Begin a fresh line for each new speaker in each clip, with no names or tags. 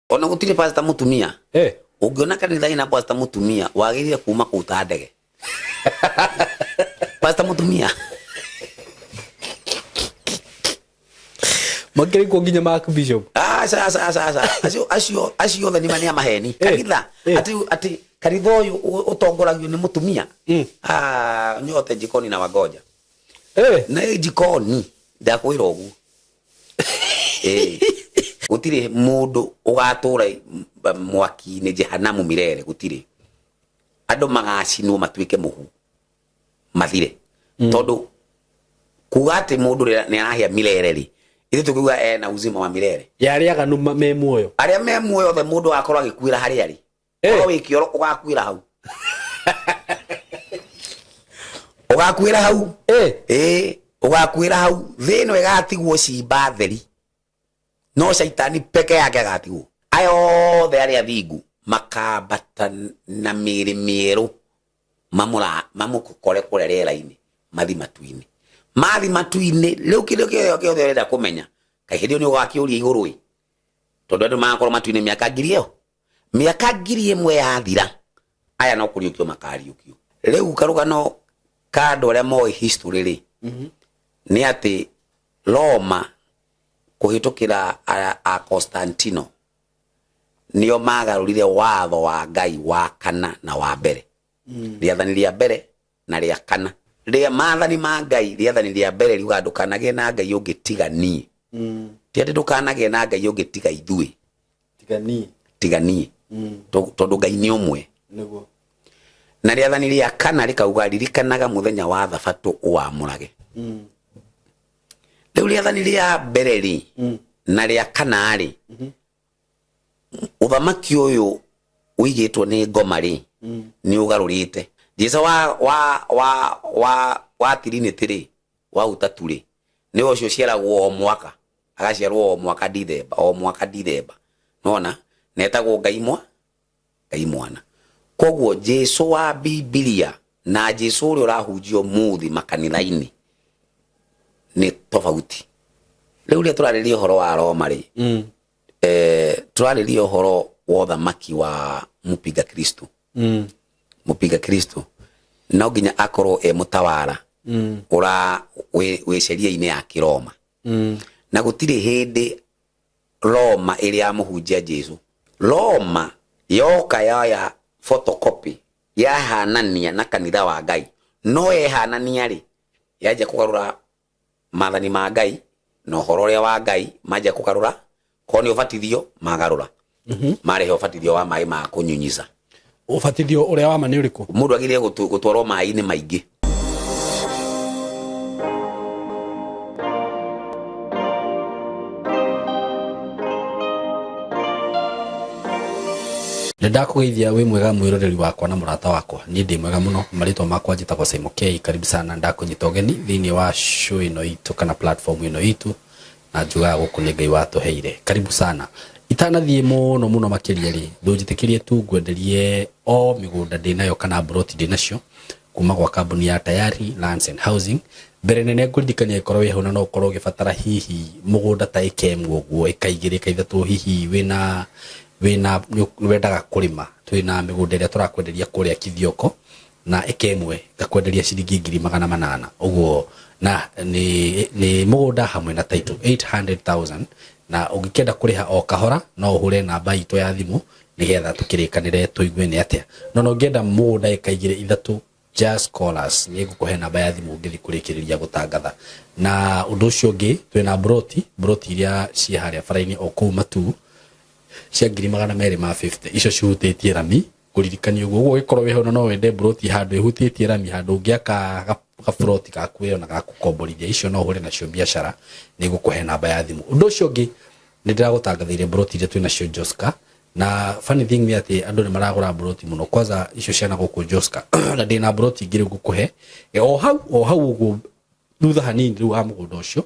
Ona gũtirĩ pastor mũtumia.
Eh.
Ũngĩona kanitha ina pastor mũtumia wagĩrĩire kuma kũu ta ndege. Pastor mũtumia.
Makĩrĩ kuo nginya Mark Bishop.
Aca aca aca aca. Acio acio acio othe nĩ ma maheni.
Eh,
Kanitha
eh.
ati ati kanitha ũyũ ũtongoragio nĩ mũtumia. Ah, nyote jikoni na wagoja.
Eh.
Na jikoni ndakwĩra ũguo. Ĩĩ. Gũtirĩ mũndũ ũgatũra mwaki-inĩ jehanamu mirere, gũtirĩ. Andũ magacinwo matuĩke mũhu mathire. Tondũ kuga atĩ mũndũ nĩ arahĩa mirere rĩ, ithuĩ tũkiuga ena uzima wa mirere.
Ya arĩa aganu me muoyo.
Arĩa me muoyo othe mũndũ agakorwo agĩkuĩra harĩa arĩ. Korwo wĩ kĩoro ũgakuĩra hau. Ũgakuĩra hau. Ĩĩ, ũgakuĩra hau. Thĩ ĩno ĩgatigwo cimba theri. No caitani peke yake agatigwo. Aya othe arĩa athingu makambata na mĩĩrĩ mĩerũ mamũkore kũrĩa rĩera-inĩ mathi matu-inĩ. Mathi matu-inĩ rĩu kĩndũ kĩothe kĩothe ũrenda kũmenya kaĩ hĩndĩ ĩyo nĩ ũgakĩũria igũrũ ĩ, tondũ andũ magakorwo matu-inĩ mĩaka ngiri ĩyo. Mĩaka 1000 yathira aya no kũriũkio makariũkio. Rĩu karũgano ka andũ arĩa moĩ history rĩ, nĩ atĩ Roma kũhĩtũkĩra a Constantino nĩo magarũrire watho wa Ngai wa kana na wa mbere. Rĩathani rĩa mbere na rĩa kana. Rĩa maathani ma Ngai, rĩathani rĩa mbere riugaga ndũkanagĩe na Ngai ũngĩ tiga niĩ. Ti atĩ ndũkanagĩe na Ngai ũngĩ tiga ithuĩ.
Tiga niĩ.
Tiga niĩ. Tondũ Ngai nĩ ũmwe.
Nĩguo.
Na rĩathani rĩa kana rĩkauga ririkanaga mũthenya wa thabatũ ũwamũrage. Rĩu rĩathani rĩa mbere rĩ, na rĩa kana rĩ, ũthamaki ũyũ ũigĩtwo nĩ ngoma rĩ, nĩ ũgarũrĩte. Jesu wa Trinity rĩ, wa ũtatu rĩ, nĩwe ũcio ũciaragwo o mwaka, agaciarwo o mwaka Dithemba, o mwaka Dithemba. Nĩwona? Na etagwo Ngai Ngai mwana. Koguo Jesu wa Bibilia na Jesu ũrĩa ũrahunjio ũmũthĩ makanitha-inĩ nĩ tofauti. Rĩu rĩrĩa tũrarĩrĩria ũhoro wa Roma rĩ, tũrarĩrĩria ũhoro wa ũthamaki wa mũpinga Kristo. Mũpinga Kristo no nginya akorwo e mũtawara ũra wĩ sheria-inĩ ya Kĩroma. Na gũtirĩ hĩndĩ Roma ĩrĩ ya mũhunjia Jesu. Roma yoka yoya photocopy yahanania na kanitha wa Ngai. No yehanania rĩ, yanjia kũgarũra maathani ma Ngai na ũhoro ũrĩa wa Ngai, manjia kũgarũra, korwo nĩ ũbatithio magarũra. Marehe ũbatithio wa maĩ ma kũnyunyiza.
Ũbatithio ũrĩa wa ma nĩ ũrĩkũ?
Mũndũ agĩrĩire gũtwarwo maĩ-inĩ maingĩ.
Nĩ ndakũgeithia wĩ mwega mwĩroreri wakwa na mũrata wakwa. Niĩ ndĩ mwega mũno, marĩtwa makwa njĩtagwo Simon K. Karibu sana, ndakũnyita ũgeni thĩinĩ wa show ĩno itũ kana platform ĩno itũ, na njugaga gũkũ nĩ Ngai watũheire. Karibu sana. Itanathiĩ mũno mũno makĩria rĩ, ndũnjĩtĩkĩrie tu ngwenderie o mĩgũnda ndĩnayo kana mburoti ndĩnacio kuma gwa kambuni ya Tayari Lands and Housing. Mbere nene ngũririkania angĩkorwo wĩ hau na no ũkorwo ũgĩbatara hihi mũgũnda ta ĩka ĩmwe ũguo, ĩka igĩrĩ, ĩka ithatũ, hihi wĩna wĩna nĩ wendaga kũrĩma, twĩna mĩgũnda ĩrĩa tũrakwenderia kũrĩa Kithioko na ĩka ĩmwe ngakwenderia ciringi ngiri magana manana ũguo, na nĩ mũgũnda hamwe na title 800,000, na ũngĩkĩenda kũrĩha o kahora no ũhũre namba itũ ya thimũ nĩgetha tũkĩrĩkanĩre tũigue nĩ atĩa. No no ũngĩenda mũgũnda ĩka igĩrĩ ithatũ, just call us, nĩ ngũkũhe namba ya thimũ ngĩthiĩ kũrĩkĩrĩria gũtangatha. Na ũndũ ũcio ũngĩ, twĩna mburoti, mburoti iria ciĩ harĩa bara-inĩ o kũu Matuu cia ngiri magana merĩ ma 50, icio cihutĩtie rami, ngũririkanie ũguo. Ũguo ũngĩkorwo wĩ hau na no wende mburoti handũ ĩhutĩtie rami, handũ ũngĩaka gaburoti gaku we ona gakũkomborithia, icio no ũhũre nacio biacara, nĩ ngũkũhe namba ya thimũ. Ũndũ ũcio ũngĩ, nĩ ndĩragũtangathĩire mburoti iria twĩ nacio Joska, na funny thing nĩ atĩ andũ nĩ maragũra mburoti mũno, kwanza icio ciana gũkũ Joska. Na ndĩna mburoti ingĩ rĩu ngũkũhe o hau, o hau ũguo thutha hanini rĩu wa mũgũnda ũcio,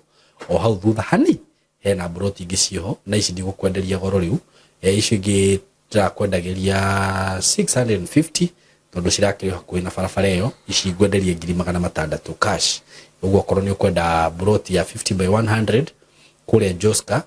o hau thutha hanini hena mburoti ingĩ ciĩho, na ici ndigũkwenderia goro rĩu. Icio ingĩ ndĩrakwendagĩria 650 tondũ cirakĩrĩ hakuhĩ na barabara ĩyo, ici ngwenderie ngiri magana matandatũ cash. Ũguo okorwo nĩ ũkwenda mburoti ya 50 by 100 kũrĩa Joska,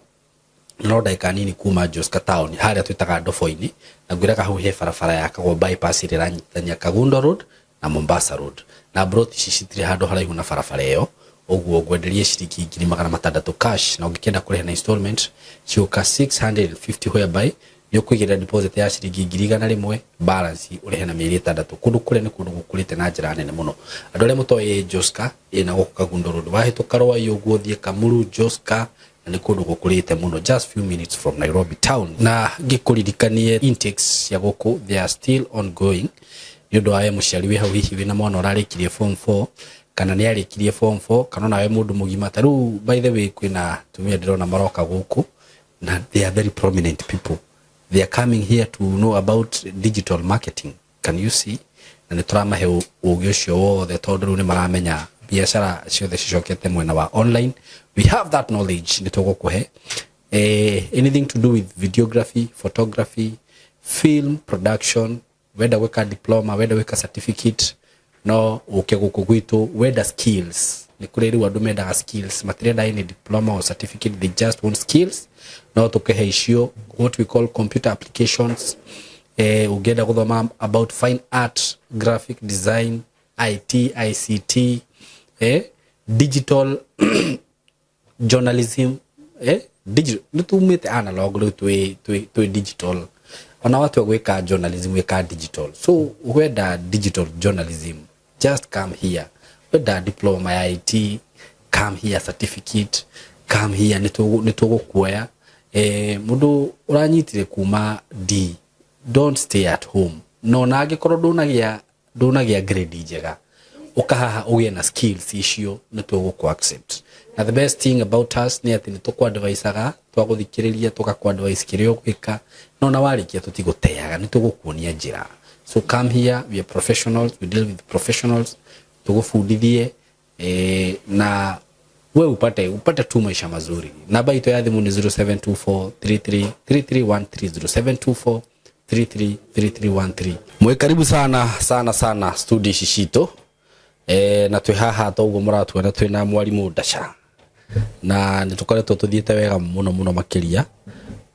No ndagĩka nini kuma Joska town harĩa twĩtaga Ndobo-inĩ, na ngwĩraga hau he barabara yakagwo bypass ĩrĩa ĩranyitithania Kagundo Road na Mombasa Road, na mburoti ici citirĩ handũ haraihu na barabara ĩyo. Ũguo ngwenderie ciringi 600,000 cash, na ũngĩkĩenda kũrĩha na installment cigũka 650, whereby nĩ ũkũigĩrĩra deposit ya ciringi 100,000, balance ũrĩhe na mĩeri 6. Kũndũ kũrĩa nĩ kũndũ gũkũrĩte na njĩra nene mũno. Andũ arĩa mũtoĩ Joska ĩna gũkũ Kagundo Road, wahĩtũka Rwai ũguo ũthiĩ Kamuru, Joska, na nĩ kũndũ gũkũrĩte mũno, just few minutes from Nairobi town. Na ngĩkũririkanie intakes cia gũkũ, they are still ongoing, nĩ ũndũ wa we mũciari wĩ hau, hihi wĩna mwana ũrarĩkirie form 4 kana nĩ arĩkirie form 4, kana ona we mũndũ mũgima. Ta rĩu, by the way, kwĩna atumia ndĩrona maroka gũkũ na they are very prominent people. They are coming here to know about digital marketing, can you see? Na nĩ tũramahe ũgĩ ũcio wothe, tondũ rĩu nĩ maramenya biacara ciothe cicokete mwena wa online. We have that knowledge, nĩ tũgũkũhe anything to do with videography, photography, film production. Wenda gwĩka diploma, wenda gwĩka certificate, no ũke gũkũ gwitũ. Wenda skills, nĩ kũrĩ rĩu andũ mendaga skills, matirenda any diploma or certificate, they just want skills, no tũkĩhe icio, what we call computer applications. Ũngĩenda gũthoma about fine art, graphic design, IT, ICT, digital journalism, digital, nĩ tumĩte analog, rĩu twĩ digital. Ona watua gwĩka journalism, wĩka digital. So wenda digital journalism, just come here. Wenda diploma ya IT, come here. Certificate, come here. Nĩ tũgũkuoya. Mũndũ ũranyitire kuma D, don't stay at home. No na angĩkorwo ndũnagĩa grade njega, ũkahaha ũgĩe na skills icio, nĩ tũgũkũ accept. Na the best thing about us nĩ atĩ nĩ tũkũ-advisaga, twagũthikĩrĩria tũgakũ-advise kĩrĩa ũgwĩka, no na warĩkia tũtigũteaga, nĩ tũgũkuonia njĩra. So come here, we are professionals, we deal with professionals. Tũgũbundithie na we upate tu maisha mazuri. Namba itũ ya thimũ nĩ 0724333313, 0724333313. Mwĩ karibu sana sana sana studio ici citũ. Na twĩ haha toguo mũratuona, twĩna mwarimũ Ndaca, na nĩ tũkoretwo tũthiĩte wega mũno mũno makĩria,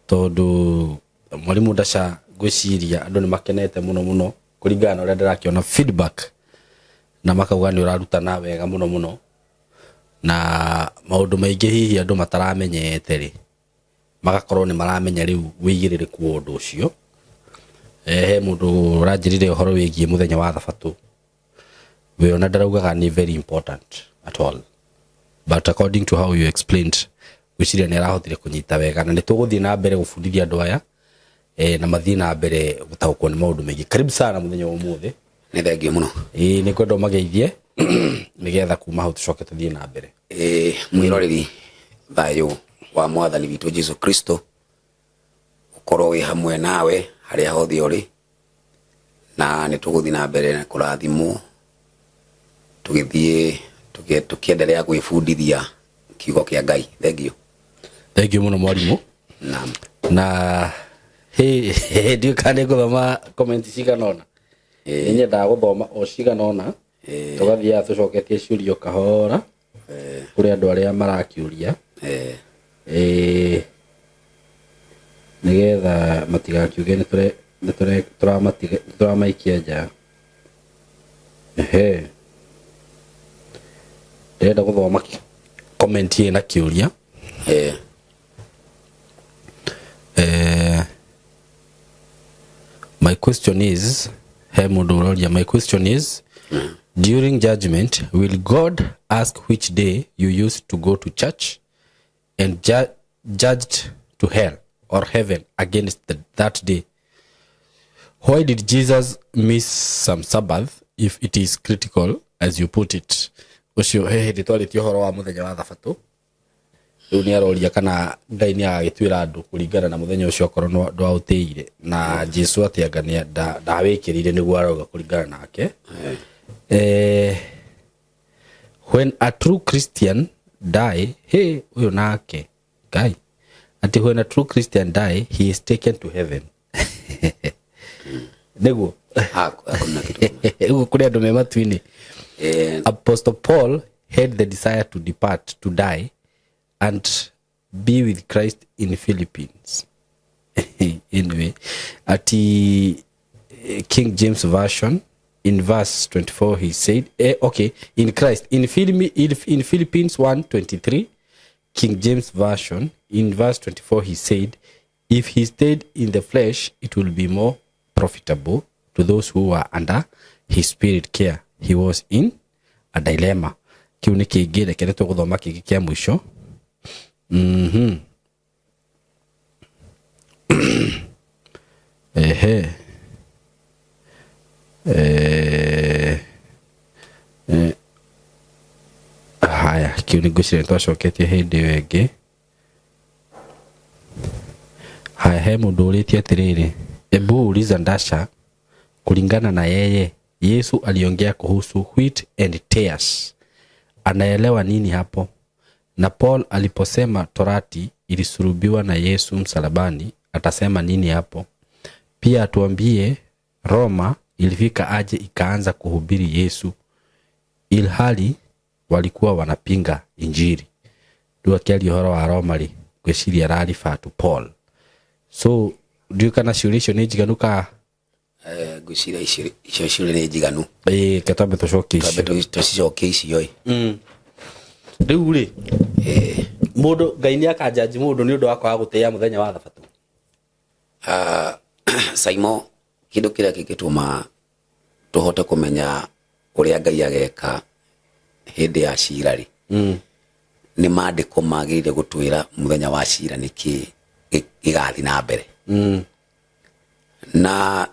tondũ mwarimũ Ndaca, ngwĩciria andũ nĩ makenete mũno mũno kũringana na ũrĩa ndĩrakĩona feedback, na makauga nĩ ũrarutana wega mũno mũno, na maũndũ maingĩ hihi andũ mataramenyete rĩ, magakorwo nĩ maramenya rĩu wĩigĩrĩrĩku wa ũndũ ũcio. He mũndũ ũranjĩrire ũhoro wĩgiĩ mũthenya wa Thabatũ, we ona ndaraugaga nĩ very important at all, but according to how you explained, ngwĩciria nĩ arahotire kũnyita wega, na nĩ tũgũthiĩ na mbere gũbundithia andũ aya na mathiĩ na mbere gũtaũkwo nĩ maũndũ maingĩ. Karibu sana mũthenya wa ũmũthĩ.
Nĩ thengio mũno.
Ĩĩ, nĩ kwenda ũmageithie nĩgetha kuma hau tũcoke tũthiĩ na mbere.
Mwĩroreri, thayũ wa Mwathani witũ Jesu Kristo ũkorwo wĩ hamwe nawe harĩa hothe ũrĩ, na nĩ tũgũthiĩ na mbere na kũrathimwo tũgĩthiĩ tũkĩendelea gwĩbundithia kiugo kĩa Ngai. Thengio.
Thengio mũno, mwarimũ.
Naam.
Na ndiũĩ kana nĩ ngũthoma comment cigana ũna. Nĩ nyendaga gũthoma o cigana ũna, tũgathiaga tũcoketie ciũria kahora kũrĩ andũ arĩa marakĩũria, nĩgetha matigakiuge nĩ tũramaikia nja. Ehe, ndĩrenda gũthoma comment ĩna kĩũria. My question is, he mũndũ ũroria, my question is, during judgment, will God ask which day you used to go to church and judged to hell or heaven against that day? Why did Jesus miss some Sabbath if it is critical as you put it? Ũcio he hĩndĩ twarĩtie ũhoro wa mũthenya wa Thabatũ, rĩu nĩ aroria kana Ngai nĩ agagĩtuĩra andũ kũringana na mũthenya ũcio okorwo ndwaũtĩire, na Jesu atĩ anga ndawĩkĩrire, nĩguo arauga kũringana nake. When a true Christian die, hey, ũyũ nake Ngai ati when a true Christian die, he is taken to heaven, nĩguo?
Hakuna kitu kama.
Ũguo kũrĩ andũ me matu-inĩ. Apostle Paul had the desire to depart to die and Be with Christ in Philippines. Anyway, ati King James Version in verse 24 he said, okay, in Christ in, in Philippines 1:23, King James Version in verse 24 he said, if he stayed in the flesh it will be more profitable to those who were under his spirit care. He was in a dilemma. Kiu nĩ kĩngĩ, reke nĩ tũgũthoma kĩngĩ kĩa mũico. Ehe. Haya, kĩu nĩ ngwĩciria nĩ twacoketie hĩndĩ ĩyo ĩngĩ. Haya, he mũndũ ũrĩtie atĩrĩrĩ, ebu uliza Ndasha, kulingana na yeye Yesu aliongea kuhusu wheat and tares, anaelewa nini hapo? Na Paul aliposema torati ilisurubiwa na Yesu msalabani, atasema nini hapo? Pia atuambie Roma ilifika aje ikaanza kuhubiri Yesu ilhali walikuwa wanapinga Injili. Rĩu akĩaria ũhoro wa Roma rĩ, ngwĩciria arariba to Paul. So ndiũĩ kana ciũria icio nĩ njiganu ka?
Ngwĩciria icio ciũria nĩ njiganu.
Ĩĩ, reke twambe tũcokie icio.
Twambe tũcicokie icio ĩ.
Rĩu rĩ, mũndũ Ngai nĩ akanjanji mũndũ nĩ ũndũ wa kwaga gũtĩĩa mũthenya wa thabatũ?
Saimo, kĩndũ kĩrĩa kĩngĩtũma tũhote kũmenya ũrĩa Ngai ageka hĩndĩ ya cira rĩ, nĩ maandĩko magĩrĩire gũtwĩra mũthenya wa cira nĩ kĩ gĩgathiĩ na mbere. Na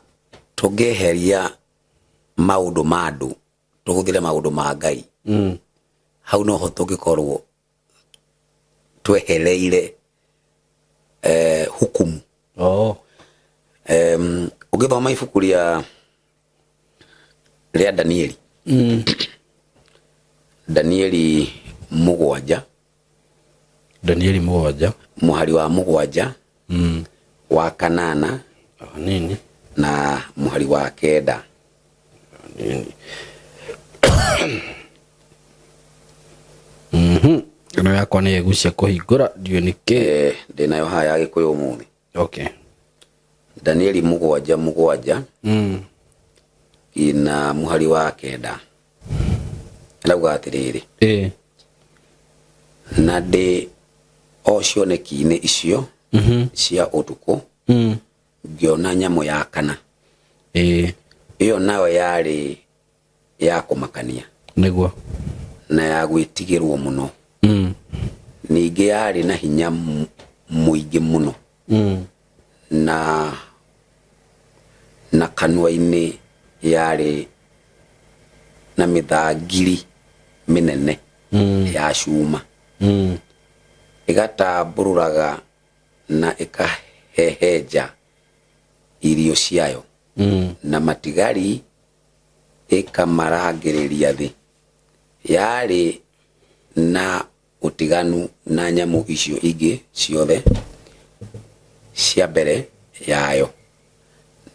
tũngĩeheria maũndũ ma andũ tũhũthĩre maũndũ ma Ngai, hau noho tũngĩkorwo twehereire hukumu. Ũngĩthoma ibuku rĩa Danieli, Danieli 7,
Danieli 7,
mũhari wa 7, wa 8,
nini,
na mũhari wa 9.
Nini. Ĩno yakwa nĩ ĩgucia kũhingũra, ndiũĩ nĩ kĩ.
Ndĩnayo haha ya Gĩkũyũ ũmũthĩ.
Okay.
Danieli 7 7, na mũhari wa 9. Arauga atĩrĩrĩ, na ndĩ o cioneki-inĩ icio cia ũtukũ, ngĩona nyamũ ya kana. Ĩyo nayo yarĩ ya kũmakania.
Nĩguo.
Na ya gwĩtigĩrwo mũno. Ningĩ yarĩ na hinya mũingĩ mũno. Na kanua-inĩ yarĩ na mĩthangiri mĩnene ya cuma. Ĩgatambũrũraga na ĩkahehenja irio ciayo. Na matigari ĩkamarangĩrĩria thĩ. Yarĩ na ũtiganu na nyamũ icio ingĩ ciothe cia mbere yayo,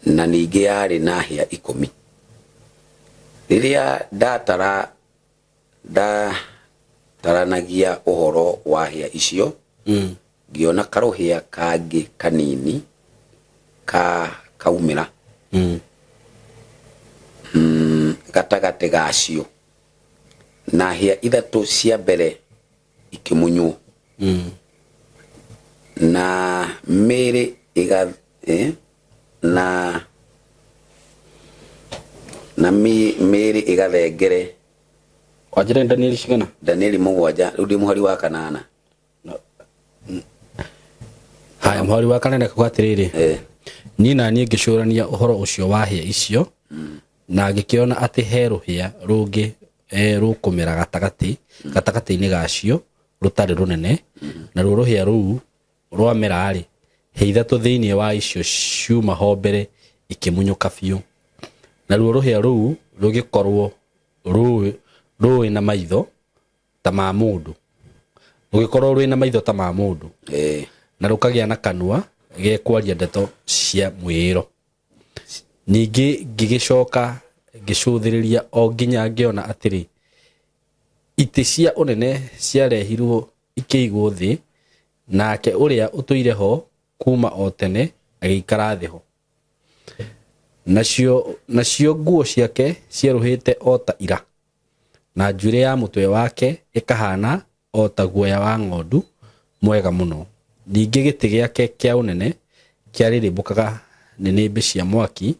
na ningĩ yarĩ na hĩa 10. Rĩrĩa ndataranagia ũhoro wa hĩa icio, ngĩona karũhĩa kangĩ kanini kaumĩra gatagatĩ gacio, na hĩa 3 cia mbere ikĩmunywo. Na mĩĩrĩ na mĩĩrĩ ĩgathengere.
Wanjĩra Danieli cigana?
Danieli 7, rĩu ndĩ mũhari wa 8.
Haya, mũhari wa 8 kuga atĩrĩrĩ, niĩ na niĩ ngĩcũrania ũhoro ũcio wa hĩa icio, na ngĩkĩona atĩ he rũhĩa rũngĩ rũkũmera gatagatĩ-inĩ gacio rũtarĩ rũnene, na ruo rũhĩa rũu rwamera-rĩ, hĩa 3 thĩinĩ wa icio ciuma ho mbere ikĩmunyũka biũ, na ruo rũhĩa rũu rũgĩkorwo rũĩ na maitho ta ma mũndũ, rũgĩkorwo rwĩ na maitho ta ma mũndũ, na rũkagĩa na kanua gekwaria ndeto cia mwĩĩro. Ningĩ ngĩgĩcoka ngĩcũthĩrĩria o nginya ngĩona atĩrĩ, itĩ cia ũnene ciarehirwo ikĩigwo thĩ, Nake ũrĩa ũtũire ho kuuma o tene agĩikara thĩ ho. Nacio nguo ciake cierũhĩte o ta ira, na njuĩrĩ ya mũtwe wake ĩkahaana o ta guoya wa ng'ondu mwega mũno. Ningĩ gĩtĩ gĩake kĩa ũnene kĩarĩrĩmbũkaga nĩnĩmbĩ cia mwaki,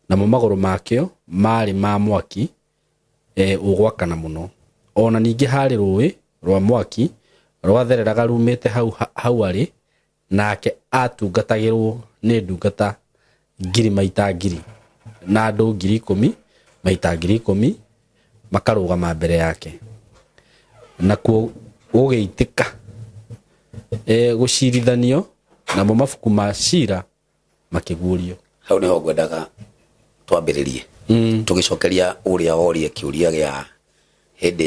namo magũrũ makĩo maarĩ ma mwaki ũgwakana mũno. O na ningĩ haarĩ rũũĩ rwa mwaki rwathereraga ruumĩte hau arĩ, nake aatungatagĩrũo nĩ ndungata ngiri maita ngiri, na andũ 10,000 maita 10,000 makarũgama mbere yake. Nakuo gũgĩitĩka gũcirithanio, namo mabuku ma cira makĩguũrio.
Hau nĩho ngwendaga twambĩrĩrie tũgĩcokeria ũrĩa worie kĩũria gĩa hĩndĩ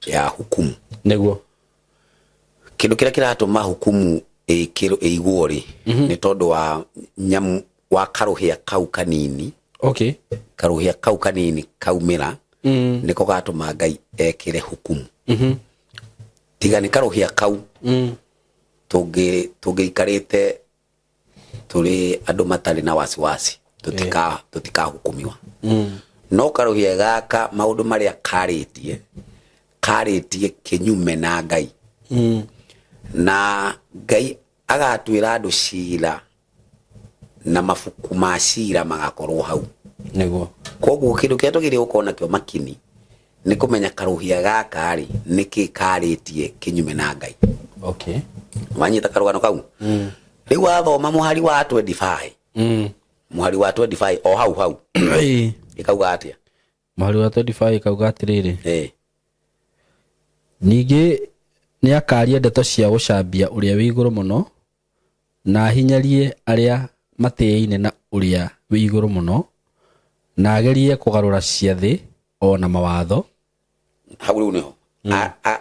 ya hukumu.
Nĩguo.
Kĩndũ kĩrĩa kĩratũma hukumu ĩkĩrwo ĩigwo rĩ, nĩ tondũ wa nyamu wa karũhĩa kau kanini. Karũhĩa kau kanini kaumĩra, nĩko gatũma Ngai ekĩre hukumu. Tiga nĩ karũhĩa kau, tũngĩikarĩte tũrĩ andũ matarĩ na wasiwasi, tũtikahukumiwa. No karũhĩa gaka, maũndũ marĩa karĩtie kĩnyume na Ngai, na Ngai agatuĩra andũ cira na mabuku ma cira magakorwo hau. Koguo kĩndũ kĩrĩa twagĩrĩire gũkorwo nakĩo makini nĩ kũmenya karũhĩa gaka rĩ, nĩkĩ karĩtie kĩnyume na Ngai. Wanyita karũgano kau? Rĩu wathoma mũhari wa 25, mũhari wa 25 o hau hau, ĩkauga atĩa?
Mũhari wa 25 kauga atĩrĩrĩ, ningĩ nĩ akaaria ndeto cia gũcambia ũrĩa wĩ igũrũ mũno, na ahinyarie arĩa matĩĩine na ũrĩa wĩ igũrũ mũno, na agerie kũgarũra ciathĩ o na mawatho.
Hau rĩu nĩho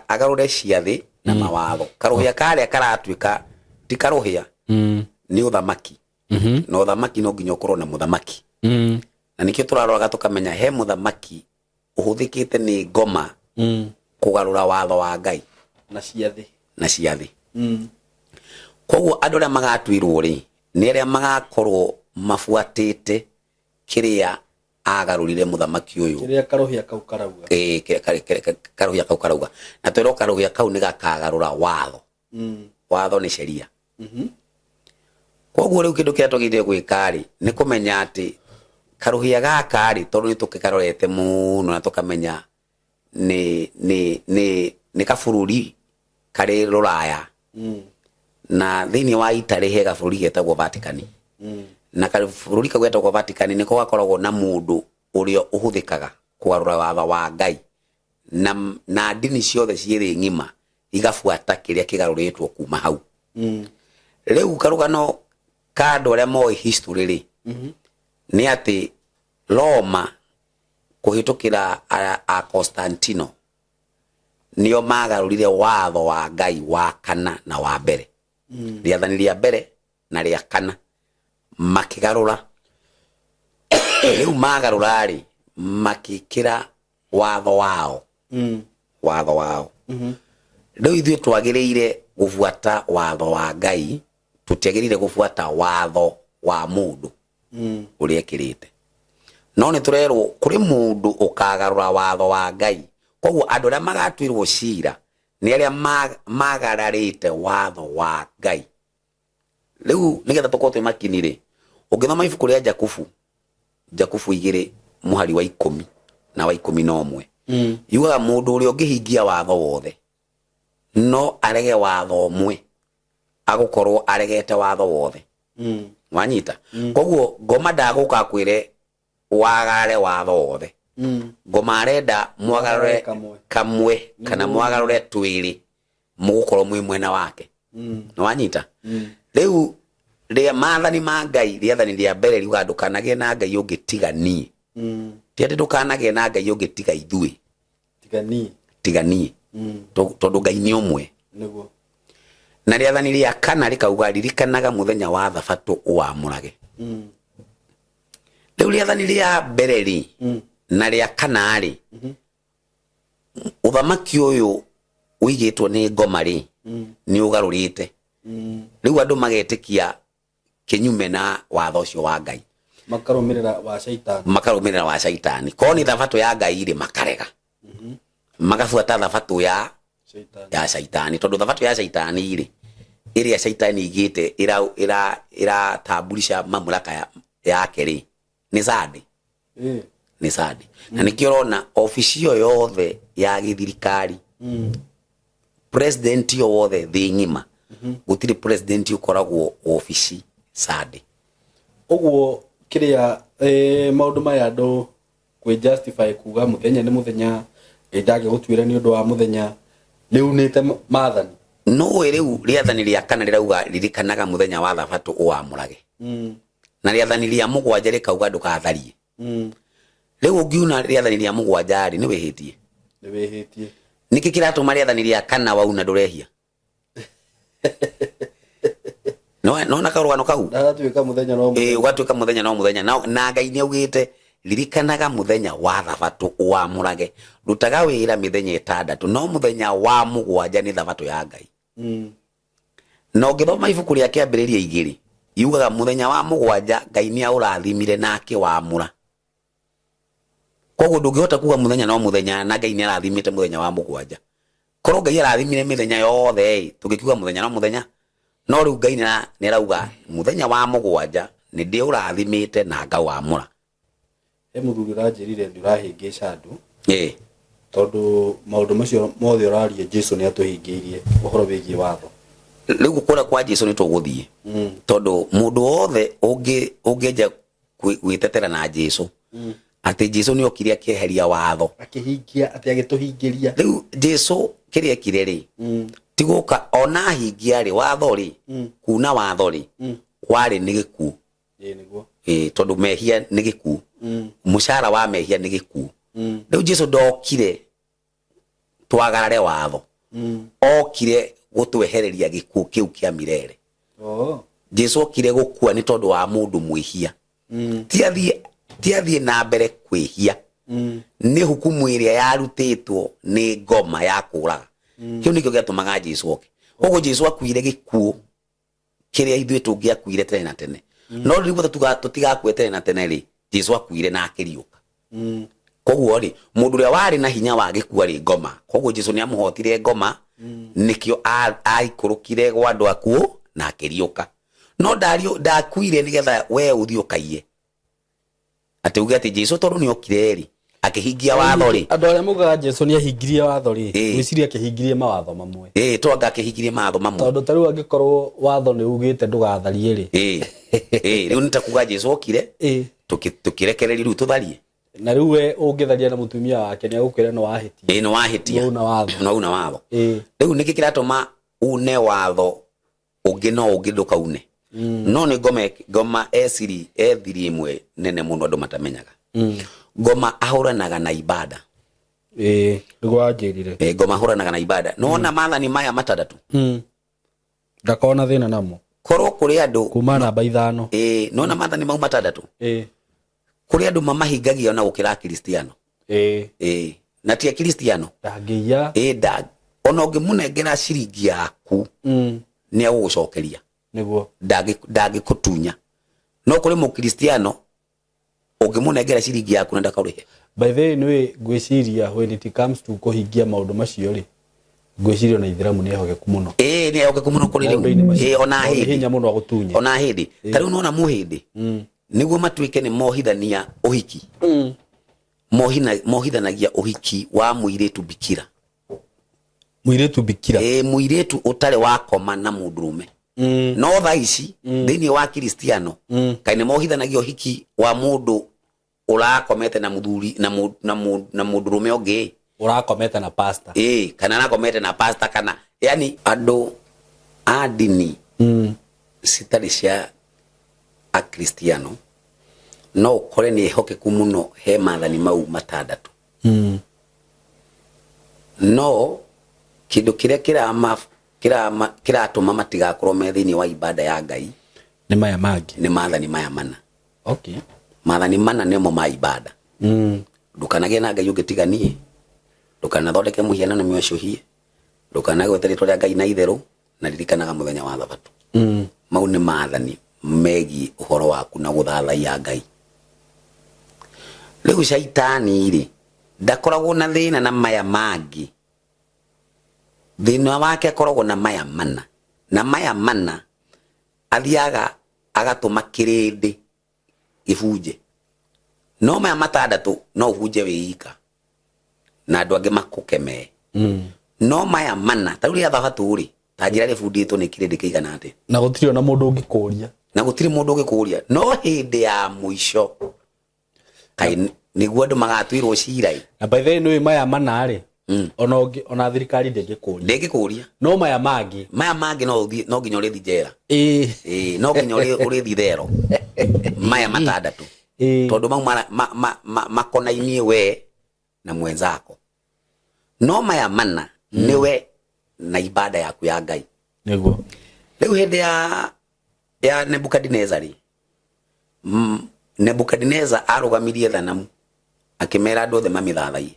agarũre ciathĩ na mawatho. Karũhĩa karĩa karatuĩka ti karũhĩa, nĩ ũthamaki, na ũthamaki no nginya ũkorwo na mũthamaki, na nĩkĩo tũraroraga tũkamenya he mũthamaki ũhũthĩkĩte nĩ ngoma kũgarũra watho wa Ngai
na ciathĩ.
Na ciathĩ. Koguo andũ arĩa magatuĩrwo rĩ, nĩ arĩa magakorwo mabuatĩte kĩrĩa agarũrire mũthamaki ũyũ,
kĩrĩa karũhĩa kau karauga.
Ĩĩ, karũhĩa kau karauga, na twĩrwo karũhĩa kau nĩ gakagarũra watho. Watho nĩ sheria. Koguo rĩu kĩndũ kĩrĩa twagĩrĩire gwĩka rĩ, nĩ kũmenya atĩ karũhĩa gaka rĩ, tondũ nĩ tũkĩkarorete mũno na tũkamenya nĩ kabũrũri karĩ rũraya, na thĩinĩ wa Italy he gabũrũri getagwo Vatican, na kabũrũri kau getagwo Vatican nĩko gakoragwo na mũndũ ũrĩa ũhũthĩkaga kũgarũra watho wa Ngai, na ndini ciothe ciĩ thĩ ng'ima igabuata kĩrĩa kĩgarũrĩtwo kuma hau. Rĩu karũgano ka andũ arĩa moĩ history rĩ, nĩ atĩ Roma kũhĩtũkĩra a Constantino nĩo magarũrire watho wa Ngai wa kana na wa mbere, rĩathani rĩa mbere na rĩa kana makĩgarũra. Rĩu magarũra rĩ, makĩkĩra watho wao. Watho wao. Rĩu ithuĩ twagĩrĩire gũbuata watho wa Ngai, tũtiagĩrĩire gũbuata watho wa mũndũ ũrĩa ekĩrĩte. No nĩ tũrerwo kũrĩ mũndũ ũkagarũra watho wa Ngai. Koguo andũ arĩa magatuĩrwo cira nĩ arĩa magararĩte watho wa Ngai. Rĩu nĩgetha tũkorwo twĩ makini rĩ, ũngĩthoma ibuku rĩa Jakubu, Jakubu 2 mũhari wa 10 na wa 11, yugaga mũndũ ũrĩa ũngĩhingia watho wothe no arege watho ũmwe, agũkorwo aregete watho wothe. Wanyita? Koguo ngoma ndagũka akwĩre wagarare watho wothe. Ngoma arenda mwagarũre
kamwe.
Kamwe kana mwagarũre twĩrĩ, mũgũkorwo mwĩ mwena wake. Nĩwanyita? Rĩu rĩa maathani ma Ngai, rĩathani rĩa mbere riugaga ndũkanagĩe na Ngai ũngĩ tiga niĩ. Ti atĩ ndũkanagĩe na Ngai ũngĩ tiga ithuĩ.
Tiga niĩ.
Tiga niĩ. Tondũ Ngai nĩ ũmwe. Na rĩathani rĩa kana rĩkauga ririkanaga mũthenya wa thabatũ ũwamũrage. Rĩu rĩathani rĩa mbere rĩ, na rĩa kana rĩ, ũthamaki ũyũ ũigĩtwo nĩ ngoma rĩ, nĩ ũgarũrĩte. Rĩu andũ magetĩkia kinyume na watho ũcio wa Ngai.
Makarũmĩrĩra wa caitani.
Makarũmĩrĩra wa caitani. Korwo nĩ thabatũ ya Ngai rĩ, makarega. Magabuata thabatũ ya
Caitani.
Ya caitani, tondũ thabatũ ya caitani rĩ, ĩrĩa caitani igĩte ĩratamburisha mamlaka yake rĩ, nĩ Sunday. Nĩ Sunday. Na nĩkĩo ũrona obici ĩyo yothe ya gĩthirikari, president o wothe thĩ ng'ima, gũtirĩ president ũkoragwo obici Sunday.
Ũguo kĩrĩa maũndũ maya andũ kwĩ justify kuga mũthenya nĩ mũthenya, Ngai ndangĩgũtuĩra nĩ ũndũ wa mũthenya, nĩ unĩte maathani.
Nũĩ rĩu rĩathani rĩa kana rĩrauga ririkanaga mũthenya wa thabatũ ũwamũrage. Na rĩathani rĩa mũgwanja rĩkauga ndũkatharie. Rĩu ũngiuna rĩathani rĩa mũgwanja rĩ, nĩ wĩhĩtie.
Nĩ wĩhĩtie.
Nĩkĩ kĩratũma rĩathani rĩa kana wauna ndũrehia? Nona karũgano kau?
Ndagatuĩka mũthenya no mũthenya.
Ũgatuĩka mũthenya no mũthenya. Na Ngai nĩ augĩte ririkanaga mũthenya wa thabatũ ũwamũrage. Rutaga wĩra mĩthenya ĩtandatũ, no mũthenya wa mũgwanja nĩ thabatũ ya Ngai. Na ũngĩthoma ibuku rĩa Kĩambĩrĩria 2, yugaga mũthenya wa mũgwanja Ngai nĩ aũrathimire na akĩwamũra. Koguo ndũngĩhota kuga mũthenya no mũthenya na Ngai nĩ arathimĩte mũthenya wa mũgwanja. Korwo Ngai arathimire mĩthenya yothe ĩ, tũngĩkiuga mũthenya no mũthenya. No rĩu Ngai nĩ arauga mũthenya wa mũgwanja nĩ ndĩũrathimĩte na ngawamũra.
He mũthuri ũranjĩrire nĩ ũrahĩngĩca andũ. Tondũ maũndũ macio mothe ũraria Jesu nĩ atũhingĩirie ũhoro wĩgiĩ watho.
Rĩu kũrĩa kwa Jesu nĩ tũgũthiĩ. Tondũ mũndũ wothe ũngĩenja gwĩtetera na Jesu, atĩ Jesu nĩ okire akĩeheria watho.
Akĩhingia, atĩ agĩtũhingĩria.
Rĩu Jesu kĩrĩa ekire rĩ, ti gũka ona ahingia rĩ, watho rĩ, kuna watho rĩ, warĩ nĩ gĩkuũ.
Ĩĩ, nĩguo.
Ĩĩ, tondũ mehia nĩ gĩkuũ. Mũcara wa mehia nĩ gĩkuũ. Rĩu Jesu ndokire twagarare watho. Okire gũtwehereria gĩkuũ kĩu kĩa mirere. Jesu okire gũkua nĩ tondũ wa mũndũ mwĩhia. Ti athiĩ na mbere kwĩhia. Nĩ hukumu ĩrĩa yarutĩtwo nĩ ngoma ya kũraga. Kĩu nĩkĩo gĩatũmaga Jesu oke. Koguo Jesu akuire gĩkuũ kĩrĩa ithuĩ tũngĩakuire tene na tene. No rĩu guothe tũtigakue tene na tene rĩ, Jesu akuire na akĩriũka. Koguo rĩ, mũndũ ũrĩa warĩ na hinya wa gĩkuũ arĩ ngoma. Koguo Jesu nĩ amũhotire ngoma, nĩkĩo aikũrũkire gwa andũ akuũ na akĩriũka. No ndakuire nĩgetha we ũthiĩ ũkaiye. Atĩ uge atĩ Jesu tondũ nĩ okire rĩ, akĩhingia watho rĩ.
Andũ arĩa mugaga Jesu nĩ ahingirie watho rĩ, ngwĩciria akĩhingirie mawatho mamwe.
Ĩĩ, to anga akĩhingirie mawatho mamwe.
Tondũ ta rĩu angĩkorwo watho nĩ ugĩte ndũgatharie rĩ.
Ĩĩ, ĩĩ, rĩu nĩ ta kuga Jesu okire, tũkĩrekereria rĩu tũtharie.
Na rĩu we ũngĩtharia na mũtumia wake nĩ agũkwĩra nĩ wahĩtia.
Ĩĩ, nĩ wahĩtia.
Nĩ una watho.
Nĩ una watho.
Ĩĩ.
Rĩu nĩkĩ kĩratũma une watho ũngĩ no ũngĩ ndũkaune? No nĩ ngoma eciri ethiri ĩmwe nene mũno andũ matamenyaga. Ngoma ahũranaga na ibada.
Ĩĩ, nĩguo wanjĩrire.
Ĩĩ, ngoma ahũranaga na ibada. No ona maathani maya matandatũ.
Ndakona thĩna namo.
Korwo kũrĩ andũ
kuma namba 5.
Ĩĩ, no na maathani mau matandatũ.
Ĩĩ.
Kũrĩ andũ mamahingagia ona gũkĩra Akristiano.
Ĩĩ.
Ĩĩ, na ti Akristiano.
Ndangĩiya.
Ĩĩ, ona ũngĩmũnengera ciringi yaku, nĩ agũgũcokeria.
Nĩguo.
Ndangĩkũtunya. No kũrĩ mũkristiano ũngĩmũnengera ciringi yaku na ndakaũrĩhe.
By the way, nĩ ngwĩciria when it comes to kũhingia maũndũ macio rĩ, ngwĩciria ona Ithĩramu nĩ ehokeku mũno.
Ĩĩ, nĩ ehokeku mũno kũrĩ rĩu.
Maũndũ-inĩ macio.
Ĩĩ, ona
Tondũ nĩ
hĩndĩ.
hinya mũno agũtunye.
Ona hĩndĩ. Ta rĩu nĩwona mũhĩndĩ. Nĩguo matuĩke nĩ mohithania ũhiki. Mohithanagia ũhiki wa mũirĩtu bikira.
Mũirĩtu bikira.
Ĩĩ, mũirĩtu ũtarĩ wakoma na mũndũrũme. No thaa ici, thĩinĩ wa Kristiano, kaĩ nĩ mohithanagia ũhiki wa mũndũ ũrakomete na mũthuri, na mũndũrũme ũngĩ.
Ũrakomete na pastor.
Ĩĩ, kana arakomete na pastor kana, yani andũ a ndini citarĩ cia Akristiano no ũkore nĩ ehokeku mũno he maathani mau matandatũ. No kĩndũ kĩrĩa kĩratũma matigakorwo me thĩinĩ wa ibada ya Ngai
nĩ maya mangĩ.
Nĩ maathani maya mana. Maathani mana nĩmo ma ibada. Ndũkanagĩe na Ngai ũngĩ tiga niĩ. Ndũkanathondeke mũhianano mĩacũhie. Ndũkanagwete rĩtwa rĩa Ngai na itherũ, na ririkanaga mũthenya wa Thabatũ. Mau nĩ maathani megiĩ ũhoro waku na gũthathaiya Ngai. Rĩu caitani rĩ, ndakoragwo na thĩna na maya mangĩ. Thĩna wake akoragwo na maya mana. Na maya mana athiaga agatũma kĩrĩndĩ gĩbunje. No maya matandatũ no ũbunje wĩ ika na andũ angĩ makũkemee. No maya mana, ta rĩu rĩa thabatũ rĩ, ta njĩra rĩbundĩtwo nĩ kĩrĩndĩ kĩigana atĩa?
Na gũtirĩ ona mũndũ ũngĩkũria.
Na gũtirĩ mũndũ ũngĩkũria. No hĩndĩ ya mũico kaĩ nĩguo andũ magatuĩrwo cira ĩ.
Na by the way nĩ maya mana rĩ, ona ũngĩ ona thirikari ndĩngĩkũria.
Ndĩngĩkũria.
No maya mangĩ.
Maya mangĩ no ũthiĩ, no nginya ũrĩthi njera.
Ĩĩ.
Ĩĩ, no nginya ũrĩthi thero. Maya matandatũ.
Ĩĩ.
Tondũ mau makonainie we na mwenzako. No maya mana nĩwe na ibada yaku ya Ngai.
Nĩguo.
Rĩu hĩndĩ ya Nebukadineza rĩ, Nebukadineza arũgamirie thanamu akĩmera andũ othe mamĩthathaiye.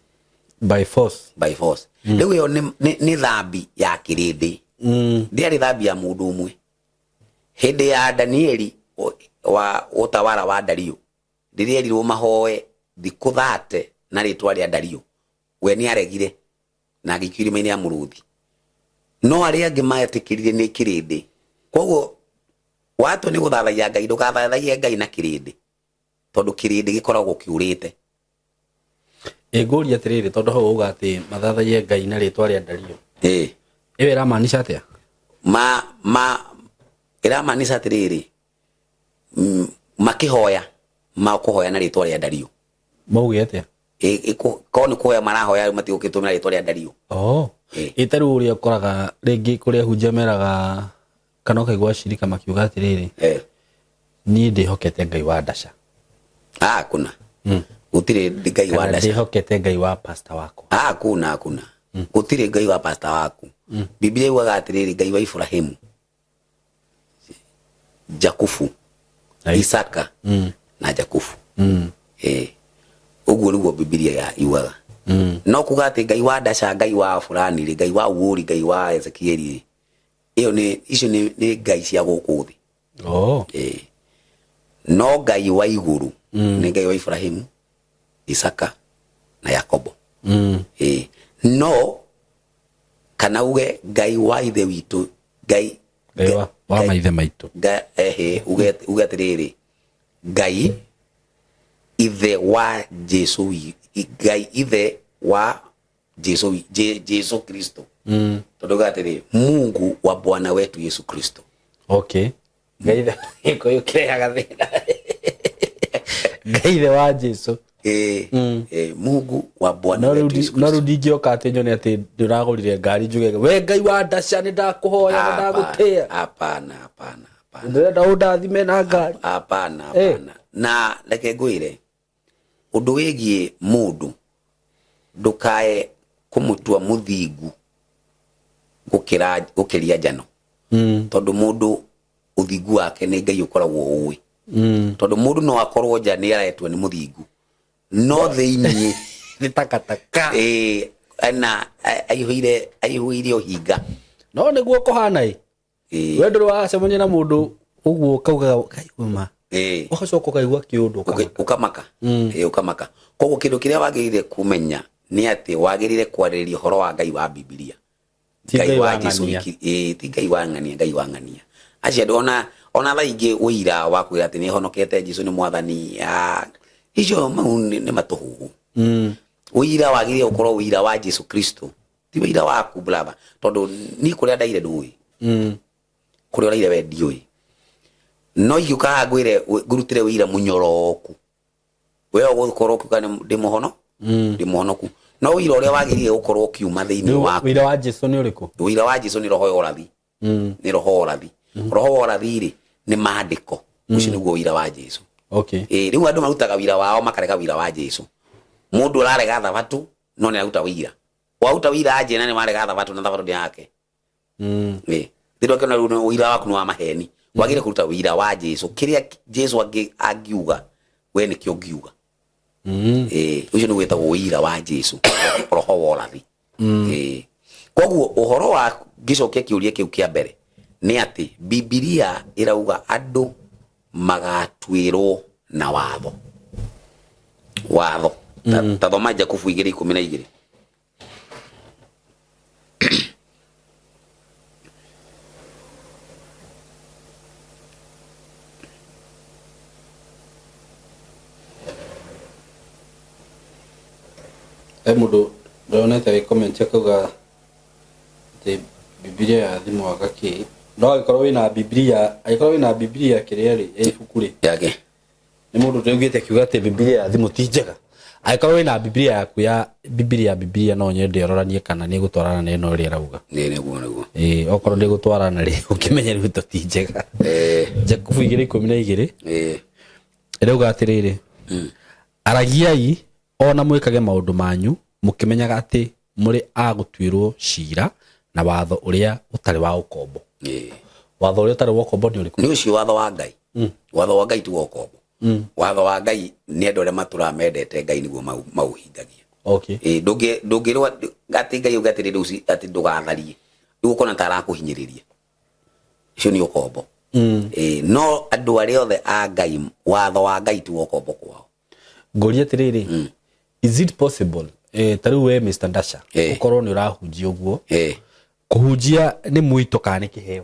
By force.
By force. Rĩu ĩyo nĩ thambi ya kĩrĩndĩ. Ndĩarĩ thambi ya mũndũ ũmwe. Hĩndĩ ya Danieli wa ũtawara wa Dario, rĩrĩa erirwo mahoe thikũ thate na rĩtwa rĩa Dario, we nĩ aregire na agĩikio irima-inĩ ya mũrũthi. No arĩa angĩ metĩkĩrire nĩ kĩrĩndĩ. Koguo watua nĩ gũthathaiya Ngai, ndũgathathaiye Ngai na kĩrĩndĩ, tondũ kĩrĩndĩ gĩkoragwo kĩũrĩte.
Ĩ ngũria atĩrĩrĩ, tondũ hau wauga atĩ mathathaiye Ngai na rĩtwa rĩa Dario.
Ĩ.
Ĩyo ĩramaanisha atĩa?
Ĩramaanisha atĩrĩrĩ, makĩhoya, makũhoya na rĩtwa rĩa Dario.
Mauge atĩa?
Korwo nĩ kũhoya marahoya, rĩu matigũkĩtũmĩra rĩtwa rĩa Dario.
Oh.
Ĩ.
Ĩ ta rĩu ũrĩa ũkoraga rĩngĩ kũrĩa hunjia meraga kana ũkaigua acirika makiuga atĩrĩrĩ, niĩ ndĩhokete Ngai wa Dasha.
Ah, kuna. Gũtirĩ Ngai wa
Kana
Dasha.
ndĩhokete Ngai wa pastor wakwa.
Ah, kuna, kuna. Gũtirĩ Ngai wa pastor waku. Biblia yugaga atĩrĩrĩ, Ngai wa Ibrahimu, Jakubu,
Na
Isaka na Jakubu. Ũguo nĩguo Biblia yugaga. No kuga atĩ Ngai wa Dasha, Ngai wa fulani rĩ, Ngai wa Uori, Ngai wa Ezekieli rĩ, ĩyo nĩ, icio nĩ Ngai cia gũkũ thĩ. No Ngai wa igũrũ nĩ Ngai wa Ibrahimu, Isaka na Yakobo. No kana uge Ngai wa ithe witũ, Ngai,
Ngai wa
Ngai,
maithe maitũ.
Ngai, ehe, uge atĩrĩrĩ, Ngai ithe wa Jesu Ngai ithe wa Jesu Jesu Kristo. Tondũ uge atĩrĩrĩ, Mungu wa Bwana wetu Yesu Kristo.
Okay. Ngai ithe Gĩkũyũ kĩrehaga thĩna. Ngai ithe wa Jesu.
Mungu wa Bwana
No
wetu Yesu
rĩu
Kristo.
ndingĩoka atĩ nyone atĩ ndũragũrire ngari njuge we Ngai wa Dasha nĩ ndakũhoya nĩ ndagũtĩa.
Hapana, hapana, hapana.
Ndĩrenda ũndathime na ngari.
Hapana, hapana. Na reke ngwĩre ũndũ wĩgiĩ mũndũ, ndũkae kũmũtua mũthingu gũkĩria njano. Tondũ mũndũ ũthingu wake nĩ Ngai ũkoragwo ũĩ. Tondũ mũndũ no akorwo nja nĩ aretua nĩ mũthingu, no thĩiniĩ
nĩ takataka.
Na aihũire ũhinga.
No nĩguo kũhana ĩ. We ndũrĩ wacemania na mũndũ ũguo ũkauga Ngai uma. Ũgacoka ũkaigua kĩũndũ ũkamaka.
Ũkamaka. Ũkamaka. Koguo kĩndũ kĩrĩa wagĩrĩire kũmenya nĩ atĩ wagĩrĩire kwarĩrĩria ũhoro wa Ngai wa Bibilia.
Ti
Ngai
Ngai
wa
wa
Jesu
ng'ania.
wiki, ti Ngai wa ng'ania, Ngai wa ng'ania. Acio andũ ona thaa ingĩ ũira wa kwĩra atĩ nĩhonokete Jesu nĩ mwathani, icio mau nĩ matũhũhũ. Ũira wagĩrĩire gũkorwo ũira wa Jesu Kristo, ti ũira waku brother, tondũ niĩ kũrĩa ndaire ndũĩ. Kũrĩa ũraire we ndiũĩ. No ingĩũka haha ngwĩre ngũrutĩre ũira mũnyoroku, we ũgũkorwo ũkiuga ndĩ mũhono, ndĩ mũhonoku. No ũira ũrĩa wagĩrĩire gũkorwo ũkiuma thĩinĩ
Rĩu
waku.
Ũira wa Jesu nĩ ũrĩkũ?
Ũira wa Jesu nĩ roho wa ũrathi. Nĩ roho wa ũrathi. Roho wa ũrathi rĩ, nĩ maandĩko. Ũcio nĩguo ũira wa Jesu. Rĩu andũ marutaga ũira wao makarega ũira wa Jesu. Mũndũ ũrarega thabatũ no nĩ aruta ũira. Waruta ũira aje na nĩ warega thabatũ na thabatũ nĩ yake. Thĩinĩ wa kĩona rĩu ũira waku nĩ wa maheni. Wagĩrĩire kũruta ũira wa Jesu. Kĩrĩa Jesu angiuga, we nĩkĩo ũngiuga. Ũcio nĩguo wĩtagwo ũira wa Jesu, roho wa ũrathi. Koguo ũhoro wa ngĩcokia kĩũria kĩu kĩa mbere Nĩ atĩ Bibilia ĩrauga andũ magatuĩrwo na watho. Watho. Ta thoma Jakubu 2:12.
He mũndũ ndonete agĩ comment akauga atĩ Bibilia ya thimũ anga kĩ no angĩkorwo wĩna Bibilia, angĩkorwo wĩna Bibilia kĩrĩa rĩ ya ibuku rĩ
Yake.
Nĩ mũndũ ũraugĩte akiuga atĩ Bibilia ya thimũ ti njega. Angĩkorwo wĩna Bibilia yaku ya Bibilia Bibilia no nyende ũroranie kana nĩ ĩgũtwarana na ĩno ĩrĩa ĩrauga.
Nĩ nĩguo nĩguo.
Ĩĩ okorwo ndĩgũtwarana rĩ ũkĩmenye rĩu to ti njega. Jakubu 2:12 ĩrauga atĩrĩrĩ, aragiai o na mwĩkage maũndũ manyu mũkĩmenyaga atĩ mũrĩ a gũtuĩrwo cira na watho ũrĩa ũtarĩ wa ũkombo. Watho ũrĩa ũtarĩ wa ũkombo nĩ ũrĩkũ?
Nĩ ũcio watho wa Ngai. Watho wa Ngai ti wa ũkombo. Watho wa Ngai nĩ andũ arĩa matũraga mendete Ngai nĩguo maũhingagia.
Okay.
Ĩĩ, ndũngĩrwo atĩ Ngai auge atĩrĩrĩ rĩu atĩ ndũgatharie, rĩu ũkona ta arakũhinyĩrĩria, ũcio nĩ ũkombo. Ĩĩ, no andũ arĩa othe a Ngai, watho wa Ngai ti wa ũkombo kwao.
Ngũrie atĩrĩrĩ, is it possible ta rĩu we Mr. Ndasha ũkorwo nĩ ũrahunjia ũguo, kũhunjia nĩ mwĩto kana nĩ kĩheo?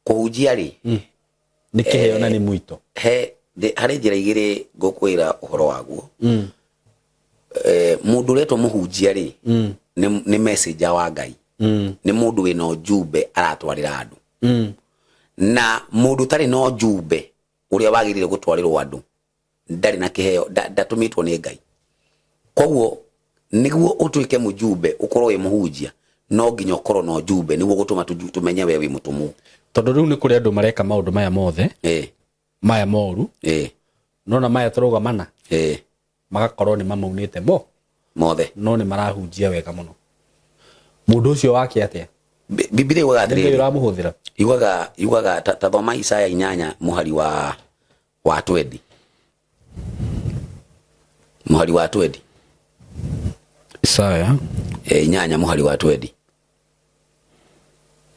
Kũhunjia rĩ,
Nĩ kĩheo na nĩ mwĩto.
He harĩ njĩra igĩrĩ ngũkwĩra ũhoro waguo. Mũndũ ũretwo mũhunjia rĩ, nĩ messenger wa Ngai. Nĩ mũndũ wĩna ũjumbe aratwarĩra andũ. Na mũndũ ũtarĩ na ũjumbe ũrĩa wagĩrĩire gũtwarĩrwo andũ ndarĩ na kĩheo, ndatũmĩtwo nĩ Ngai. Koguo nĩguo ũtuĩke mũjumbe ũkorwo wĩ mũhunjia, no nginya ũkorwo na ũjumbe nĩguo gũtũma tũmenye we wĩ mũtũmwo.
Tondũ rĩu nĩ kũrĩ andũ mareka maũndũ maya mothe, maya moru, nona maya tũrauga mana, magakorwo nĩ mamaunĩte mo
mothe,
no nĩ marahunjia wega mũno. Mũndũ ũcio wake atĩa?
Bibilia yugaga
Nĩ Ngai
atĩrĩrĩ,
ũramũhũthĩra.
Yugaga ta thoma Isaya 8 mũhari wa 20. Mũhari wa 20.
Isaya.
8 mũhari wa 20.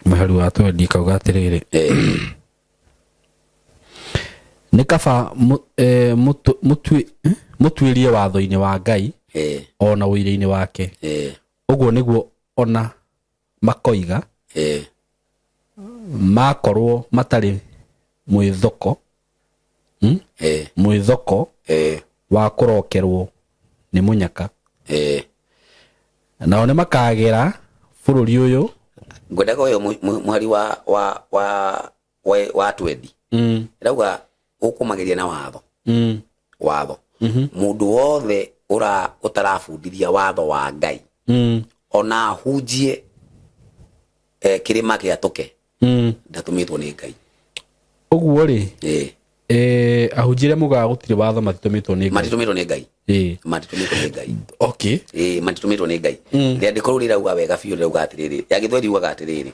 Mũhari wa 20 kauga atĩrĩrĩ. Nĩ kaba mũtuĩrie watho-inĩ wa Ngai o na ũira-inĩ wake. Ũguo nĩguo ona makoiga makorwo matarĩ mwĩthoko, Mwĩthoko wa kũrokerwo nĩ mũnyaka. Nao nĩ makagera bũrũri ũyũ.
Ngwendaga ũyũ mũhari wa 20. Ĩrauga ũkũmageria na watho. Watho. Mũndũ wothe ũtarabundithia watho wa Ngai, ona ahunjie kĩrĩma gĩatũke, ndatũmĩtwo nĩ Ngai.
Ũguo rĩ, ahunjia arĩa mugaga gũtirĩ watho matitũmĩtwo nĩ Ngai.
Matitũmĩtwo nĩ Ngai. Matitũmĩtwo nĩ Ngai.
Okay.
Matitũmĩtwo nĩ Ngai. Rĩandĩko rĩu rĩrauga wega biũ, rĩrauga atĩrĩrĩ, ya Gĩthweri yugaga atĩrĩrĩ,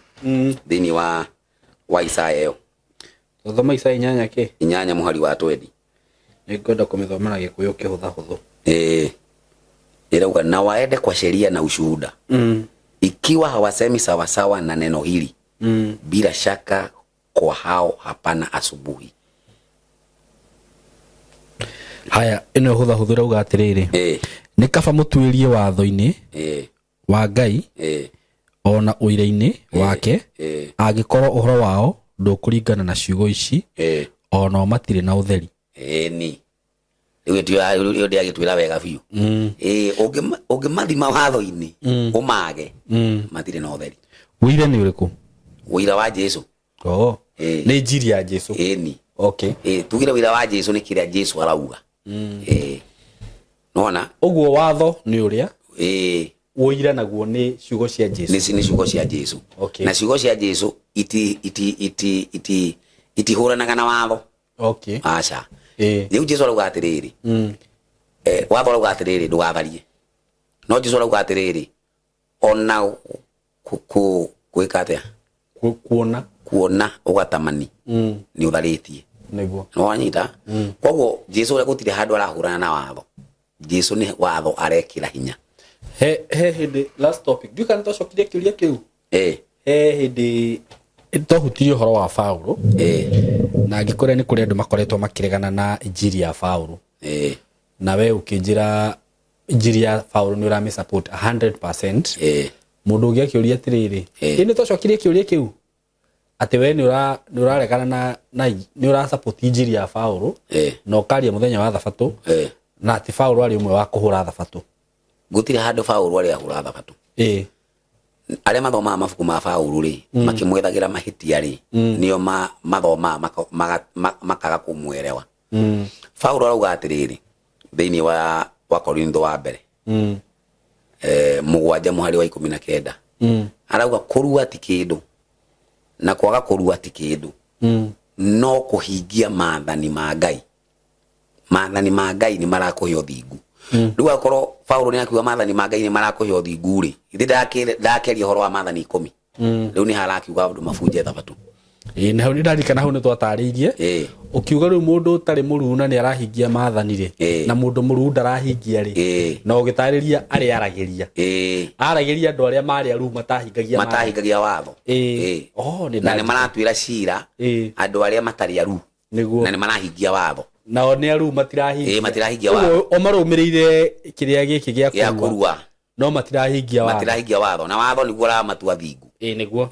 thĩinĩ wa Isaya ĩyo.
Thoma Isaya 8 kĩ?
8 mũhari wa 20.
Nĩngwenda kũmĩthoma na Gĩkũyũ kĩhũthahũthũ.
Ĩrauga na waende kwa sheria na ushuhuda. Ikiwa hawasemi sawasawa na neno hili, bila shaka kwa hao hapana asubuhi.
Haya, ĩno ĩhũthahũthũ ĩrauga atĩrĩrĩ, nĩ kaba mũtuĩrie watho-inĩ wa Ngai o na ũira-inĩ wake, angĩkorwo ũhoro wao ndũkũringana na ciugo ici, o nao matirĩ na ũtheri.
Ni. Rĩu ĩyo ndĩagĩtwĩra wega biũ. Ũngĩmathima watho-inĩ, ũmage, matirĩ na ũtheri.
Ũira nĩ ũrĩkũ?
Ũira wa Jesu.
Nĩ njiri ya Jesu.
Ni. Tugire ũira wa Jesu nĩ kĩrĩa Jesu arauga. Nona?
Ũguo watho nĩ ũrĩa? Ũira naguo nĩ ciugo cia Jesu.
Nĩ ciugo cia Jesu. Na ciugo cia Jesu itihũranaga na watho. Aca. Rĩu Jesu arauga atĩrĩrĩ. Watho arauga atĩrĩrĩ, ndũgatharie. No Jesu arauga atĩrĩrĩ, ona gwĩka atĩa?
Kuona.
Kuona ũgatamani. Nĩ ũtharĩtie.
Nĩguo.
Nĩ wanyita? Koguo Jesu ũrĩa gũtirĩ handũ arahũrana na watho. Jesu nĩ watho arekĩra hinya.
He hĩndĩ last topic. Ndiũĩ kana nĩtwacokire kĩũria kĩu. He hĩndĩ twahutirie ũhoro wa Paulo na ngĩkũrĩa nĩ kũrĩ andũ makoretwo makĩregana na injiri ya Paulo, na we ũkĩnjĩra injiri ya Paulo nĩ ũramĩ support 100%. Mũndũ ũngĩ akĩũria atĩrĩrĩ, ĩ nĩ twacokirie kĩũria kĩu atĩ we nĩ ũraregana na nĩ ũra support injiri ya Paulo na ũkaria mũthenya wa thabatũ, na atĩ Paulo arĩ ũmwe wa kũhũra thabatũ.
Gũtirĩ handũ Paulo arĩ ahũra thabatũ. Arĩa mathomaga mabuku ma Paulo rĩ, makĩmwethagĩra mahĩtia rĩ, nĩo mathomaga makaga kũmwerewa. Paulo arauga atĩrĩrĩ thĩinĩ wa Korintho wa mbere 7 mũhari wa 19, arauga kũrua ti kĩndũ na kwaga kũrua ti kĩndũ, no kũhingia maathani ma Ngai. Maathani ma Ngai nĩ marakũhe ũthingu. Rĩu akorwo Paulo nĩ akiuga maathani ma Ngai nĩ marakũhe ũthingu rĩ, ithe ndakeria ũhoro wa maathani 10. Rĩu nĩ harakiuga andũ mabunje thabatũ.
Ĩĩ, na hau nĩ ndarikana hau nĩ twatarĩirie ũkiuga rĩu mũndũ ũtarĩ mũruu na nĩ arahingia maathani rĩ, na mũndũ mũruu ndarahingia rĩ, na ũgĩtarĩria arĩa aragĩria, aragĩria andũ arĩa marĩ aruu matahingagia maathani.
Matahingagia watho.
Oh, nĩ
na nĩ maratuĩra cira andũ arĩa matarĩ aruu
nĩguo
na nĩ marahingia watho.
Nao nĩ aruu matirahingia.
Ĩĩ, matirahingia watho.
Ũguo o marũmĩrĩire kĩrĩa gĩkĩ gĩa
gĩa
kũrua,
kũrua,
no matirahingia watho.
Matirahingia watho, na watho nĩguo ũramatua thingu.
Ĩĩ, nĩguo.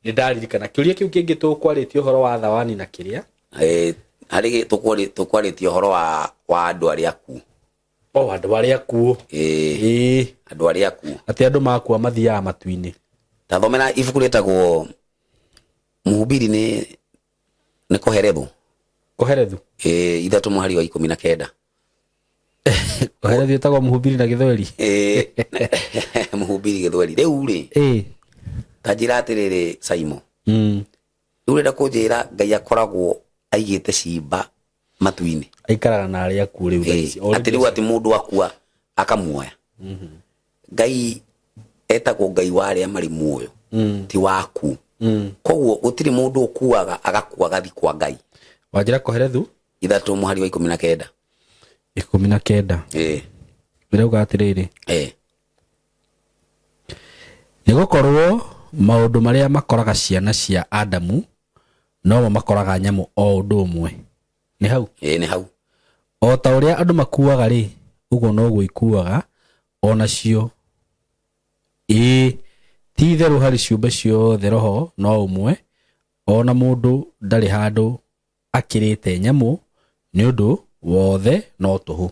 Nĩ ndaririkana kĩũria kĩu kĩngĩ tũkwarĩtie ũhoro wa thawani na kĩrĩa
Harĩ tũkwarĩtie ũhoro wa andũ arĩa akuũ.
O andũ arĩa akuũ.
Ĩĩ. Andũ arĩa akuũ.
Atĩ andũ makua mathiaga matu-inĩ.
Tathomera ibuku rĩtagwo Mũhubiri nĩ Koherethu.
Koherethu.
Ĩĩ, 3 mũhari wa 19.
Koherethu ĩtagwo Mũhubiri na Gĩthweri.
Ĩĩ, Mũhubiri Gĩthweri. Rĩu rĩ, ta njĩra atĩrĩrĩ Saimo. Rĩu ũrenda kũnjĩra Ngai akoragwo aigĩte cimba matu-inĩ.
Aikaraga na arĩa akuũ rĩu thaa ici.
Atĩ rĩu atĩ mũndũ akua akamuoya. Ngai etagwo Ngai wa arĩa marĩ muoyo, ti waku. Koguo gũtirĩ mũndũ ũkuaga agakua agathiĩ kwa Ngai.
Wanjĩra Koherethu?
3 mũhari wa 19.
19. Ĩrauga atĩrĩrĩ. Nĩgũkorwo maũndũ marĩa makoraga ciana cia Adamu nomo makoraga nyamũ o ũndũ ũmwe. Nĩ hau?
Ĩĩ, nĩ hau.
O ta ũrĩa andũ makuaga rĩ, ũguo noguo ikuaga o nacio. Ĩĩ, ti itherũ harĩ ciũmbe ciothe roho no ũmwe, o na mũndũ ndarĩ handũ akĩrĩte nyamũ, nĩ ũndũ wothe no tũhũ.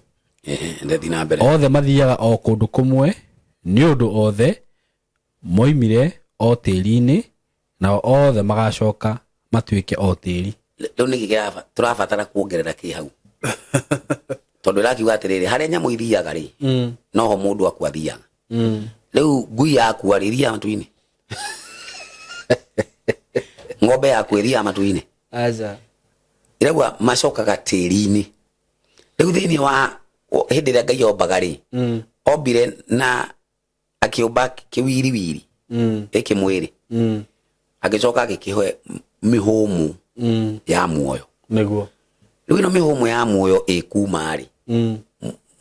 Ndethi na mbere.
Othe mathiaga o kũndũ kũmwe, nĩ ũndũ othe moimire o tĩri-inĩ, nao othe magacoka matuĩke o tĩri.
Rĩu nĩkĩ tũrabatara kuongerera kĩ hau? Tondũ ĩrakiuga atĩrĩrĩ, harĩa nyamũ ithiaga rĩ, noho mũndũ akua athiaga. Rĩu ngui yakua rĩ, ĩthiaga matu-inĩ? Ng'ombe yaku ĩthiaga matu-inĩ?
Aca.
Ĩrauga macokaga tĩri-inĩ. Rĩu thĩinĩ wa hĩndĩ ĩrĩa Ngai ombaga rĩ, ombire na akĩũmba kĩwiriwiri gĩkĩ mwĩrĩ, agĩcoka agĩkĩhe mĩhũmũ ya muoyo.
Nĩguo.
Rĩu ĩno mĩhũmũ ya muoyo ĩkuma rĩ,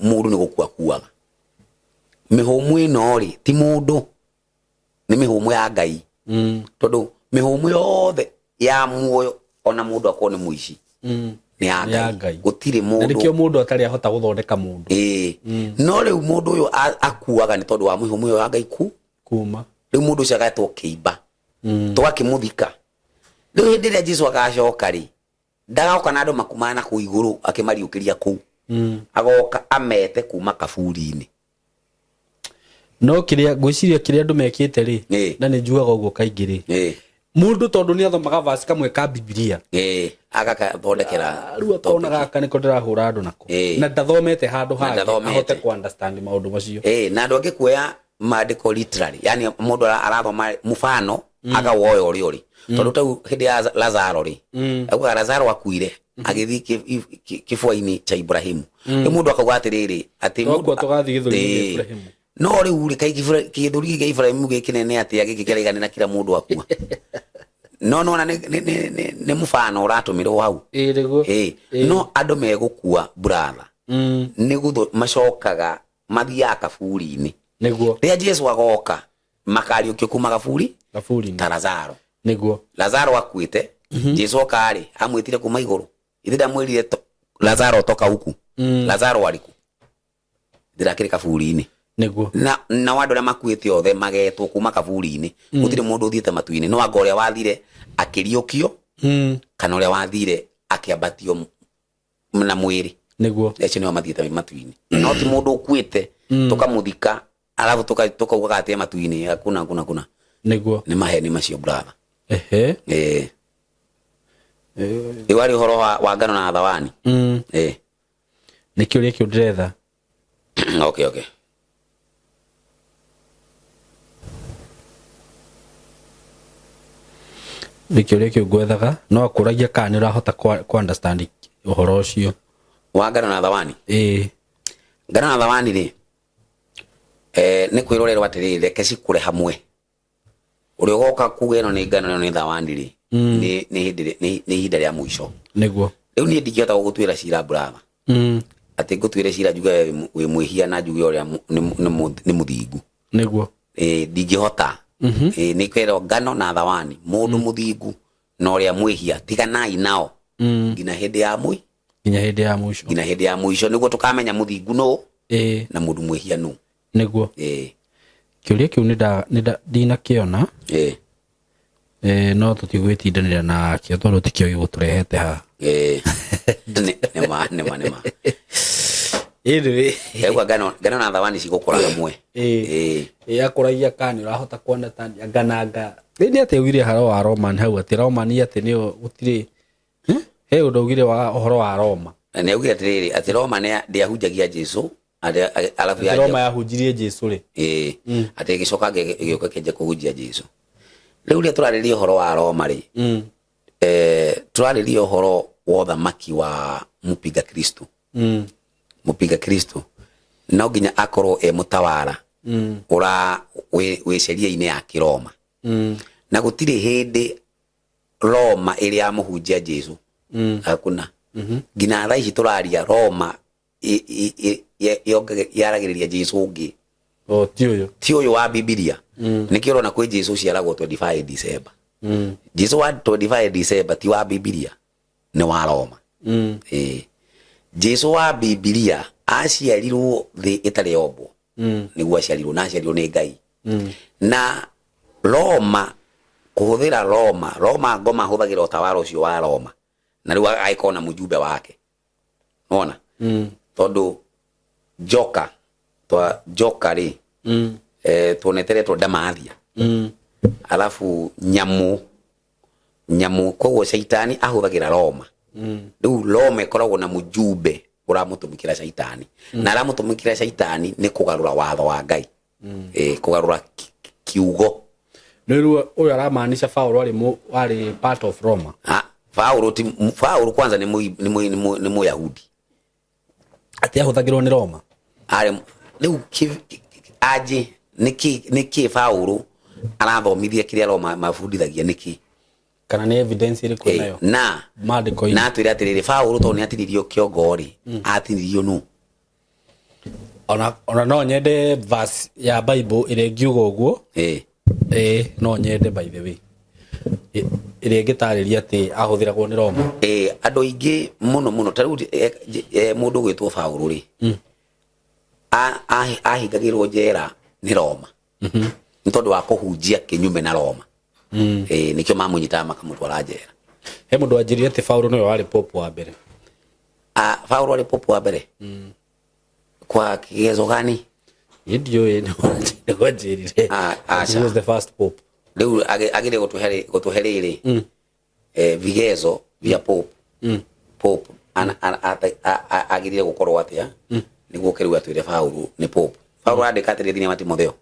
mũndũ nĩ gũkua akuaga. Mĩhũmũ ĩno rĩ, ti mũndũ, nĩ mĩhũmũ ya Ngai. Tondũ mĩhũmũ yothe ya muoyo ona mũndũ akorwo nĩ mũici, nĩ ya
Nĩ ya
Ngai.
Ngai.
Gũtirĩ
Na
mũndũ.
nĩkĩo mũndũ atarĩ ahota gũthondeka mũndũ.
Ĩĩ. No rĩu mũndũ ũyũ akuaga nĩ tondũ wa mĩhũmũ ĩyo ya Ngai
kuma.
Rĩu mũndũ ũcio agatwo kĩimba. Tũgakĩmũthika. Rĩu hĩndĩ ĩrĩa Jesu agacoka rĩ, ndagoka na andũ makumana na kũu igũrũ akĩmariũkĩria kũu. Agoka amete kuma kaburi-inĩ.
No kĩrĩa ngwĩciria kĩrĩa andũ mekĩte rĩ, na nĩ njugaga ũguo kaingĩ rĩ, mũndũ tondũ nĩ athomaga verse kamwe ka Bibilia,
Agakathondekera
rĩu akona gaka nĩko ndĩrahũra andũ nako, na ndathomete handũ
Na
hangĩ
ndathomete.
ahote ku understand maũndũ macio.
Na andũ angĩ kuoya maandĩko literally, yani mũndũ arathoma mfano akawoya ũrĩa ũrĩ, tondũ tau hĩndĩ ya Lazaro rĩ, augaga Lazaro akuire agĩthiĩ kĩbua-inĩ cha Ibrahimu. Rĩu mũndũ akauga atĩrĩrĩ, atĩ
Twakua
mũndũ
tũgathiĩ gĩthũri-inĩ kĩa Ibrahimu.
No rĩu rĩ, kaĩ gĩthũri gĩa Ibrahimu gĩkĩnene atĩa gĩkĩ kĩraiganĩra kila mũndũ akua? No nona nĩ mũbano ũratũmĩrwo hau.
Ĩĩ, nĩguo.
No andũ megũkua brother, nĩ gũthũ macokaga mathiaga kaburi-inĩ.
Nĩguo.
Rĩrĩa Jesu agoka makariũkio kuma kaburi.
Kaburi-inĩ.
Ta Lazaro.
Nĩguo.
Lazaro akuĩte, Jesu oka rĩ, amwĩtire kuma igũrũ? Ithe ndamwĩrire Lazaro toka huku? Lazaro arĩkũ? Ndĩrakĩrĩ kaburi-inĩ.
Nĩguo.
Na andũ arĩa makuĩte othe magetwo kuma kaburi-inĩ. Gũtirĩ mũndũ ũthiĩte matu-inĩ, no anga ũrĩa wathire akĩriũkio, kana ũrĩa wathire akĩambatio na mwĩrĩ.
Nĩguo.
Acio nĩo mathiĩte matu-inĩ, no ti mũndũ ũkuĩte tũkamũthika alafu tukaugaga atĩ e matu-inĩ. Hakuna, hakuna, hakuna.
Nĩguo.
Nĩ maheni macio, brother.
Ehe.
Eh, rĩu arĩ ũhoro wa ngano na thawani. Eh.
Nĩ kĩũria kĩu ndĩretha.
Okay.
Nĩ kĩũria kĩu ngwethaga, no akũragia kana nĩ ũrahota ku understand ũhoro ũcio.
Wa ngano na thawani?
Ĩĩ.
Ngano na thawani rĩ, nĩ kwĩrorerwo atĩrĩrĩ, reke cikũre hamwe. Ũrĩa ũgoka kuga ĩno nĩ ngano, ĩno nĩ thawani rĩ, nĩ hĩndĩ nĩ ihinda rĩa mũico.
Nĩguo.
Rĩu niĩ ndingĩhota gũgũtuĩra cira, brother, atĩ ngũtuĩre cira njuge we wĩ mwĩhia na njuge ũrĩa nĩ mũthingu.
Nĩguo.
Ĩ, ndingĩhota. Ĩ, nĩ kwĩrwo ngano na thawani, mũndũ mũthingu na ũrĩa mwĩhia, tiganai nao nginya hĩndĩ ya
nginya hĩndĩ ya mũico.
Nginya hĩndĩ ya mũico nĩguo tũkamenya mũthingu nũ na mũndũ mwĩhia nũ.
Nĩguo.
Ĩ.
Kĩũria kĩu ndinakĩona.
Ĩ.
No tũtigwĩtindanĩra nakĩo tondũ tikĩo gĩgũtũrehete haha.
Ĩ, nĩma nĩma nĩma.
Anyway.
Rĩu ngano na thawani cigũkũra hamwe.
Ĩĩ.
Ĩ.
Akũragia kana nĩ ũrahota kuona ta ngananga nĩ atĩ augire haro wa Roman hau, atĩ Roman atĩ nĩyo gũtirĩ. Eh? He ũndũ augire wa ũhoro wa Roma.
Na nĩ augire atĩrĩrĩ, atĩ Roma ndĩahunjagia Jesu alafu
atĩ Roma yahunjirie Jesu rĩ.
Ĩĩ, atĩ ĩgĩcoka ĩgĩũka ĩkĩanjia kũhunjia Jesu. Rĩu rĩrĩa tũrarĩria ũhoro wa Roma rĩ, tũrarĩria ũhoro wa ũthamaki wa mũpinga Kristo. Mũpinga Kristo no nginya akorwo e mũtawara ũra wĩ sheria-inĩ ya Kĩroma, na gũtirĩ hĩndĩ Roma ĩrĩ ya mũhunjia Jesu. Hakuna. Nginya thaa ici tũraria, Roma yaragĩrĩria Jesu ũngĩ.
O ti ũyũ.
Ti ũyũ wa Bibilia. Nĩkĩo ũrona kwĩ Jesu ũciaragwo 25 December. Jesu wa 25 December ti wa Bibilia, nĩ wa Roma. Ĩĩ, Jesu wa Bibilia aciarirwo thĩ ĩtarĩ yombwo. Nĩguo aciarirwo, na aciarirwo nĩ Ngai. Na Roma kũhũthĩra Roma ngoma ahũthagĩra ũtawara ũcio wa Roma, na rĩu agĩkorwo na mũjumbe wake nona, tondũ njoka twa njoka rĩ, tuonete retwo ndamathia, alafu nyamũ. Koguo caitani ahũthagĩra Roma. Rĩu Roma ĩkoragwo na mũjumbe ũramũtũmĩkĩra caitani, na aramũtũmĩkĩra caitani nĩ kũgarũra watho wa Ngai, kũgarũra kiugo.
Rĩu ũyũ aramaanisha Paulo arĩ part of Roma?
Ah, Paulo ti Paulo kwanza nĩ Mũyahudi.
Atĩ ahũthagĩrwo nĩ Roma?
Arĩ rĩu aje nĩkĩ Paulo arathomithia kĩrĩa Roma mabundithagia nĩkĩ?
Kana nĩ evidence ĩrĩkũ nayo
na
maandĩko-inĩ?
Na atwĩre atĩrĩrĩ, Paulo tondũ nĩ atinirio kĩongo rĩ, atinirio nũ?
Ona no nyende verse ya Bible ĩrĩa ĩngiuga ũguo. Ĩĩ, no nyende, by the way, ĩrĩa ĩngĩtarĩria atĩ ahũthĩragwo nĩ Roma.
Andũ aingĩ mũno mũno, ta rĩu mũndũ ũgwĩtwo Paulo rĩ, ahingagĩrwo njera nĩ Roma nĩ tondũ wa kũhunjia kĩnyume na Roma. Nĩkĩo mamũnyitaga makamũtwara njera.
He mũndũ wanjĩrire atĩ Paulo nĩwe warĩ pope wa mbere.
Ah, Paulo arĩ pope wa mbere kwa kigezo gani?
Niĩ ndiũĩ, nĩguo anjĩrire.
Ah, aca.
He was the first pope.
Rĩu agĩrĩ gũtũhe rĩrĩ, vigezo vya pope. Pope agĩrĩire gũkorwo atĩa nĩguo kĩrĩu atwĩre Paulo nĩ pope? Paulo andĩka atĩrĩ thĩinĩ wa Timotheo,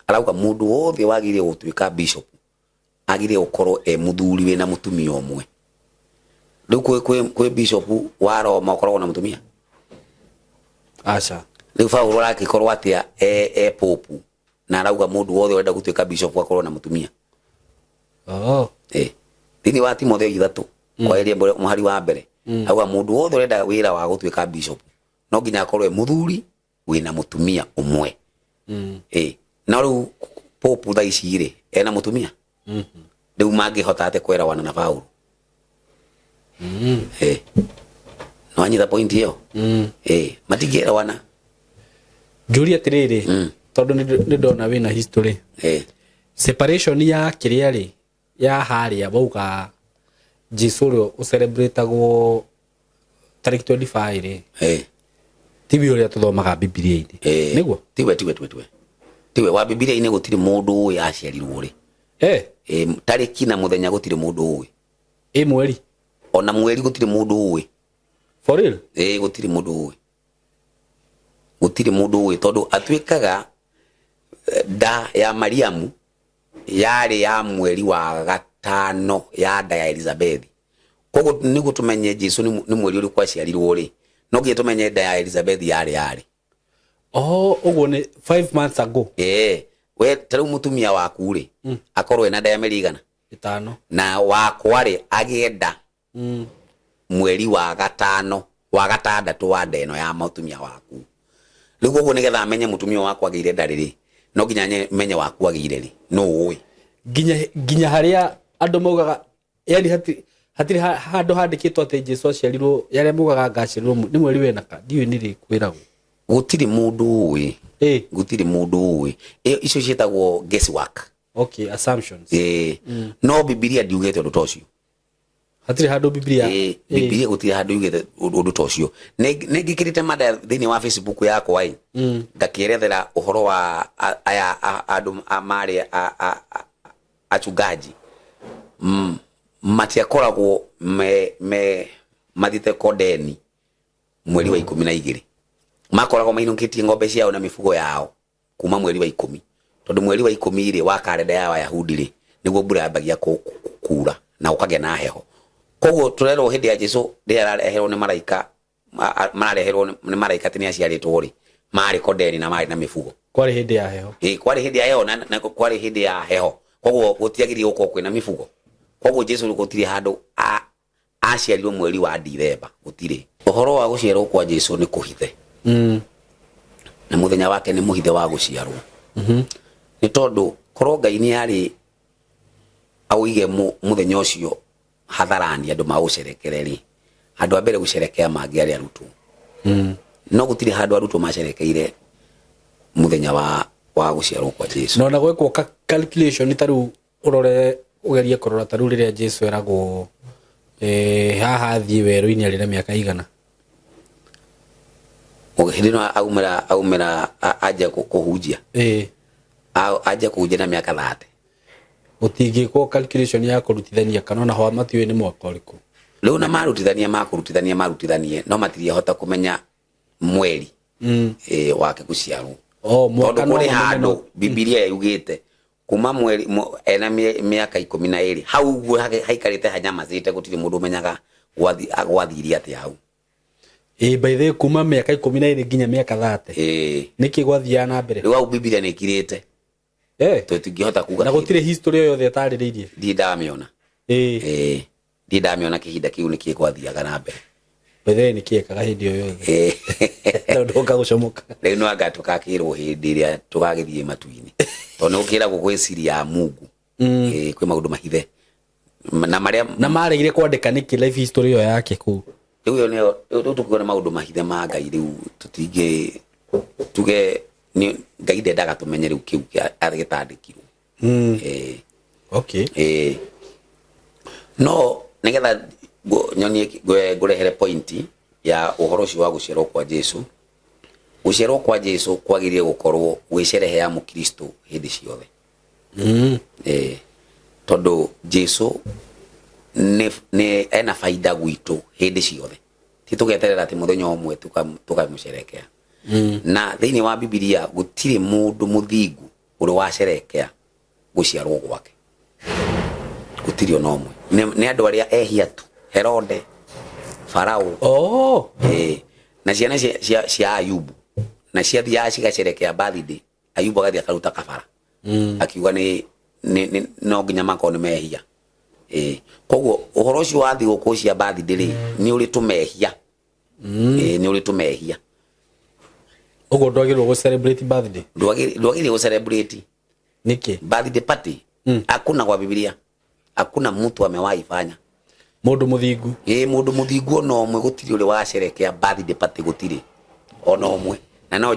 arauga mũndũ wothe wagĩrĩire gũtuĩka bishop agĩrĩire gũkorwo e mũthuri wĩna mũtumia ũmwe. Rĩu kwĩ bishop wa Roma ũkoragwo na mũtumia?
Aca.
Rĩu Paulo arakĩkorwo atĩa e pope na arauga mũndũ wothe ũrenda gũtuĩka bishop akorwo na mũtumia?
Oh.
Thĩinĩ wa Timotheo 3 kwaĩria mũhari wa mbere, auga mũndũ wothe ũrenda wĩra wa gũtuĩka bishop no nginya akorwo e mũthuri wĩna mũtumia ũmwe. Na rĩu pope thaa ici rĩ, ena mũtumia? Rĩu mangĩhota atĩa kwĩrawana na Paulo? Eh. No anyita point ĩyo? Eh, matingĩerawana.
Njũrie atĩrĩrĩ, tondũ nĩ ndona wĩna history. Separation ya kĩrĩa rĩ, ya harĩa wauga Jesu ũrĩa ũcelebratagwo tarĩki 25 rĩ, tiwe ũrĩa tũthomaga Bibilia-inĩ? Nĩguo?
Tiwe, tiwe, tiwe, tiwe, tiwe wa Bibilia-inĩ. Gũtirĩ mũndũ ũĩ aciarirwo rĩ. Tarĩki na mũthenya gũtirĩ mũndũ ũĩ.
Ĩ mweri?
Ona mweri gũtirĩ mũndũ ũĩ.
For real?
Ĩ, gũtirĩ mũndũ ũĩ, gũtirĩ mũndũ ũĩ, tondũ atuĩkaga nda ya Mariamu yarĩ ya mweri wa gatano ya nda ya Elizabeth. Koguo nĩguo tũmenye Jesu nĩ mweri ũrĩkũ aciarirwo rĩ, no nginya tũmenye nda ya Elizabeth yarĩ
Oh, ũguo nĩ 5 months ago.
Ĩĩ, we ta rĩu mũtumia waku rĩ, akorwo ena nda ya mĩeri igana?
5.
Na wakwa rĩ, agĩe nda mweri wa gatano, wa gatandatũ wa nda ĩno ya mũtumia waku. Rĩu koguo nĩgetha amenye mũtumia wakwa agĩire nda rĩrĩ, no nginya menye waku agĩire rĩ. No ũĩ?
Nginya harĩa andũ maugaga, yani hatirĩ handũ handĩkĩtwo atĩ Jesu aciarirwo, yarĩa maugaga ngaciarirwo nĩ mweri wena ka ndiũĩ nĩ rĩ kwĩragwo.
Gũtirĩ mũndũ ũĩ. Gũtirĩ mũndũ ũĩ. Ĩyo icio ciĩtagwo guesswork.
Okay, assumptions.
Ĩĩ, no Bibilia ndiugĩte ũndũ ta ũcio.
Hatirĩ handũ Bibilia?
Ĩĩ, Bibilia gũtirĩ handũ yugĩte ũndũ ta ũcio. Nĩ ngĩkĩrĩte mada thĩinĩ wa Facebook yakwa ĩ, ngakĩerethera ũhoro wa aya andũ marĩ achungaji matiakoragwo me mathiĩte kondeni mweri wa 12. Makoragwo mainũkĩtie ng'ombe ciao na mifugo yao kuma mweri wa 10, tondũ mweri wa 10 rĩ, wa karenda ya Wayahudi rĩ, nĩguo mbura yambagia kura na gũkagĩa na heho. Koguo tũrerwo hĩndĩ ya Jesu rĩrĩa arareherwo nĩ maraika, marareherwo nĩ maraika atĩ nĩ aciarĩtwo rĩ, marĩ kondeni na marĩ na mifugo.
Kwarĩ hĩndĩ ya heho.
Ĩ, kwarĩ hĩndĩ ya heho na kwarĩ hĩndĩ ya heho, koguo gũtiagĩrĩire gũkorwo kwĩna mifugo. Koguo Jesu gũtirĩ handũ aciarirwo mweri wa Dithemba, gũtirĩ. Ũhoro wa gũciarwo kwa Jesu nĩ kũhithe, na mũthenya wake nĩ mũhithe wa gũciarwo, nĩ tondũ korwo Ngai nĩ arĩ aũige mũthenya ũcio hadharani andũ maũcerekere rĩ, andũ a mbere gũcerekea mangĩarĩ arutwo. No gũtirĩ handũ arutwo macerekeire mũthenya wa gũciarwo kwa Jesu.
Na ona gwekwo calculation, ta rĩu ũrore, ũgerie kũrora ta rĩu rĩrĩa Jesu eragwo haha athiĩ werũ-inĩ, arĩ na mĩaka igana?
Hĩndĩ ĩno aumĩra anjia kũhunjia?
Ĩĩ.
Anjia kũhunjia na mĩaka 30.
Gũtingĩkwo calculation ya kũrutithania kana ona ho matiũĩ nĩ mwaka ũrĩkũ?
Rĩu na marutithania, makũrutithania, marutithanie, no matirĩhota kũmenya mweri wake gũciarwo.
Oh, mwaka.
Tondũ
no
kũrĩ
mamenye
handũ Bibilia yugĩte kuma mweri ena mĩaka 12 hau ũguo haikarĩte hanyamacĩte, gũtirĩ mũndũ ũmenyaga gwathire atĩa hau.
Ĩĩ, by the way, kuma mĩaka 12 nginya mĩaka 30, nĩkĩ gwathiaga na mbere?
Rĩu hau Bibilia nĩ ĩkirĩte. Tũtingĩhota kuga.
Na gũtirĩ history o yothe ĩtarĩrĩirie?
Ndirĩ ndamĩona. Ĩĩ, ndirĩ ndamĩona kĩhinda kĩu nĩkĩ gwathiaga na mbere.
By the way, nĩkĩ ekaga hĩndĩ ĩyo yothe tondũ oka gũcomoka?
Rĩu no anga tũgakĩrwo hĩndĩ ĩrĩa tũgagĩthiĩ matu-inĩ, tondũ nĩ gũkĩragwo gwĩ siri ya Mungu. Ĩĩ, kwĩ maũndũ mahithe na marĩa
Na maregire kwandĩka nĩkĩ life history ĩyo yake kũu?
Rĩu ĩyo nĩyo rĩu tũkiuga nĩ maũndũ mahithe ma Ngai. Rĩu tũtingĩ tuge nĩ Ngai ndendaga tũmenye rĩu kĩu gĩtandĩkirwo. Ĩĩ. Ĩĩ, no nĩgetha nyonie ngũrehere point ya ũhoro ũcio wa gũciarwo kwa Jesu. Gũciarwo kwa Jesu kwagĩrĩire gũkorwo gwĩ cerehe ya mũkristo hĩndĩ ciothe. Ĩĩ, tondũ Jesu nĩ ena baida gwitũ hĩndĩ ciothe, ti tũgeterera atĩ mũthenya ũmwe tũkamũcerekea. Na thĩinĩ wa Bibilia gũtirĩ mũndũ mũthingu ũrĩ wacerekea gũciarwo gwake, gũtirĩ ona ũmwe. Nĩ andũ arĩa ehia tu, Herode, Farao. Ĩĩ, na ciana cia Ayubu na ciathiaga cigacerekea birthday, Ayubu agathiĩ akaruta kabara, akiuga nĩ no nginya makorwo nĩ mehia. Ĩĩ, koguo ũhoro ũcio wa thigũkũ cia birthday rĩ, nĩ ũrĩ tũmehia. Ĩĩ, nĩ ũrĩ tũmehia.
Ũguo ndwagĩrĩirwo gũ celebrate birthday?
Ndwagĩrĩire gũ celebrate.
Nĩkĩ?
Birthday party. Hakuna kwa Biblia, hakuna mtu amewahi fanya.
Mũndũ mũthingu.
Ĩ, mũndũ mũthingu ona ũmwe gũtirĩ ũrĩ wacerekea birthday party, gũtirĩ ona ũmwe. Na no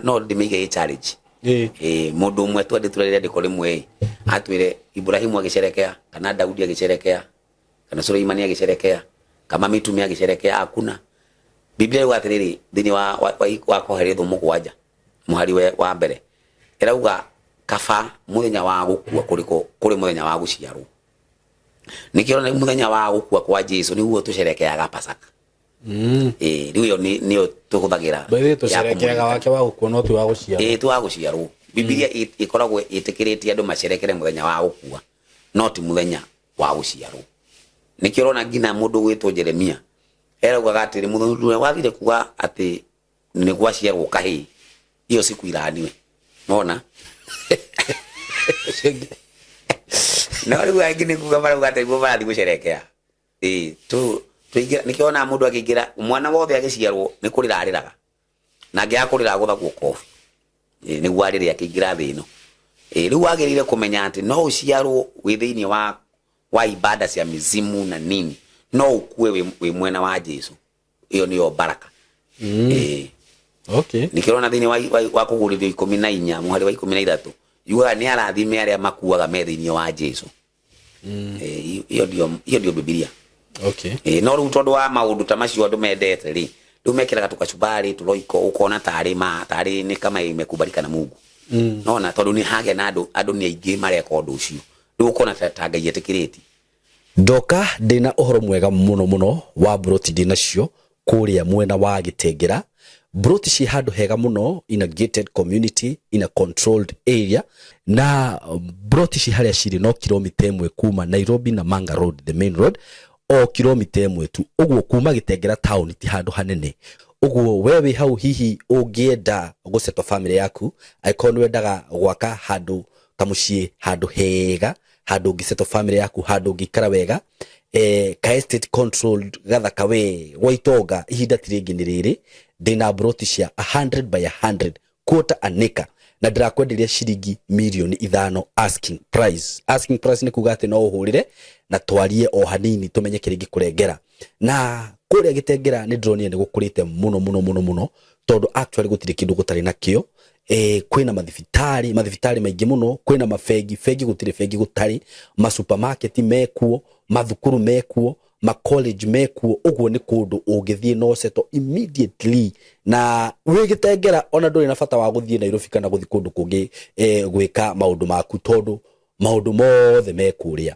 no ndĩmĩige ĩ challenge. Ĩ, mũndũ ũmwe twandĩtũre rĩandĩko rĩmwe ĩ, atwĩre Ibrahimu agĩcerekea, kana Daudi agĩcerekea, kana Suleimani agĩcerekea, kama mitume agĩcerekea. Hakuna. Biblia yuga atĩrĩrĩ thĩinĩ wa Kohelethu 7 mũhari wa mbere, ĩrauga kaba mũthenya wa gũkua kũrĩ mũthenya wa gũciarwo. Nĩkĩo ona mũthenya wa gũkua kwa Jesu nĩguo tũcerekeaga Pasaka. Ĩ, rĩu ĩyo nĩyo tũhũthagĩra
By the way,
ya
tũcerekeaga
kũmũririkana.
Wake wa gũkua no ti wa gũciarwo.
Ĩ, ti wa gũciarwo. Bibilia ĩkoragwo ĩtĩkĩrĩtie andũ macerekere mũthenya wa gũkua, no ti mũthenya wa gũciarwo. Nĩkĩo ũrona nginya mũndũ gwĩtwo Jeremia eraugaga atĩrĩ, mũthuri ũrĩa wathire kuga atĩ nĩ gwaciarwo kahĩĩ, hiyo siku ilaaniwe. Nona no rĩu angĩ nĩ kuga marauga atĩ nĩguo marathiĩ gũcerekea. Ĩ, tu tũingĩra nĩkĩo ona mũndũ akĩingĩra, mwana wothe agĩciarwo nĩ kũrĩra arĩraga, na angĩaga kũrĩra agũthagwo kobi. Ĩ, nĩguo arĩrĩ akĩingĩra thĩ ĩno. Ĩ, rĩu wagĩrĩire kũmenya atĩ no ũciarwo wĩ thĩinĩ wa ibada cia mizimu na nini, no ũkue wĩ mwena wa Jesu. Ĩyo nĩyo baraka. Ĩ. Nĩkĩo ũrona thĩinĩ wa kũgũrithio 14 mũhari wa 13 yugaga nĩ arathime arĩa makuaga me thĩinĩ wa Jesu. Ĩ, ĩyo ndio Bibilia. Ĩ, no rĩu tondũ wa maũndũ ta macio andũ mendete rĩ, rĩu mekĩraga tũkachumbari tũroiko, ũkona tarĩ ma tarĩ nĩ kama imekubalika na Mungu. Nona tondũ nĩ hagĩa na andũ nĩ aingĩ mareka ũndũ ũcio, rĩu ũkona ta Ngai etĩkĩrĩtie.
Ndoka ndĩna ũhoro mwega mũno mũno wa mburoti ndĩnacio kũrĩa mwena wa Gĩtengera. Mburoti ciĩ handũ hega mũno, in a gated community, in a controlled area, na mburoti ci harĩa cirĩ no kilomita 1 kuma Nairobi na Manga Road, the main road, o kilomita 1 tu. Ũguo kuma Gĩtengera town ti handũ hanene. Ũguo we wĩ hau, hihi ũngĩenda gũsettle family yaku, angĩkorwo nĩ wendaga gwaka handũ kamũciĩ, handũ hega, handũ ũngĩsettle family yaku, handũ ũngĩikara wega, ka estate controlled gathaka we gwa itonga, ihinda ti rĩngĩ nĩ rĩrĩ. Ndĩna mburoti cia 100 by 100, quarter an acre, na ndĩrakwenderia ciringi mirioni 5 asking price. Asking price nĩ kuga atĩ no ũhũrĩre na twarie o hanini tũmenye kĩrĩa ingĩkũrengera. Na kũrĩa Gĩtengera nĩ ndĩronire nĩ gũkũrĩte mũno mũno mũno mũno, tondũ actually gũtirĩ kĩndũ gũtarĩ nakĩo. Kwĩna mathibitarĩ maingĩ mũno, kwĩna mabengi, bengi gũtirĩ bengi gũtarĩ, masupermarket mekuo, mathukuru mekuo, ma college mekuo. Ũguo nĩ kũndũ ũngĩthiĩ no settle immediately na wĩ Gĩtengera, ona ndũrĩ na bata wa gũthiĩ Nairobi kana gũthiĩ kũndũ kũngĩ gwĩka maũndũ maku, tondũ maũndũ mothe me kũrĩa.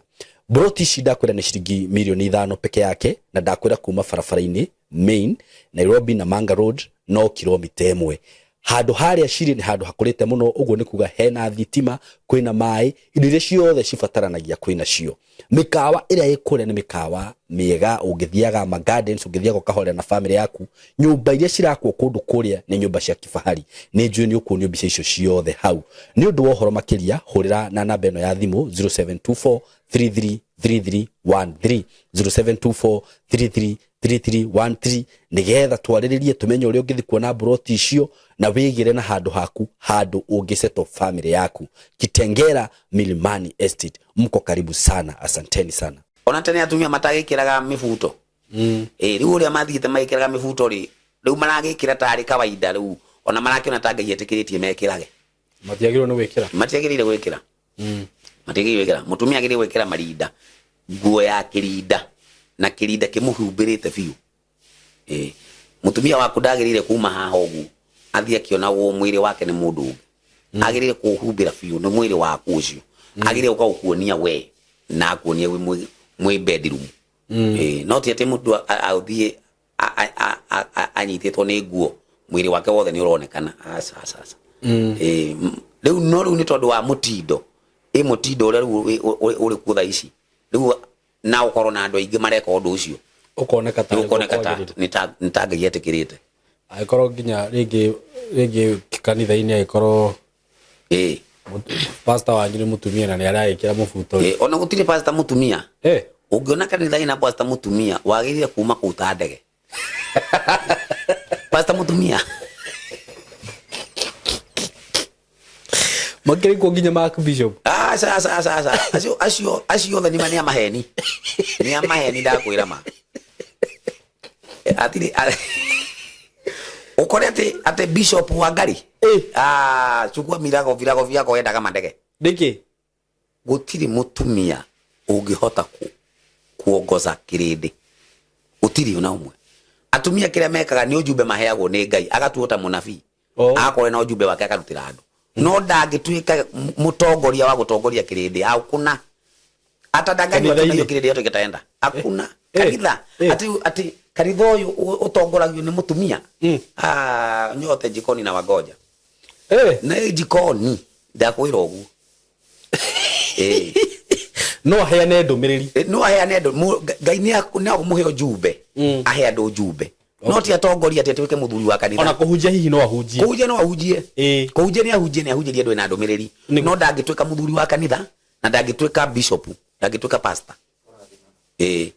Mburoti ici ndakwĩra nĩ ciringi mirioni 5 peke yake, na ndakwĩra kuma barabara-inĩ main Nairobi na Manga Road no kilomita 1. Handũ harĩa cirĩ nĩ handũ hakũrĩte mũno. Ũguo nĩ kuga hena thitima, kwĩna maĩ, indo iria ciothe cibataranagia kwĩna cio. Mĩkawa ĩrĩa ĩ kũrĩa nĩ mĩkawa mĩega, ũngĩthiaga ma gardens, ũngĩthiaga ũkahorera na family yaku. Nyũmba iria cirakwo kũndũ kũrĩa nĩ nyũmba cia kifahari. Nĩ njũĩ nĩ ũkuonio mbica icio ciothe hau. Nĩ ũndũ wa ũhoro makĩria, hũrĩra na namba ĩno ya thimũ 0724 333313, 0724 333313, nĩgetha twarĩrĩrie tũmenye ũrĩa ũngĩthiĩ kuona mburoti icio na wĩgĩre na handũ haku, handũ ũngĩsettle family yaku. Kitengera Milimani Estate, mko karibu sana, asanteni sana.
Ona tene atumia matagĩkĩraga mĩbuto. Ĩ, rĩu ũrĩa mathiĩte magĩkĩraga mĩbuto rĩ, rĩu maragĩkĩra tarĩ kawaida, rĩu ona marakĩona ta Ngai etĩkĩrĩtie mekĩrage.
Matiagĩrĩirwo nĩ gwĩkĩra.
Matiagĩrĩire gwĩkĩra. Matiagĩrĩire gwĩkĩra. Mũtumia agĩrĩire gwĩkĩra marinda, nguo ya kĩrinda, na kĩrinda kĩmũhumbĩrĩte biũ. Ĩ, mũtumia waku ndagĩrĩire kuma haha ũguo athiĩ akĩonagwo mwĩrĩ wake nĩ mũndũ ũngĩ. Agĩrĩire kũhumbĩra biũ, nĩ mwĩrĩ waku ũcio. Agĩrĩire gũka gũkuonia we na akuonie wĩ mwĩ bedroom. Ĩ, no ti atĩ mũndũ athiĩ anyitĩtwo nĩ nguo, mwĩrĩ wake wothe nĩ ũronekana. Aca, aca, aca. Ĩ, rĩu no rĩu nĩ tondũ wa mũtindo, ĩ, mũtindo ũrĩa rĩu ũrĩ kuo thaa ici rĩu, na ũkorwo na andũ aingĩ mareka ũndũ ũcio,
ũkoneka ta
rĩu ũkoneka ta
kwagĩrĩire.
Nĩ ta Ngai etĩkĩrĩte.
Angĩkorwo nginya rĩngĩ kanitha-inĩ, angĩkorwo pastor wanyu nĩ mũtumia na nĩ aragĩkĩra mũbuto.
Ĩ, ona gũtirĩ pastor mũtumia. Ũngĩona kanitha ina pastor mũtumia, wagĩrĩire kuma kũu ta ndege. Pastor mũtumia.
Makĩrĩ kuo nginya Mark Bishop.
Aca, aca, aca, aca, acio acio acio othe nĩ a maheni, nĩ a maheni, ndakwĩra ma. Atirĩ ukore atĩ bishop wa Ngarĩ. Ah, chukua mirago virago vyako, enda kama ndege.
Nĩkĩ?
Gũtirĩ mũtumia ũngĩhota kuongoza kĩrĩndĩ, gũtirĩ ona ũmwe. Atumia kĩrĩa mekaga nĩ ũjumbe maheagwo nĩ Ngai, agatuo ta mũnabii. Agakorwo na ũjumbe wake akarutĩra andũ, no ndangĩtuĩka mũtongoria wa gũtongoria kĩrĩndĩ. Hakuna, atadanganywa tu na hiyo
Kanitha-inĩ.
kĩrĩndĩ yote kitaenda. Hakuna. Kanitha ati kanitha ũyũ ũtongoragio nĩ mũtumia? Ah, nyote jikoni na wagoja. Na jikoni, ndakwĩra ũguo.
No aheane ndũmĩrĩri.
No aheane andũ. Ngai nĩ akũmũhe ũjumbe. Ahe andũ ũjumbe, no ti atongoria atĩ atuĩke mũthuri wa kanitha.
Ona kũhunjia hihi no ahunjie.
Kũhunjia no ahunjie. Kũhunjia nĩ ahunjie, nĩ ahunjĩrie andũ ena ndũmĩrĩri. No ndangĩtuĩka mũthuri wa kanitha na ndangĩtuĩka bishop, ndangĩtuĩka pastor. Ĩĩ,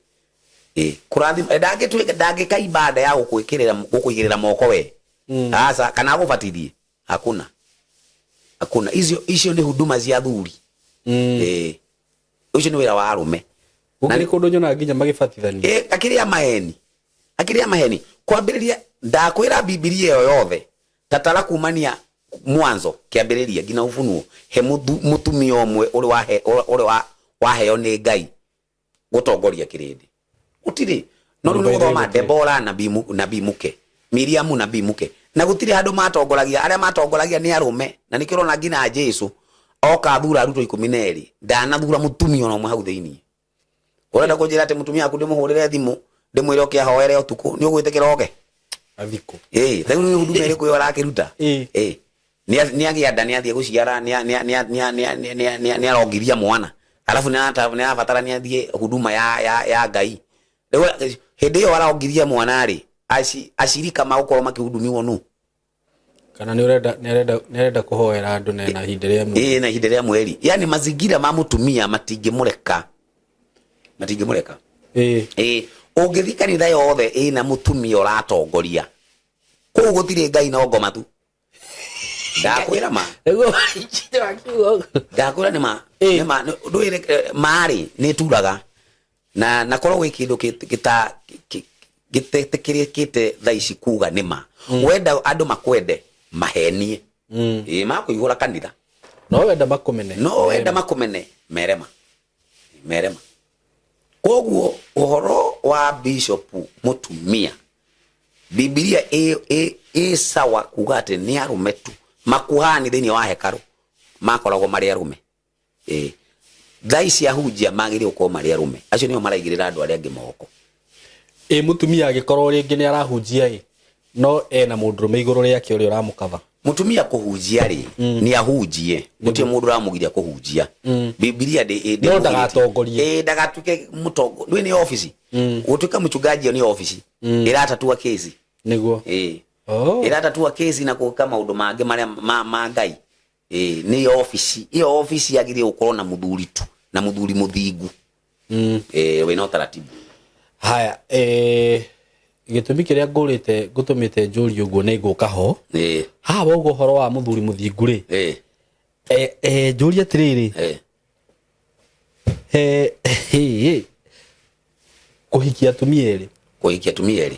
kũrathima, ndangĩtuĩka, ndangĩka ibada ya gũkwĩkĩrĩra, gũkũigĩrĩra moko we. Aca, kana agũbatithie, hakuna, hakuna. Icio nĩ huduma cia athuri. Ĩĩ, ũcio nĩ wĩra wa arũme.
Gũkĩrĩ kũndũ nyonaga nginya magĩbatithania.
Akĩrĩ a maheni, akĩrĩ a maheni. Kwambĩrĩria, ndakwĩra, Bibilia ĩyo yothe tatara kumania mwanzo, kĩambĩrĩria nginya Ufunuo, he mũtumia ũmwe ũrĩ wahe ũrĩ wa waheo nĩ Ngai gũtongoria kĩrĩndĩ? Gũtirĩ. No rĩu nĩ gũthoma.
Gũtirĩ.
Debora nabii mũke, Miriamu nabii mũke, na gũtirĩ handũ matongoragia. Arĩa matongoragia nĩ arũme, na nĩkĩo ũrona nginya Jesu oka athura arutwo 12, ndanathura mũtumia ona ũmwe hau thĩiniĩ. Ũrenda kũnjĩra atĩ mũtumia waku ndĩmũhũrĩre thimũ ndĩmwĩre oke ahoere ũtukũ, nĩ ũgwĩtĩkĩra oke?
Athikũ.
Ĩĩ, rĩu nĩ huduma ĩrĩkũ ĩyo arakĩruta? Ĩĩ, nĩ agĩa nda, nĩ athiĩ gũciara, nĩ arongiria mwana, alafu nĩ arabatara nĩ athiĩ huduma ya Ngai. Rĩu hĩndĩ ĩyo arongiria mwana rĩ, acirika magũkorwo makĩhudumiwo nũ?
Kana nĩ ũrenda nĩ arenda kũhoera andũ na ena ihinda rĩa mweri.
Ĩĩ, na ihinda rĩa mweri. Yani mazingira ma mũtumia matingĩmũreka, matingĩmũreka. Ĩĩ, ũngĩthiĩ kanitha yothe ĩna mũtumia ũratongoria kũu, gũtirĩ Ngai, no ngoma tu, ndakwĩra ma.
Nĩguo wakiuga ũguo.
Ndakwĩra nĩ ma. Nĩ ma. Ndwĩre marĩ nĩ turaga na korwo gwĩ kĩndũ gĩta gĩtetĩkĩrĩkĩte thaa ici kuga nĩ ma, wenda andũ makwende, mahenie. Ĩĩ, makũihũra kanitha.
No wenda makũmene.
No wenda makũmene, merema, merema. Koguo ũhoro wa bishop mũtumia, Bibilia ĩ sawa kuga atĩ nĩ arũme tu. Makuhani thĩinĩ wa hekarũ makoragwo marĩ arũme. Ĩ thaa ici ahunjia magĩrĩire gũkorwo marĩ arũme, acio nĩo maraigĩrĩra andũ arĩa angĩ moko.
Ĩ mũtumia angĩkorwo rĩngĩ nĩ arahunjia ĩ no ena mũndũrũme igũrũ rĩake ũrĩa ũramũkaba?
Mũtumia kũhunjia rĩ, nĩ ahunjie, gũtirĩ mũndũ ũramũgiria kũhunjia. Bibilia
No ndagatongorie.
Ĩ, ndagatuĩke mũtongo ndũĩ nĩ ofici. Gũtuĩka mchungaji ĩyo nĩ ofici ĩratatua kesi. Ĩ. Ĩratatua kesi na gwĩka maũndũ mangĩ marĩa ma Ngai. Ĩ, nĩ ofici ĩyo, ofici yagĩrĩire gũkorwo na mũthuri tu, na mũthuri mũthingu. Ĩ, wĩna ũtaratibu.
Haya, gĩtũmi kĩrĩa ngũrĩte ngũtũmĩte njũrie ũguo nĩ ngũka ho. Haha wauga ũhoro wa mũthuri mũthingu rĩ, njũrie atĩrĩrĩ, kũhikia atumia erĩ.
Kũhikia atumia erĩ?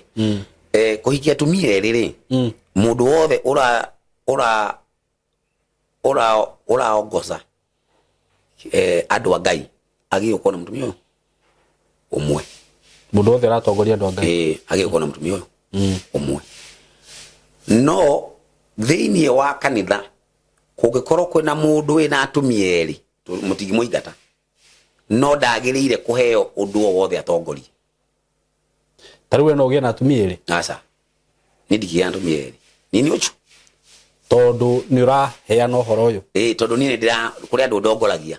Kũhikia atumia erĩ rĩ, mũndũ wothe ũra ũra ũra ũraongoza andũ a Ngai agĩrĩirwo gũkorwo na mũtumia ũyũ ũmwe.
Mũndũ wothe ũratongoria andũ a Ngai.
Agĩrĩirwo gũkorwo na mũtumia ũyũ ũmwe. No thĩinĩ wa kanitha kũngĩkorwo kwĩna mũndũ wĩna atumia erĩ, mũtingĩmũingata, no ndagĩrĩire kũheo ũndũ o wothe atongorie.
Ta rĩu we no ũgĩe na atumia erĩ?
Aca, niĩ ndingĩgĩa na atumia erĩ, niĩ nĩ ũchu.
Tondũ nĩ ũraheana ũhoro ũyũ.
Ĩĩ, tondũ niĩ nĩ ndĩra kũrĩ andũ ndongoragia.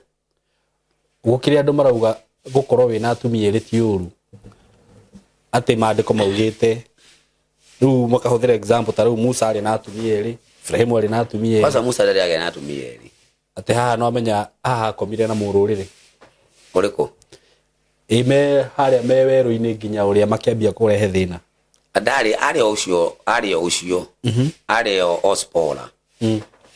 Gũkĩrĩ andũ marauga gũkorwo wĩna atumia erĩ ti ũru, atĩ maandĩko maugĩte, rĩu makahũthĩra example ta rĩu Musa arĩ na atumia erĩ, Ibrahimu arĩ na atumia erĩ.
Kwanza Musa rĩrĩa agĩa na atumia erĩ.
Atĩ haha no amenya haha akomire na mũrũrĩrĩ.
Ũrĩkũ?
Ĩ, me harĩa me werũ-inĩ nginya ũrĩa makĩambia kũrehe thĩna.
Ndarĩ arĩ o ũcio, arĩ o ũcio, arĩ o Ospora.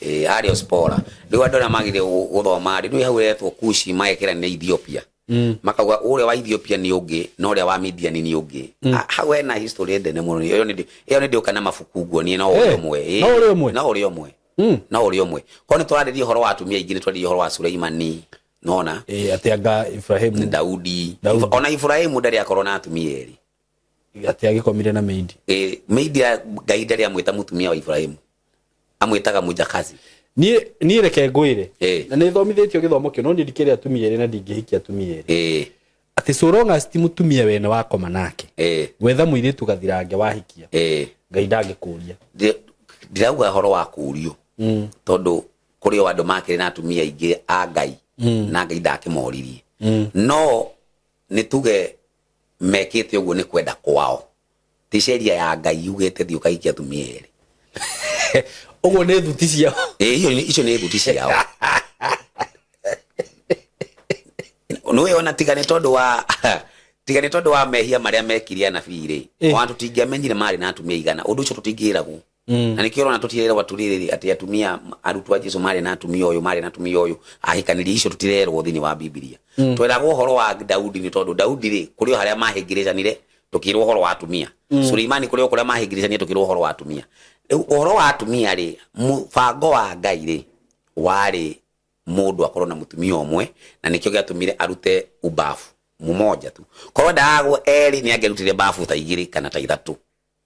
Ĩĩ, arĩ o Zipora. Rĩu andũ arĩa magire gũthoma rĩ, nĩ hau ĩretwo Kushi magekĩra nĩ Ethiopia. Makauga ũrĩa wa Ethiopia nĩ ũngĩ na ũrĩa wa Midiani nĩ ũngĩ. Hau hena history ndene mũno. Ĩyo nĩ ĩyo nĩ ndĩũka na mabuku nguonie no ũrĩa ũmwe. Ĩĩ,
no ũrĩa ũmwe?
No ũrĩa ũmwe. No ũrĩa ũmwe. Korwo nĩ tũrarĩria ũhoro wa atumia aingĩ nĩ twarĩria ũhoro wa Suleimani. Nona?
Ĩĩ, atĩ anga Ibrahimu.
Daudi.
Daudi.
Ona Ibrahimu ndarĩ akorwo na atumia erĩ.
Atĩ agĩkomire na meidi.
Ĩĩ, meidi Ngai ndarĩ amwĩta mũtumia wa Ibrahimu. Amwĩtaga mũjakazi.
Niĩ reke ngwĩre.
Ĩĩ.
Na nĩ thomithĩtio gĩthomo kĩu, no niĩ ndikĩrĩ atumia erĩ na ndingĩhikia atumia erĩ.
Ĩĩ.
Atĩ so long as ti mũtumia wene wakoma nake.
Ĩĩ.
Gwetha mũirĩtu gathirange wahikia.
Ĩĩ.
Ngai ndangĩkũria.
Ndirauga ũhoro wa kũrio. Tondũ kũrĩ o andũ makĩrĩ na atumia aingĩ a Ngai. Na Ngai ndakĩmoririe. No nĩ tuge mekĩte ũguo nĩ kwenda kwao. Ti sheria ya Ngai yugĩte thiĩ ũkahikie atumia erĩ.
Ũguo nĩ thuti ciao.
Ĩĩ, icio nĩ thuti ciao. Nĩũĩ ona tiga nĩ tondũ wa tiga nĩ tondũ wa mehia marĩa mekire anabii rĩ, ona tũtingĩamenyire marĩ na atumia aigana. Ũndũ ũcio tũtingĩragwo. Na nĩkĩo ũrona tũtirerwo atĩrĩrĩ atĩ atumia arutwo a Jesu marĩ na atumia ũyũ, marĩ na atumia ũyũ, ahikanĩrie, icio tũtirerwo thĩinĩ wa Bibilia. Tweragwo ũhoro wa Daudi nĩ tondũ Daudi rĩ, kũrĩ o harĩa mahĩngĩrĩcanire tũkĩrwo ũhoro wa atumia. Suleimani kũrĩ o kũrĩa mahĩngĩrĩcanire tũkĩrwo ũhoro wa atumia. Rĩu ũhoro wa atumia rĩ, mũbango wa Ngai rĩ, warĩ mũndũ akorwo na mũtumia ũmwe, na nĩkĩo gĩatũmire arute ubafu mũmoja tu. Korwo endaga erĩ nĩ angĩarutire bafu ta igĩrĩ kana ta ithatũ.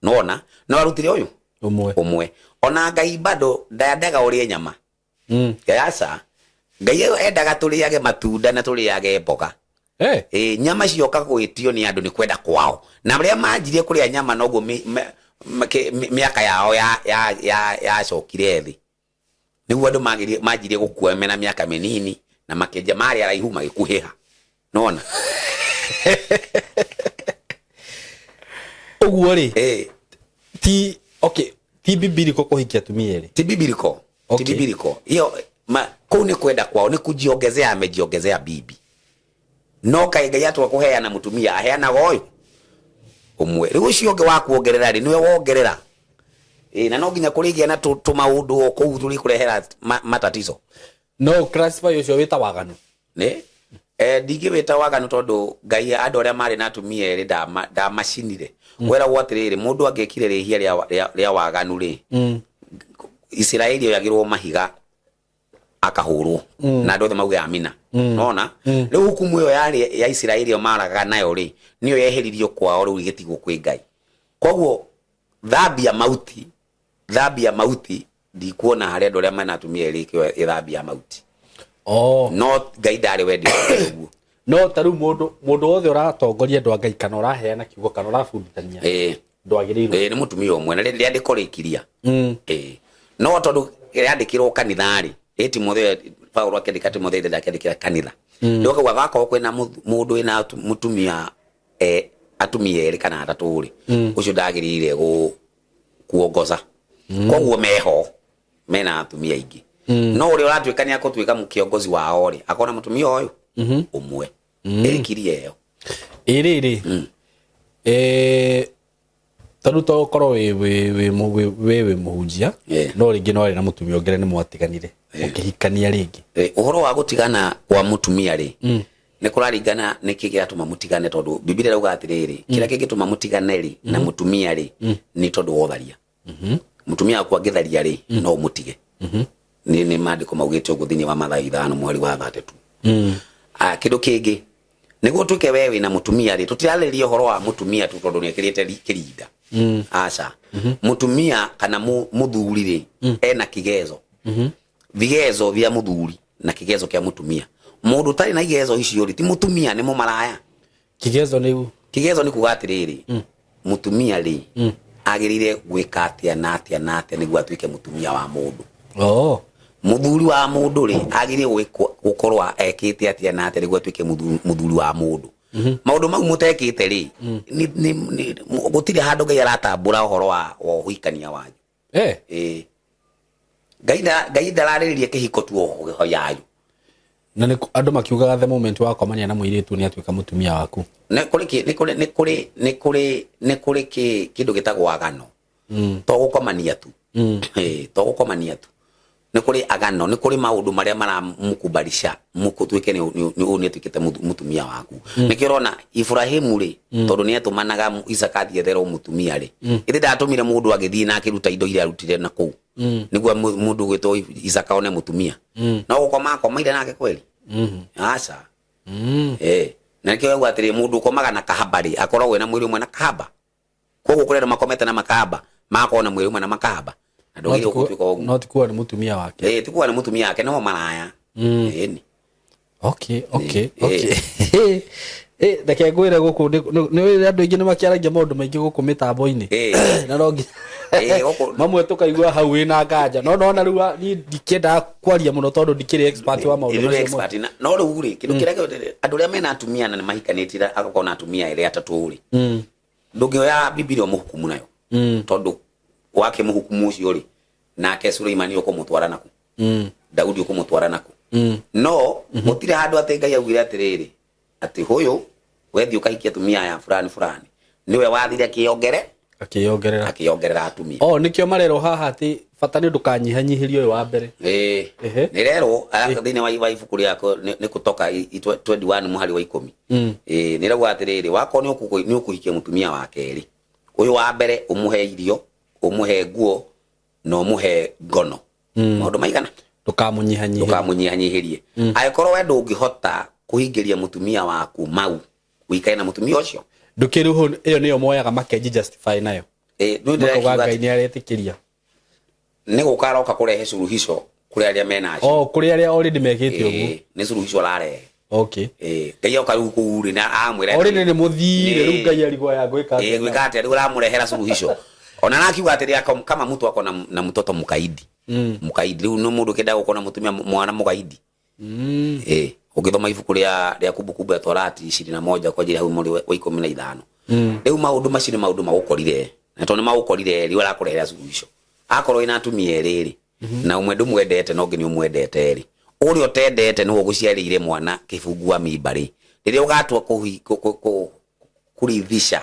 Nona no arutire ũyũ
Ũmwe.
Ũmwe. Ona Ngai bado ndendaga ũrĩe nyama. Ngai aca. Ngai endaga tũrĩage matunda na tũrĩage mboga. Ĩ, nyama cioka gwĩtio nĩ andũ nĩ kwenda kwao. Na arĩa manjirie kũrĩa nyama noguo mĩaka yao yacokire thĩ. Nĩguo andũ manjirie gũkua mena mĩaka mĩnini na makĩenja marĩ araihu magĩkuhĩha. Nona?
Ũguo rĩ,
Ĩ.
ti, okay, ti bibiliko kũhikia atumia erĩ.
Ti bibiliko. Ti bibiliko. Iyo, kũu nĩ kwenda kwao, nĩ kujiongezea amejiongezea bibi. No kaĩ Ngai atua kũheana mũtumia, aheanaga ũyũ ũmwe. Rĩu ũcio ũngĩ wa kuongerera rĩ, nĩwe wongerera. Ĩ, na no nginya kũrĩgĩa na tũmaũndũ o kũu tũrĩkũrehera matatizo.
No classify ũcio wĩta waganu.
Nĩ? Ndingĩwĩta waganu tondũ Ngai andũ arĩa marĩ na atumia erĩ ndamacinire. Kweragwo atĩrĩrĩ, mũndũ angĩekire rĩhia rĩa waganu rĩ, Isiraeli oyagĩrwo mahiga akahũrwo na andũ othe mauge amina. Nona? Rĩu hukumu ĩyo yarĩ ya Isiraeli ĩyo maragaga nayo rĩ, nĩyo yeheririo kwao rĩu ĩgĩtigwo kwĩ Ngai. Koguo thambia mauti, thambia mauti ndikuona harĩa andũ arĩa mena atumia erĩ ĩkĩoya ĩthambia mauti. No Ngai ndarĩ wendi wake ũguo.
No ta rĩu mũndũ wothe ũratongoria andũ a Ngai kana ũraheana kiugo kana ũrabundithania ndwagĩrĩirwo.
Nĩ mũtumia ũmwe na rĩandĩko rĩkiria. No tondũ rĩandĩkirwo kanitha rĩ, ĩ Timotheo, Paulo akĩandĩka Timotheo ithe ndakĩandĩkĩra kanitha. Rĩu akauga gakorwo kwĩna mũndũ wĩna mũtumia, atumia erĩ kana atatũ rĩ, ũcio ndagĩrĩire kuongoza. Koguo meho mena atumia aingĩ. No ũrĩa ũratuĩka nĩ akũtuĩka mũkĩongozi wao rĩ, akona mũtumia ũyũ ũmwe. Ĩkirie ĩyo.
Ĩ rĩrĩ, ta rĩu to ũkorwo wĩ mũhunjia, no rĩngĩ no arĩ na mũtumia ũngĩ na nĩ mwatiganire, ũkĩhikania rĩngĩ.
Ũhoro wa gũtigana kwa mũtumia rĩ, nĩ kũraringana nĩ kĩ kĩratũma mũtigane, tondũ Bibilia ĩrauga atĩrĩrĩ, kĩrĩa kĩngĩtũma mũtigane rĩ na mũtumia rĩ, nĩ tondũ wa ũtharia. Mũtumia waku angĩtharia rĩ, no ũmũtige. Nĩ maandĩko maugĩte ũguo thĩinĩ wa Mathayo 5 mweri wa 32. Kĩndũ kĩngĩ, nĩguo ũtuĩke we wĩna mũtumia rĩ, tũtirarĩrĩria ũhoro wa mũtumia tu tondũ nĩekĩrĩte kĩrinda. Aca. Mũtumia kana mũthuri rĩ, ena kĩgezo. Vigezo vya mũthuri na kĩgezo kĩa mũtumia. Mũndũ ũtarĩ na igezo icio rĩ, ti mũtumia, nĩ mũmaraya.
Kĩgezo nĩ u?
Kĩgezo nĩ kuga atĩrĩrĩ, mũtumia rĩ, agĩrĩire gwĩka atĩa na atĩa na atĩa nĩguo atuĩke mũtumia wa mũndũ. Mũthuri wa mũndũ rĩ, agĩrĩire gũkorwo ekĩte atĩa na atĩa nĩguo atuĩke mũthuri wa mũndũ. Maũndũ mau mũtekĩte rĩ, gũtirĩ handũ Ngai aratambũra ũhoro wa ũhikania wanyu. Ĩĩ. Ngai ndararĩrĩria kĩhiko tu o yayo.
Na nĩ andũ makiugaga the moment wakomania na mũirĩtu nĩ atuĩka mũtumia waku.
Nĩ kũrĩ kĩ-, nĩ kũrĩ, nĩ kũrĩ, nĩ kũrĩ, nĩ kũrĩ kĩ-, kĩndũ gĩtagwo agano. To gũkomania tu. Ĩĩ, to gũkomania tu. Nĩ kũrĩ agano, nĩ kũrĩ maũndũ marĩa maramũkubarisha mũtuĩke nĩ ũyũ nĩ atuĩkĩte mũtumia waku. Nĩkĩo ũrona Ibrahimu rĩ, tondũ nĩ etũmanaga Isaka athiĩ etherwo mũtumia rĩ, ĩthĩ ndatũmire mũndũ agĩthiĩ na akĩruta indo iria arutire na kũu nĩguo mũndũ ũgwĩtwo Isaka one mũtumia. No gũkoma akomaire nake kweli? Aca. Eh, na nĩkĩo yauga atĩrĩ, mũndũ ũkomaga na kahaba rĩ, akoragwo ena mwĩrĩ ũmwe na kahaba. Koguo kũrĩ andũ makomete na makahaba, magakorwo na mwĩrĩ ũmwe na makahaba, na ndũgĩrĩirwo gũtuĩka ũguo.
No ti kuga nĩ mũtumia wake.
Eh, ti kuga nĩ mũtumia wake, no maraya. Ĩni.
Okay. Okay. Eh, reke ngwĩre gũkũ nĩ andũ aingĩ nĩ makĩaragia maũndũ maingĩ gũkũ mĩtambo-inĩ. Na no nginya mamwe tũkaigua hau wĩna nganja, no nona rĩu niĩ ndikĩendaga kwaria mũno tondũ ndikĩrĩ expert wa maũndũ
Ndũrĩ
macio.
Expert no rĩu rĩ, kĩndũ kĩrĩa andũ arĩa mena atumia na nĩ mahikanĩtie na agakorwo na atumia erĩ atatũ rĩ, ndũngĩoya Bibilia ũmũhukumu nayo, tondũ wakĩmũhukumu ũcio rĩ, nake Suleimani ũkũmũtwara naku? Daudi ũkũmũtwara naku? No gũtirĩ handũ atĩ Ngai augire atĩrĩrĩ, atĩ ũyũ wethiĩ ũkahikia atumia aya fulani fulani, nĩwe wathire akĩongere
Akĩyongerera.
Akĩongerera atumia.
Oh, nĩkĩo marerwo haha atĩ bata nĩ ndũkanyihanyihĩrie ũyũ wa mbere.
Ĩĩ. Nĩrerwo thĩinĩ wa ibuku rĩa nĩ Kutoka 21 mũhari wa 10. Ĩĩ, nĩrauga atĩrĩrĩ, wakorwo nĩ ũkũhikia mũtumia wa kerĩ, ũyũ wa mbere ũmũhe irio, ũmũhe nguo na ũmũhe ngono. Maũndũ maigana?
Ndũkamũnyihanyihĩrie.
Ndũkamũnyihanyihĩrie. Angĩkorwo we ndũngĩhota kũhingĩria mũtumia waku mau, ũikare na mũtumia ũcio.
Ndũkĩrĩ ĩyo nĩyo moyaga makenji justify nayo.
Ĩĩ, nĩ
Makauga
ndĩrakiuga
Ngai nĩ aretĩkĩria.
Nĩ gũka aroka kũrehe suluhisho kũrĩ arĩa mena acio.
Oh, kũrĩ arĩa already mekĩte ũguo.
Ĩĩ, nĩ suluhisho ararehe. Ĩĩ, Ngai oka rĩu kũu rĩ, na amwĩra
Already nĩ mũthire rĩu Ngai arigwo aya ngwĩka
atĩa? Gwĩka atĩa? Rĩu aramũrehera suluhisho. Ona arakiuga atĩrĩ, kama mtu ako na mtoto mkaidi. Mkaidi rĩu nĩ mũndũ ũkĩenda gũkorwo na mũtumia mwana mũgaidi. Ĩĩ, ũngĩthoma ibuku rĩa Kumbukumbu ya Torati 21 kwanjĩrĩria hau mũhari wa 15. Rĩu maũndũ macio nĩ maũndũ magũkorire, na tondũ nĩ magũkorire rĩu arakũrehera suluhisho. Akorwo wĩna atumia erĩ rĩ, na ũmwe ndũmwendete na ũngĩ nĩ ũmwendete rĩ, ũrĩa ũtendete nĩwe ũgũciarĩire mwana kĩbungua mimba rĩ, rĩrĩa ũgatua kũrithisha,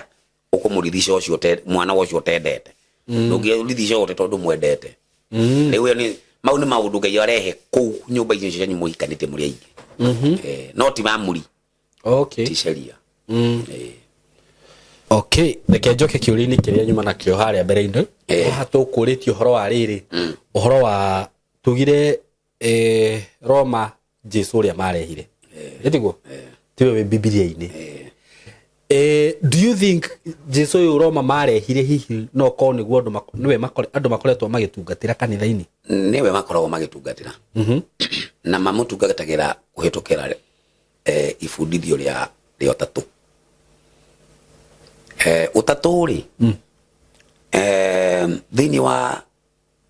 ũkũmũrithisha ũcio mwana ũcio ũtendete. Ndũngĩrithisha ũyũ tondũ ndũmwendete. Rĩu ĩyo nĩ mau nĩ maũndũ Ngai arehe kũu nyũmba icio cianyu mũhikanĩtie mũrĩ aingĩ. No ti mamuri. Ti sheria.
Okay, reke njoke kĩũria-inĩ kĩrĩa nyuma nakĩo harĩa mbere-inĩ. Haha tũkũrĩtie ũhoro wa rĩrĩ, ũhoro wa tugire, Roma Jesu ũrĩa marehire, ĩtiguo tiwe wĩ Bibilia-inĩ. Do you think Jesu ũyũ Roma marehire hihi no korwo nĩguo andũ nĩwe andũ makoretwo magĩtungatĩra kanitha-inĩ?
Nĩwe makoragwo magĩtungatĩra. Na mamũtungatagĩra kũhĩtũkĩra ibundithio rĩa ũtatũ. Ũtatũ rĩ, thĩinĩ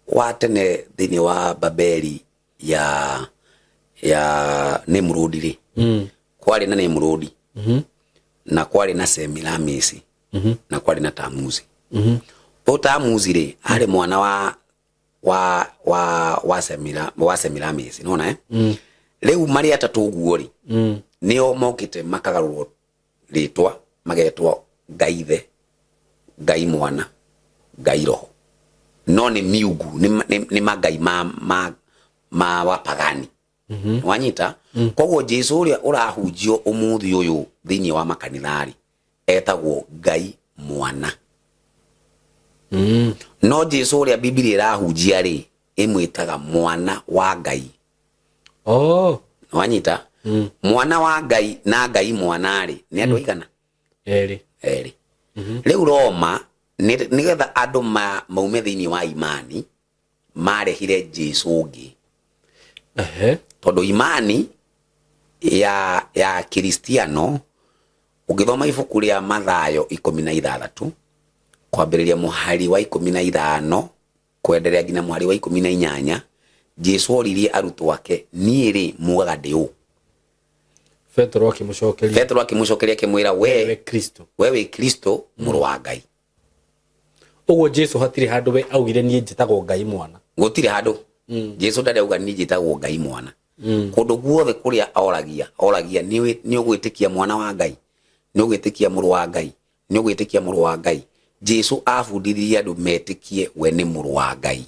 wa tene, thĩinĩ wa Babeli ya Nimrod rĩ, kwarĩ na Nimrod, na kwarĩ na Semiramis, na kwarĩ na Tamuzi. Ũyũ Tamuzi rĩ, arĩ mwana wa Semiramis, nĩwona, eh? Rĩu marĩ atatũ ũguo rĩ, nĩo mokĩte makagarũrwo rĩtwa, magetwo Ngai Ithe, Ngai Mwana, Ngai Roho, no nĩ miungu, nĩ mangai ma wapagani. Wanyita? Koguo Jesu ũrĩa ũrahunjio ũmũthĩ ũyũ thĩinĩ wa makanitha rĩ, etagwo Ngai Mwana. No Jesu ũrĩa Bibilia ĩrahunjia rĩ, ĩmwĩtaga Mwana wa Ngai. Wanyita? Mwana wa Ngai na Ngai Mwana rĩ, nĩ andũ aigana?
Erĩ.
Erĩ. Rĩu Roma nĩgetha andũ maume thĩinĩ wa imani, marehire Jesu ũngĩ. Tondũ imani ya Kristiano, ũngĩthoma ibuku rĩa Mathayo 16 kwambĩrĩria mũhari wa 15 kwenderea nginya mũhari wa 18, Jesu oririe arutwo ake, "Niĩ rĩ, mugaga ndĩ ũ?"
Petero akĩmũcokeria.
Petero akĩmũcokeria akĩmwĩra,
we Kristo.
"We wĩ Kristo, Mũrũ wa Ngai."
Ũguo Jesu hatirĩ handũ we augire, "Niĩ njĩtagwo Ngai Mwana"?
Gũtirĩ handũ. Jesu ndarĩ auga, "Niĩ njĩtagwo Ngai Mwana." Kũndũ guothe kũrĩa oragia, oragia, "Nĩ ũgwĩtĩkia Mwana wa Ngai? Nĩ ũgwĩtĩkia Mũrũ wa Ngai? Nĩ ũgwĩtĩkia Mũrũ wa Ngai?" Jesu abundithirie andũ metĩkie we nĩ Mũrũ wa Ngai.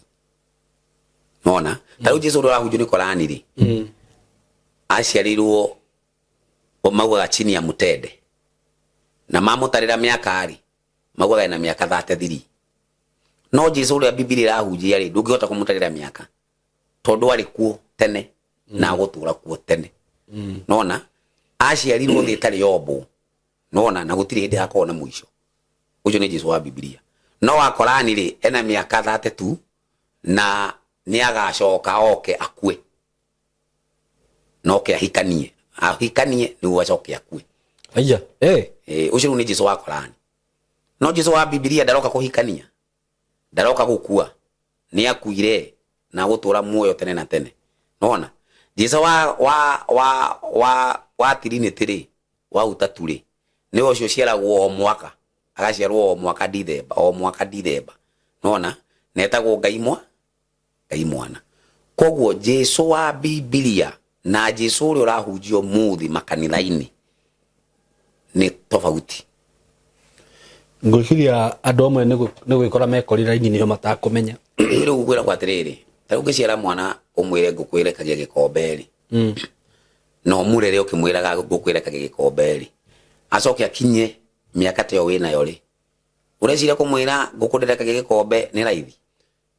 Nona ta rĩu Jesu ũrĩa ũrahunjio nĩ Korani rĩ, aciarirwo maugaga chini ya mutende, na mamũtarĩra mĩaka rĩ, maugaga ena mĩaka 33. No Jesu ũrĩa Bibilia ĩrahunjia rĩ, ndũngĩhota kũmũtarĩra mĩaka tondũ arĩ kuo tene na agũtũra kuo tene. Nona aciarirwo thĩ ĩtarĩ yombwo, nona na gũtirĩ hĩndĩ hakorwo na mũico. Ũcio nĩ Jesu wa Bibilia. No wa Korani rĩ, ena mĩaka 32 na nĩ agacoka oke akue, na oke ahikanie, ahikanie nĩguo acoke akue.
Aya, eh.
Ũcio rĩu nĩ Jesu wa Korani. No Jesu wa Bibilia ndaroka kũhikania, ndaroka gũkua, nĩ akuire na gũtũra muoyo tene na tene. Nona Jesu wa wa wa wa wa Trinity rĩ, wa utatu rĩ, nĩ ũcio ũciaragwo o mwaka, agaciarwo o mwaka Dithemba, o mwaka Dithemba. Nona na etagwo Ngai mwa Ngai mwana. Koguo Jesu wa Bibilia na Jesu ũrĩa ũrahunjio mũthĩ makanitha-inĩ nĩ tofauti.
Ngwĩciria andũ amwe nĩ gwĩkora mekorire raini nĩyo matakũmenya.
Rĩu ngwĩragwo atĩrĩrĩ, ta rĩu ũngĩciara mwana ũmwĩre ngũkũ ĩrekagia gĩkombe rĩ, na ũmũrere ũkĩmwĩraga ngũkũ ĩrekagia gĩkombe rĩ, acoke akinye mĩaka ta ĩyo wĩnayo rĩ, ũreciria kũmwĩra ngũkũ ndĩrekagia gĩkombe nĩ raithi?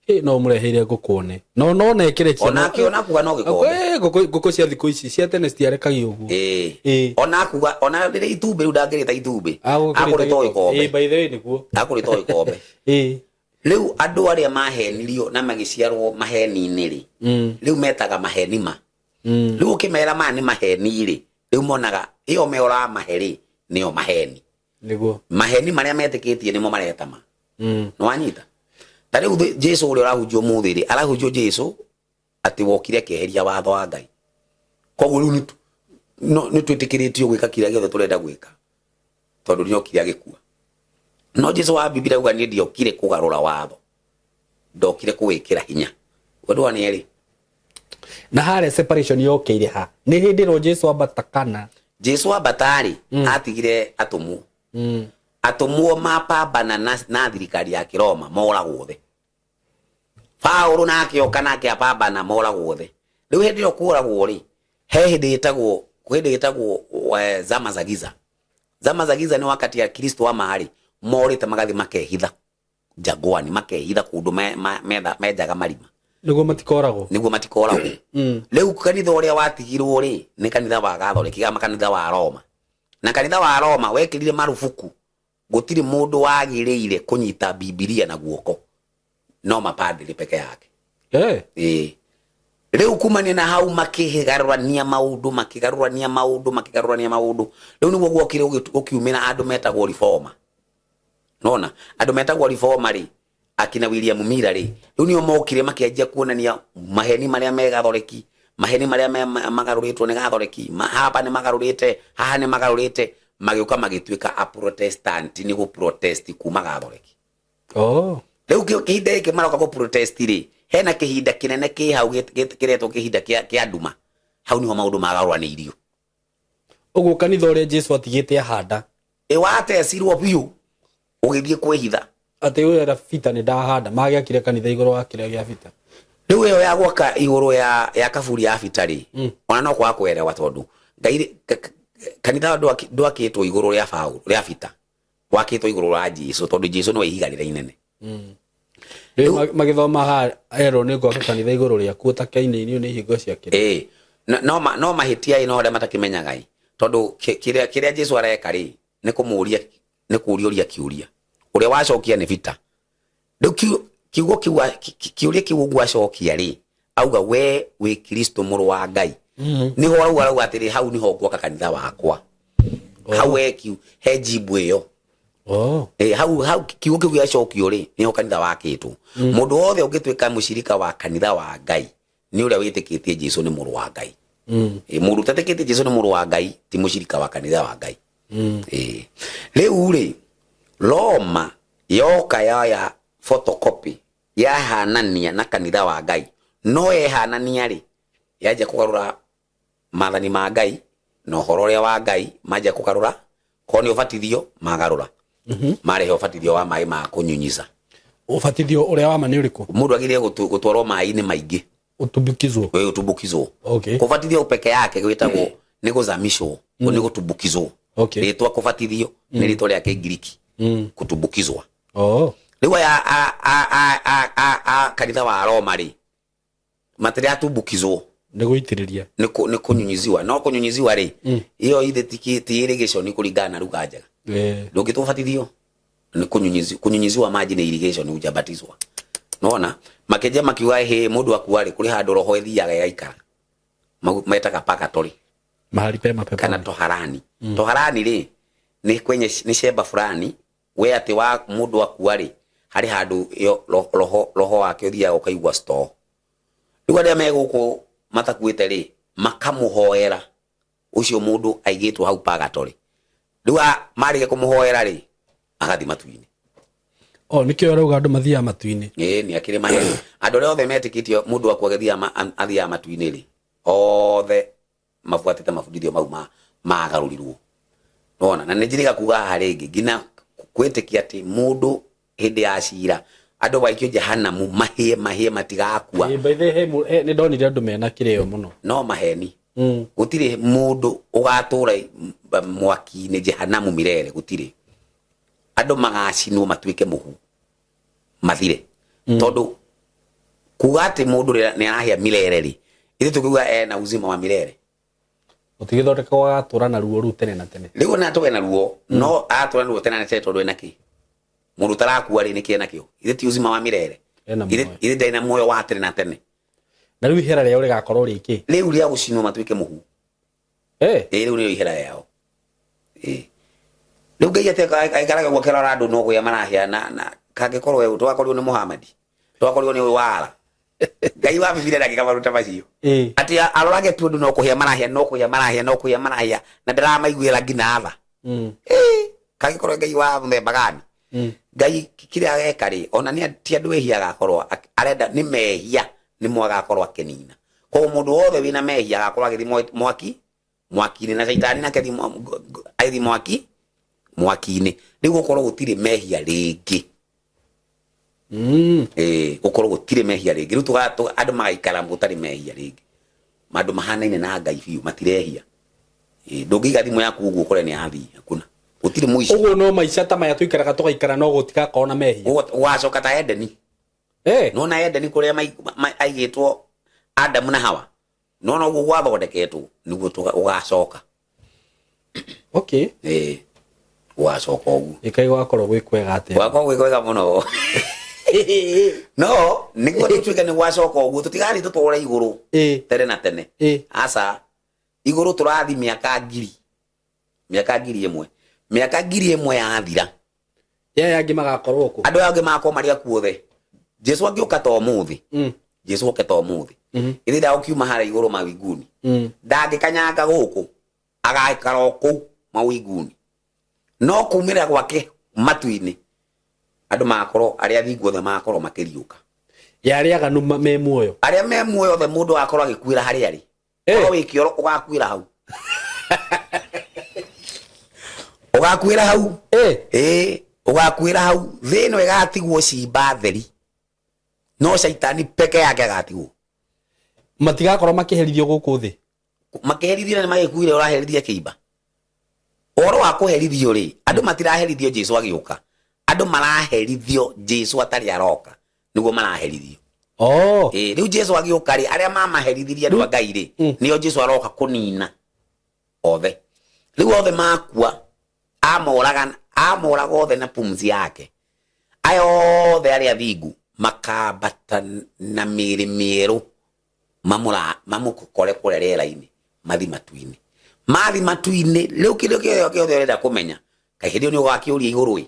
Ĩ, no ũmũreheire ngũkũ one no no na ĩkĩrekia.
Onake ona kuga no gĩkombe.
Ĩ, ngũkũ cia thikũ ici cia tene citiarekagia ũguo.
Ĩĩ. Ona kuga ona rĩrĩa itumbĩ rĩu ndangĩrĩta itumbĩ, akũrĩta o
Ĩ,
gĩkombe,
by the way nĩguo.
Akũrĩta o gĩkombe. Rĩu andũ arĩa mahenirio na magĩciarwo maheni-inĩ rĩ, rĩu metaga maheni ma. Rĩu ũkĩmera maya nĩ maheni rĩ, rĩu monaga ĩyo me ũramahe rĩ, nĩyo maheni.
Nĩguo.
Maheni marĩa metĩkĩtie nĩmo mareta ma. Nĩwanyita? Ta rĩu Jesu ũrĩa ũrahunjio ũmũthĩ rĩ, arahunjio Jesu atĩ wokire akĩeheria watho wa Ngai, koguo rĩu nĩ twĩtĩkĩrĩtio gwĩka kĩrĩa gĩothe tũrenda gwĩka tondũ nĩ okire agĩkua. No Jesu wa Bibilia auga niĩ ndiokire kũgarũra watho, ndokire kũwĩkĩra hinya. Ũndũ wa nĩ erĩ.
Na harĩa separation yokĩire ha? Nĩ hĩndĩ ĩrĩa Jesu ambata kana?
Jesu ambata rĩ, atigire atũmwo. Atũmwo mapambana na thirikari ya Kĩroma moragwo othe. Paũlũ nake oka nake apambana moragwo othe. Rĩu hĩndĩ ĩyo kũragwo rĩ, he hĩndĩ ĩtagwo, hĩndĩ ĩtagwo zama za giza. Zama za giza nĩ wakati ya Kristo wa marĩ morĩte magathiĩ makehitha jangwani, makehitha kũndũ menjaga marima
nĩguo matikoragwo,
nĩguo matikoragwo. Rĩu kanitha ũrĩa watigirwo rĩ, nĩ kanitha wa Gathoreki kana kanitha wa Roma. Na kanitha wa Roma wekĩrire marubuku, gũtirĩ mũndũ wagĩrĩire kũnyita Bibilia na guoko, no mapadri peke yake. Ĩĩ. Rĩu kumania na hau makĩgarũrania maũndũ, makĩgarũrania maũndũ, makĩgarũrania maũndũ. Rĩu nĩguo guokire gũkiumĩra andũ metagwo reformer. Nona andũ metagwo reformer rĩ, akina William Miller rĩ, rĩu nĩo mokire makĩanjia kuonania maheni marĩa me Gathoreki, maheni marĩa magarũrĩtwo nĩ Gathoreki, hapa nĩ magarũrĩte, haha nĩ magarũrĩte, magĩũka magĩtuĩka a Protestant nĩ gũ protest kuma Gathoreki. Rĩu kĩhinda gĩkĩ maroka gũ protest rĩ, hena kĩhinda kĩnene kĩ hau kĩretwo kĩhinda kĩa nduma. Hau niho maũndũ magarũranĩirio.
Ũguo kanitha ũrĩa Jesu atigĩte ahanda.
Ĩ, watecirwo biũ ũgĩthiĩ kwĩhitha.
Atĩ ũyũ era Peter nĩ ndahanda, magĩakire kanitha igũrũ wa kĩrĩa gĩa Peter.
Rĩu ĩyo ya gwaka igũrũ ya kaburi ya Peter rĩ, ona no kwaga kũerewa tondũ Ngai rĩ, kanitha ndwakĩtwo igũrũ rĩa Paul, rĩa Peter, wakĩtwo igũrũ rĩa Jesu tondũ Jesu nĩwe ihiga rĩrĩa inene.
Rĩu magĩthoma haha erwo nĩ ngwaka kanitha igũrũ rĩaku ũtakĩainainio nĩ ihingo cia kĩrĩma.
Ĩĩ. No, no mahĩtia ĩ, no arĩa matakĩmenyaga ĩ, tondũ kĩrĩa Jesu areka rĩ, nĩ kũmũria, nĩ kũũria kĩũria. Ũrĩa wacokia nĩ Peter. Rĩu kiugo kĩu kĩũria kĩu ũguo acokia rĩ, auga we wĩ Kristo mũrũ wa Ngai. Nĩho arauga, arauga atĩrĩ, hau nĩho ngwaka kanitha wakwa. Hau he kiu, he jibu ĩyo. Hau kiugo kĩu gĩacokio rĩ, nĩho kanitha wakĩtwo. Mũndũ wothe ũngĩtuĩka mũcirika wa kanitha wa Ngai nĩ ũrĩa wĩtĩkĩtie Jesu nĩ mũrũ wa Ngai. Mũndũ ũtetĩkĩtie Jesu nĩ mũrũ wa Ngai ti mũcirika wa kanitha wa Ngai. Rĩu rĩ, Roma yoka yoya photocopy yahanania na kanitha wa Ngai, no yehanania rĩ, yanjia kũgarũra maathani ma Ngai na ũhoro ũrĩa wa Ngai, manjia kũgarũra. Korwo nĩ ũbatithio magarũra, marehe ũbatithio wa maĩ ma kũnyunyiza.
Ũbatithio ũrĩa wa ma nĩ ũrĩkũ?
Mũndũ agĩrĩire gũtwarwo maĩ-inĩ maingĩ.
Ũtumbukizwo.
Wewe utumbukizwo.
Okay.
Kũbatithio peke yake gwĩtagwo nĩ kũzamishwo, nĩ gũtumbukizwo. Rĩtwa kũbatithio nĩ rĩtwa rĩa Kĩngiriki, kutumbukizwa.
Oh.
Rĩu aya a kanitha wa Roma rĩ, matiratumbukizwo.
Nĩ gũitĩrĩria.
Nĩ kũnyunyiziwa. No kũnyunyiziwa rĩ, ĩyo ithe ti irrigation kũringana na lugha njega. Ndũngĩtũbatithio nĩ kunyunyiziwa maji nĩ irrigation, hujabatizwa. Nona makĩnjia makiuga hĩ mũndũ akua rĩ, kũrĩ handũ roho ĩthiaga ĩgaikara. Metaga purgatory.
Mahali pema peponi.
Kana toharani. Toharani rĩ, nĩ kwenye nĩ shemba fulani we atĩ wa mũndũ akua rĩ, harĩ handũ ĩyo roho wake ũthiaga ũkaigua store. Rĩu arĩa me gũkũ matakuĩte rĩ, makamũhoera ũcio mũndũ aigĩtwo hau purgatory. Rĩu marĩkia kũmũhoera rĩ, agathiĩ matu-inĩ.
Oh, nĩkĩo ũrauga andũ mathiaga matu-inĩ.
Ĩĩ, nĩ akĩrĩ maheni. Andũ arĩa othe metĩkĩtie mũndũ akua athiaga matu-inĩ rĩ, othe mabuatĩte mabundithio mau magarũrirwo. Nĩwona? Na nĩ njĩrĩga kuga haha rĩngĩ, nginya kwĩtĩkia atĩ mũndũ hĩndĩ ya cira andũ maikio jehanamu mahĩe mahĩe matigakua.
Ĩĩ, by the way, nĩ ndonire andũ mena kĩrĩo mũno.
No maheni. Gũtirĩ mũndũ ũgatũra mwaki-inĩ jehanamu mirere, gũtirĩ. Andũ magacinwo matuĩke mũhu mathire. Tondũ kuga atĩ mũndũ nĩ arahĩa mirere rĩ, ithuĩ tũkiuga ena uzima wa mirere.
Ũtigĩthondeka agatũra na ruo rũu tene na tene.
Rĩu ona atũre na ruo, no atũra na ruo tene na tene tondũ ena kĩ? Mũndũ ũtarakua rĩ, nĩkĩ ena kĩo? Ithe ti uzima wa mirere.
Ena muoyo.
Ithe ndarĩ na muoyo wa tene na tene.
Na rĩu ihera rĩao rĩgakorwo rĩkĩ?
Rĩu rĩa gũcinwo matuĩke mũhu. Ĩĩ, rĩu nĩrĩo ihera rĩao. Ĩĩ. Rĩu Ngai atĩ aikaraga ũguo akĩrora andũ no kũhĩa marahĩa na kangĩkorwo we twakorirwo nĩ Muhammad, twakorirwo nĩ wara. Ngai wa Bibilia ndangĩkamaruta macio. Atĩ arorage tu andũ no kũhĩa marahĩa, no kũhĩa marahĩa, no kũhĩa marahĩa, na ndaramaiguĩra nginya tha. Ĩĩ, kangĩkorwo Ngai wa mũthemba gani? Ngai kĩrĩa ageka rĩ, ona nĩ ti andũ ehia agakorwo arenda nĩ mehia nĩmo agakorwo akĩnina. Koguo mũndũ wothe wĩna mehia agakorwo agĩthiĩ mwaki, mwaki-inĩ, na caitani nake agĩthiĩ mwaki-inĩ. Rĩu gũkorwo gũtirĩ mehia rĩngĩ. Ĩĩ, gũkorwo gũtirĩ mehia rĩngĩ. Rĩu andũ magaikara gũtarĩ mehia rĩngĩ. Andũ mahanaine na Ngai biũ, matirehia. Ĩĩ, ndũngĩiga thimũ yaku ũguo ũkore nĩ yathiĩ, hakuna. Gũtirĩ mũici.
Ũguo no maica ta maya tũikaraga tũgaikara no gũtigakorwo na mehia.
Ũgacoka ta Edeni. Nona Edeni kũrĩa aigĩtwo Adamu na Hawa. Nona ũguo gwathondeketwo nĩguo ũgacoka. Ĩĩ, ũgacoka ũguo.
Ĩkai gwakorwo gwĩ kwega atĩa?
Gwakorwo gwĩ kwega mũno. No, nĩguo tũtuĩke nĩ gwacoka ũguo, tũtigathiĩ tũtũre igũrũ tene na tene. Aca, igũrũ tũrathiĩ mĩaka ngiri. Mĩaka ngiri ĩmwe. Mĩaka ngiri ĩmwe yathira.
Aya angĩ magakorwo kũ?
Andũ aya angĩ magakorwo marĩ akuũ othe. Jesu angĩũka ta ũmũthĩ. Jesu oke ta ũmũthĩ. Ithe ndagũkiuma harĩa igũrũ mawinguni. Ndangĩkanyanga gũkũ, agaikara o kũu mawinguni. No kumĩra gwake matu-inĩ, andũ magakorwo, arĩa athingu othe magakorwo makĩriũka.
Ya arĩa aganu me muoyo.
Arĩa me muoyo othe mũndũ agakorwo agĩkuĩra harĩa arĩ. Korwo wĩ kĩoro ũgakuĩra hau. Ũgakuĩra hau. Ĩĩ, ũgakuĩra hau. Thĩ ĩno ĩgatigwo cimba theri. No caitani peke yake agatigwo.
Matigakorwo makĩherithio gũkũ thĩ.
Makĩherithio na nĩmagĩkuire, ũraherithia kĩimba. Ũhoro wa kũherithio rĩ, andũ matiraherithio Jesu agĩũka. Andũ maraherithio Jesu atarĩ aroka. Nĩguo maraherithio. Ĩĩ, rĩu Jesu agĩũka rĩ, arĩa mamaherithirie andũ a Ngai rĩ, nĩo Jesu aroka kũnina othe. Rĩu othe makua, amoraga othe na pumzi yake. Aya othe arĩa athingu makambata na mĩĩrĩ mĩerũ, mamũkore kũrĩa rĩera-inĩ, mathi matu-inĩ. Mathi matu-inĩ, rĩu kĩndũ kĩothe kĩothe ũrenda kũmenya, kaĩ hĩndĩ ĩyo nĩ ũgakĩũria igũrũ ĩ?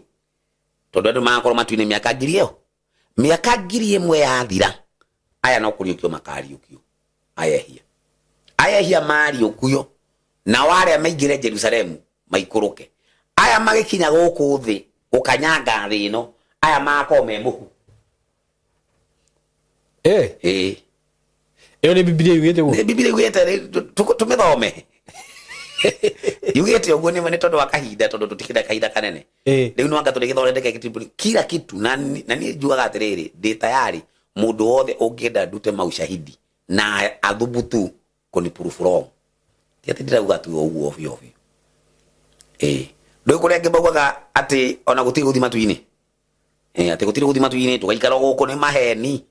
Tondũ andũ magakorwo matu-inĩ mĩaka ngiri ĩyo. Mĩaka ngiri ĩmwe yathira, aya no kũriũkio makariũkio. Aya ehia. Aya ehia mariũkio, nao arĩa maingĩre Jerusalemu maikũrũke. Aya magĩkinya gũkũ thĩ, gũkanyanga thĩ ĩno, aya magakorwo me mũhu. Ĩĩ.
Ĩyo nĩ Bibilia yugĩte ũguo?
Nĩ Bibilia yugĩte, rĩ, tũmĩthome. Yugĩte ũguo nĩ tondũ wa kahinda, tondũ tũtikĩrĩ kahinda kanene. Rĩu no anga tũrĩgĩthondeke gĩtimbũri kila kitu, na niĩ njugaga atĩrĩrĩ, ndĩ tayari mũndũ wothe ũngĩenda ndute maushahidi na athubutu kũni proof wrong. Ti atĩ ndĩrauga tu ũguo ovyo ovyo. Ĩĩ, ndũĩ kũrĩa angĩ maugaga atĩ ona gũtirĩ gũthiĩ matu-inĩ. Ĩĩ, atĩ gũtirĩ gũthiĩ matu-inĩ, tũgaikara gũkũ, nĩ maheni.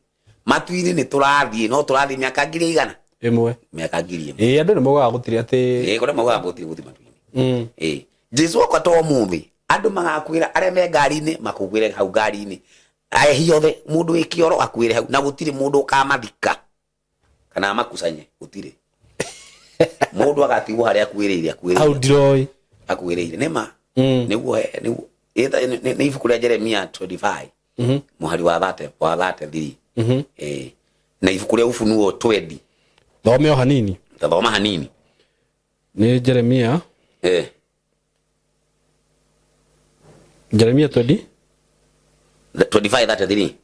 Matu-inĩ nĩ tũrathiĩ, no tũrathiĩ mĩaka 1,000.
Ĩmwe.
Mĩaka 1,000.
Ĩĩ, andũ nĩ maugaga gũtirĩ atĩ.
Ĩĩ, kũrĩa maugaga gũtirĩ gũthiĩ matu-inĩ. Ĩĩ, Jesu oka to ũmũthĩ, andũ magakwĩra arĩa me ngari-inĩ makuĩre hau ngari-inĩ, ehi othe, mũndũ wĩ kĩoro akuĩre hau, na gũtirĩ mũndũ ũkamathika kana amakusanye, gũtirĩ. Mũndũ agatigwo harĩa akuĩrĩire, akuĩrĩire.
Hau ndiroĩ.
Akuĩrĩire nĩ ma. Nĩguo nĩguo nĩ ibuku rĩa Jeremia 25 mũhari wa 30, wa 33. Ĩĩ, na ibuku rĩa Ufunuo 20.
Thome o hanini.
Tathoma hanini.
Nĩ Jeremia. Jeremia 20.
25 33.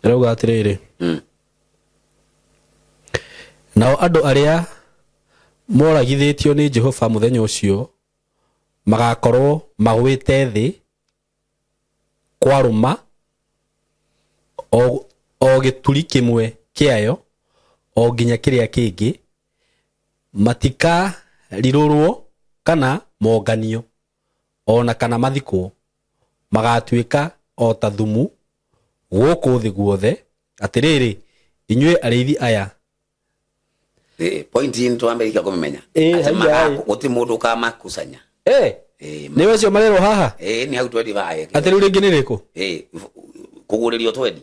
Ĩrauga atĩrĩrĩ, nao andũ arĩa moragithĩtio nĩ Jehova mũthenya ũcio magakorwo magwĩte thĩ kwarũma o gĩturi kĩmwe kĩayo o nginya kĩrĩa kĩngĩ, matikarirũrwo kana monganio, o na kana mathikwo, magatuĩka o ta thumu gũkũ thĩ guothe. Atĩrĩrĩ, inyuĩ arĩithi aya.
Point nĩ twambĩrĩria kũmĩmenya.
Ĩĩ,
atĩ
haiya, ĩ.
Gũtirĩ mũndũ ũkamakusanya.
Nĩ acio marerwo haha.
Ĩĩ, nĩ hau 25.
Atĩ rĩu rĩngĩ nĩ rĩkũ?
Ĩĩ, kũgũrĩrio 20.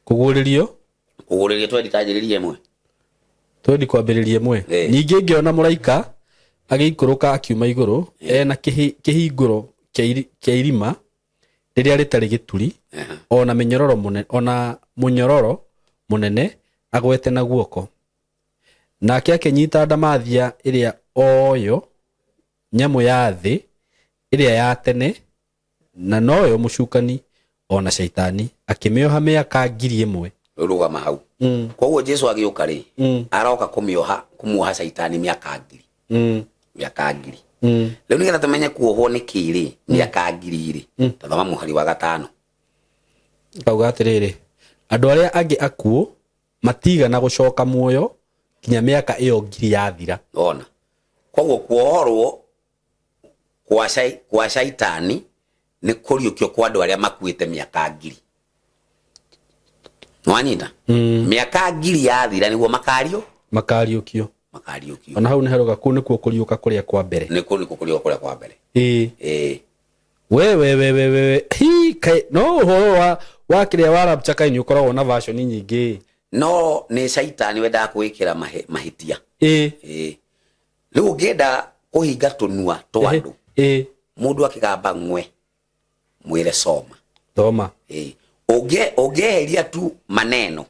Kũgũrĩrio.
Kũgũrĩrio 20, tanjĩrĩria ĩmwe.
20 kwambĩrĩria ĩmwe. Ningĩ ngĩona mũraika agĩikũrũka akiuma igũrũ, ena kĩhingũro kĩa irima rĩrĩa rĩtarĩ gĩturi, ona mĩnyororo mũnene, ona mũnyororo mũnene agwete na guoko. Nake akĩnyita ndamathia ĩrĩa oyo nyamũ ya thĩ ĩrĩa ya tene, na noyo mũcukani ona Shaitani, akĩmĩoha mĩaka 1,000.
Rũgama hau. Koguo Jesu agĩũka rĩ, aroka kũmĩoha, kũmuoha Shaitani mĩaka 1,000. Mĩaka 1,000. Rĩu nĩgetha tũmenye kuohwo nĩ kĩ rĩ, mĩaka 1,000 rĩ, tathoma mũhari wa 5.
Kauga atĩrĩrĩ, andũ arĩa angĩ akuũ matigana gũcoka muoyo nginya mĩaka ĩyo 1,000 yathira.
Ona koguo kuohorwo kwa Shaitani nĩ kũriũkio kwa andũ arĩa makuĩte mĩaka 1,000. Nĩwanyita? Mĩaka 1,000 yathira nĩguo makario?
Makariũkio.
Makariũkio.
Ona hau nĩ harauga kũu nĩkuo kũriũka kũrĩa kwa mbere.
Nĩkuo nĩkuo kũriũka kũrĩa kwa mbere.
Ĩĩ.
Ĩĩ.
We we we we we hi kai no ũhoro wa kĩrĩa wa rapture kai nĩ ũkoragwo na version nyingĩ.
No nĩ Shaitani wendaga kwĩkĩra mahĩtia.
Ĩĩ.
Ĩĩ. Rĩu ũngĩenda kũhinga tũnua twa andũ.
Ĩĩ.
Mũndũ akĩgamba ng'we, mwĩre soma.
Thoma.
Ĩĩ. Ũngĩeheria tu maneno,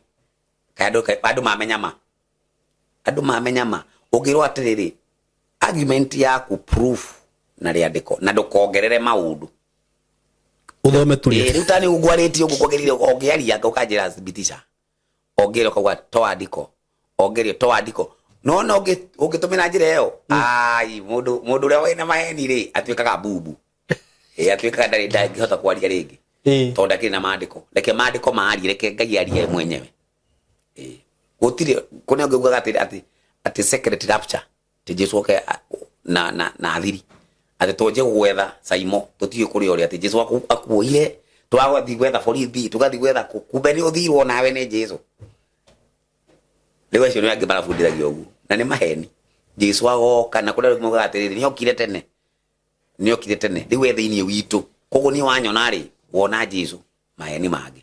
kaĩ andũ mamenya ma. Andũ mamenya ma. Ũngĩrwo atĩrĩrĩ, argument yaku proof na rĩandĩko, na ndũkongerere maũndũ.
Ũthome tu rĩandĩko.
Ĩĩ, rĩu ta nĩ ũngwarĩtie ũguo kwagĩrĩire ũngĩaria ũkanjĩra thibitisha. Ongeria ũkauga toa andiko. Ongeria toa andiko. No no ũngĩtũmĩra njĩra ĩyo, ai, mũndũ ũrĩa wĩna maheni rĩ, atuĩkaga bubu. Ĩĩ, atuĩkaga ndarĩ ndangĩhota kwaria rĩngĩ. Tondũ ndakĩrĩ na maandĩko. Reke maandĩko maarie, reke Ngai arie mwenyewe. Ĩĩ. Gũtirĩ, kũrĩa ũngĩugaga atĩ secret rapture, atĩ Jesu oke na athiri. Atĩ tũnje gwetha Saimo, tũtiũĩ kũrĩa ũrĩ, atĩ Jesu akuoire, twathiĩ gwetha borithi, tũgathiĩ gwetha kũ, kumbe nĩ ũthirwo nawe nĩ Jesu. Rĩu acio nĩ angĩ marabundithagia ũguo, na nĩ maheni. Jesu agoka, na kũrĩa maugaga atĩrĩrĩ, nĩ okire tene. Nĩ okire tene, rĩu e thĩinĩ witũ. Koguo niĩ wanyona rĩ, wona Jesu, maheni mangĩ.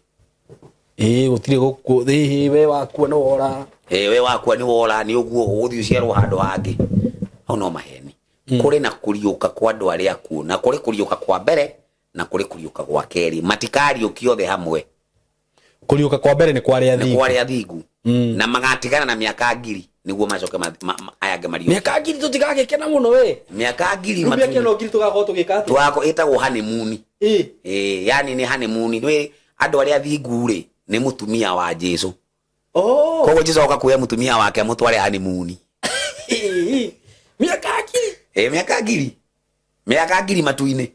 Ĩĩ, gũtirĩ gũkũ, ĩĩ, we wakua nĩ wora.
Ĩĩ, we wakua nĩ wora, nĩ ũguo ũgũthiĩ ũciarwo handũ hangĩ. Hau no maheni. Kũrĩ na kũriũka kwa andũ arĩa akuũ, na kũrĩ kũriũka kwa mbere, na kũrĩ kũriũka gwa kerĩ. Matikariũkio othe hamwe.
Kũriũka kwa mbere nĩ kwa arĩa
Nĩ
athingu.
kwa arĩa athingu. Na magatigana na mĩaka 1,000 nĩguo macoke aya angĩ mariũke.
Mĩaka 1,000 tũtigagĩkena mũno we.
Mĩaka 1,000
Rĩu mĩaka ĩno 1,000 tũgakorwo tũgĩka atĩa?
Tũgakorwo ĩtagwo honeymoon.
Ĩĩ.
Ĩĩ, yani nĩ honeymoon. Nĩ andũ arĩa athingu rĩ, nĩ mũtumia wa Jesu. Koguo Jesu agoka kuoya mũtumia wake amũtware honeymoon.
Ĩĩ. Mĩaka 1,000.
Ĩ, mĩaka ngiri, mĩaka ngiri matu-inĩ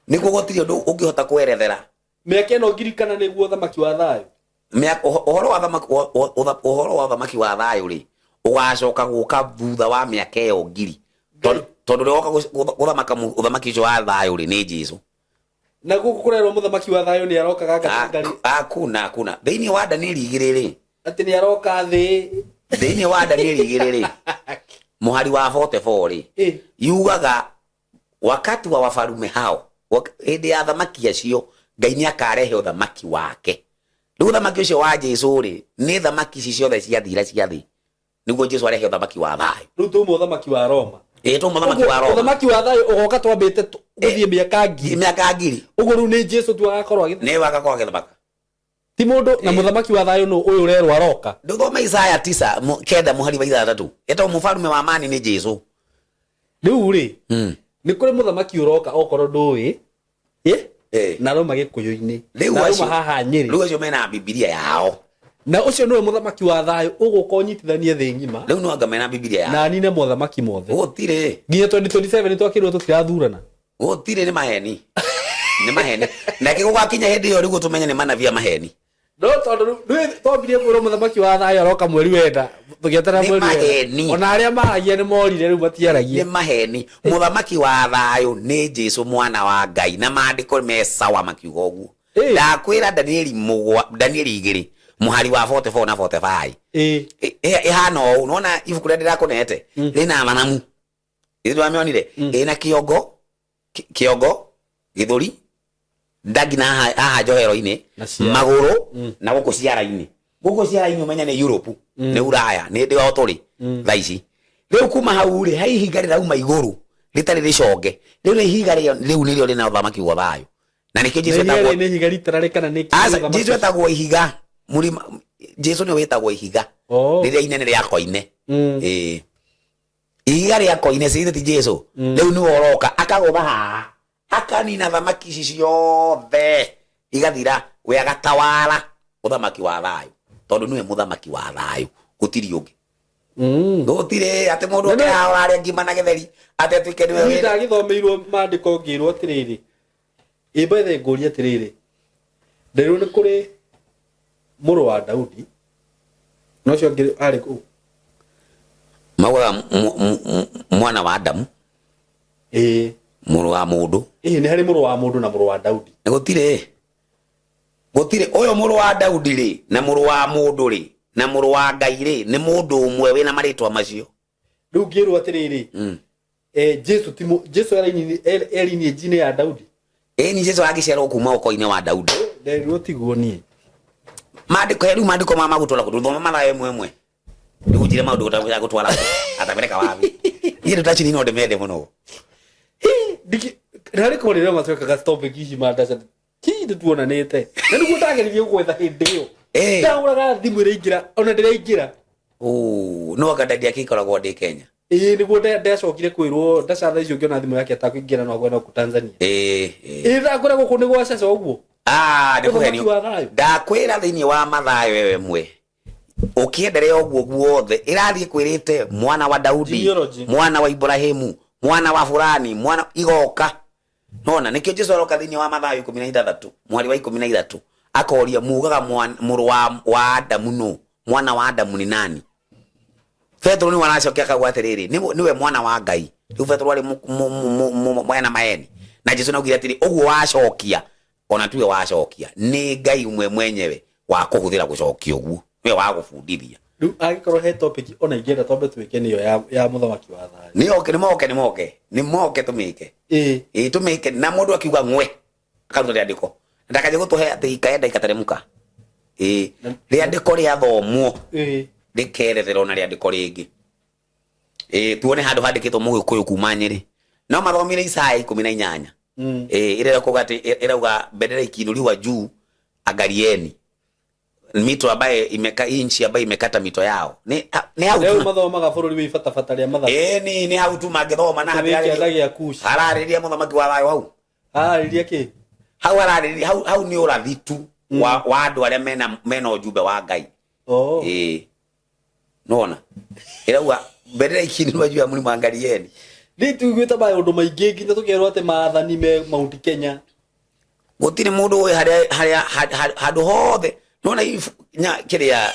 nĩkuo gũtirĩ ũndũ ũngĩhota kwerethera.
Mĩaka ĩno ngiri kana nĩguo ũthamaki wa thayũ?
Ũhoro wa thamaki, ũhoro wa ũthamaki wa thayũ rĩ, ũgacoka gũka thutha wa mĩaka ĩyo ngiri, tondũ ũrĩa woka gũthamaka ũthamaki ũcio wa thayũ rĩ, nĩ Jesu.
Na gũkũ kũrerwo mũthamaki wa thayũ nĩ arokaga ngatangari.
Hakuna, hakuna. Thĩinĩ wa Danieli 2 rĩ,
atĩ nĩ aroka thĩ.
Thĩinĩ wa Danieli 2 rĩ, mũhari wa 44 rĩ, yugaga wakati wa wafarume hao, hĩndĩ ya thamaki acio Ngai nĩ akarehe ũthamaki wake. Rĩu ũthamaki ũcio wa Jesu rĩ, nĩ thamaki ici ciothe ciathira cia thĩ, nĩguo Jesu arehe ũthamaki wa thayũ.
Rĩu tuma ũthamaki wa Roma.
Ĩĩ, tuma ũthamaki wa Roma.
Ũthamaki wa thayũ ũgoka twambĩte gũthiĩ mĩaka ngiri.
Mĩaka ngiri.
Ũguo rĩu nĩ Jesu tu agakorwo agĩthamaka.
Nĩwe agakorwo agĩthamaka.
Ti mũndũ na mũthamaki wa thayũ nũ ũyũ ũrerwo aroka?
Ndũthome Isaya 9 9 mũhari wa 6. Etagwo mũfarume wa amani nĩ Jesu.
Rĩu rĩ, nĩ kũrĩ mũthamaki ũroka okorwo ndũĩ. Na aroma Gĩkũyũ-inĩ.
Rĩu
Na aroma
acio
haha Nyĩrĩ.
Rĩu acio mena Bibilia yao.
Na ũcio nĩwe mũthamaki wa thayũ ũgũka ũnyitithanie thĩ ng'ima.
Rĩu no anga mena Bibilia yao.
Na anine mothamaki mothe.
Gũtirĩ.
Nginya 2027 nĩ twakĩrwo tũtirathurana.
Gũtirĩ, nĩ maheni. Nĩ maheni. Na gũgakinya hĩndĩ ĩyo rĩu tũmenye nĩ manabii a maheni.
No tondũ rĩu rĩu twambirie kwĩrwo mũthamaki wa thayũ aroka mweri wenda, tũgĩeterera
Nĩ
mweri wenda.
maheni.
Ona arĩa maragia nĩ morire rĩu matiaragia.
Nĩ maheni. Mũthamaki wa thayũ nĩ Jesu mwana wa Ngai, na maandĩko me sawa makiuga ũguo. Ndakwĩra Danieli mũgwa, Danieli 2 mũhari wa 44 na 45. Ĩhana ũũ, nĩwona ibuku rĩrĩa ndĩrakũnete rĩna thanamu. Ĩĩ ndwamĩonire? Ĩna kĩongo, kĩongo, gĩthũri, nda nginya haha njohero-inĩ,
Na ciara.
magũrũ, na gũkũ ciara-inĩ. Gũkũ ciara-inĩ ũmenye nĩ Europe, nĩ Ulaya, nĩ ndĩ o tũrĩ thaa ici. Rĩu kuma hau rĩ, he ihiga rĩrauma igũrũ rĩtarĩ rĩconge. Rĩu nĩ ihiga rĩu nĩrĩo rĩna ũthamaki wa thayũ. Na nĩkĩo Jesu
Na ihiga
etagwo
rĩrĩ nĩ ihiga ritararĩ kana nĩ kĩĩ
Aca,
ũthamaki
Jesu
ũcio?
etagwo ihiga. Mũrima, Jesu nĩwe wĩtagwo ihiga. Rĩrĩa inene rĩa koine. Ĩĩ. Ihiga rĩa koine ciithe ti Jesu. Rĩu nĩwe ũroka akagũtha haha, akanina thamaki ici ciothe igathira, we agatawara ũthamaki wa thayũ, tondũ nĩwe mũthamaki wa thayũ, gũtirĩ ũngĩ. Gũtirĩ atĩ mũndũ oke haha ũrarĩa ngima na gĩtheri atĩ atuĩke nĩwe
Niĩ
wĩna
ndagĩthomeirwo maandĩko ngĩrwo atĩrĩrĩ, ĩ by the way ngũrie atĩrĩrĩ, nderirwo nĩ kũrĩ mũrũ wa Daudi na ũcio ũngĩ arĩ kũ?
Maugaga mwana wa Adamu.
Ĩĩ.
Mũrũ wa mũndũ.
Ĩĩ, nĩ harĩ mũrũ wa mũndũ na mũrũ wa Daudi.
Gũtirĩ. Gũtirĩ. Ũyũ mũrũ wa Daudi rĩ, na mũrũ wa mũndũ rĩ, na mũrũ wa Ngai rĩ, nĩ mũndũ ũmwe wĩna marĩtwa macio.
Rĩu ngĩrwo atĩrĩrĩ, Jesu ti Jesu e lineage-inĩ ya Daudi.
Ĩni Jesu agĩciarwo kuma ũko-inĩ wa Daudi.
Nderirwo tiguo niĩ.
Maandĩko, rĩu maandĩko ma magũtwara kũ? Thoma Mathayo ĩmwe ĩmwe. Rĩu njĩre maũndũ gũtagũtwara gũtwara kũ? Atapeleka wapi? Niĩ rĩu tachini no ndĩmende mũno.
Ndiki, harĩ kũrĩ rĩrĩa matwekaga topic ici ma ndaca ti nĩtuonanĩte. Na nĩguo ndageririe gwetha hĩndĩ ĩyo. Ndahũraga thimũ ĩraingĩra, ona ndĩraingĩra.
Oh, no anga ndadi yake ikoragwo ndĩ Kenya.
Ĩĩ, nĩguo ndacokire kwĩrwo ndaca thaa icio ngĩona thimũ yake atakũingĩra no akwenda gũkũ Tanzania. Ĩĩ, ndakwĩra gũkũ nĩ gwa caca ũguo.
Ah, nĩ
Ũthamaki
kũhenio.
wa thayũ.
Ndakwĩra thĩinĩ wa Mathayo ĩyo ĩmwe ũkĩenderea ũguo guothe ĩrathiĩ kwĩrĩte mwana wa Daudi,
Genealogy.
mwana wa Ibrahimu, mwana wa fulani, mwana igoka. Nona nĩkĩo Jesu aroka thĩinĩ wa Mathayo 16 mwari wa 13 akoria mugaga mũrũ wa Adamu nũ? Mwana wa Adamu ni nani? Petro nĩwe aracokia akauga atĩrĩrĩ, nĩwe mwana wa Ngai. Rĩu Petro arĩ mwana maeni. Na Jesu naugire atĩrĩ, ũguo wacokia ona tuwe wacokia nĩ Ngai ũmwe mwenyewe wa kũhũthĩra gũcokia ũguo, nĩwe wa gũbundithia.
Rĩu angĩkorwo he topic ona ingĩenda twambe twĩke nĩyo ya mũthamaki wa thayũ.
Nĩ oke, nĩ moke, nĩ moke, nĩ moke tũmĩke. Ĩĩ, tũmĩke na mũndũ akiuga ng'we akaruta rĩandĩko ndakaje gũtũhe atĩ ikaenda ikateremka. Ĩĩ, rĩandĩko rĩathomwo rĩkeretherwo na rĩandĩko rĩngĩ. Ĩĩ, tuone handũ handĩkĩtwo mũgĩkũyũ kuma Nyĩrĩ. No mathomire Isaya 18. Ĩĩ, ĩrĩa ĩkuga atĩ ĩrauga bendera ikiinuliwa juu angalieni mito ambaye imeka hii nchi ambayo imekata mito yao. Nĩ hau
Rĩu
tu.
mathomaga bũrũri wĩ ibatabata rĩa mathabu.
Ĩĩ, nĩ hau tu mangĩthoma na
Wĩ kĩanda gĩa Kushi.
Hararĩria mũthamaki wa thayũ hau.
Hararĩria kĩ?
Hau hararĩria, hau nĩ ũrathi tu wa andũ arĩa mena ũjumbe wa Ngai. Ĩĩ. Nona. Ĩrauga bendera ikiinũliwa juu ya mlima angalieni.
Nĩ tuiguĩte maũndũ maingĩ nginya tũkerwo atĩ maathani me Mount Kenya.
Gũtirĩ mũndũ ũĩ harĩa harĩa handũ hothe nona kĩrĩa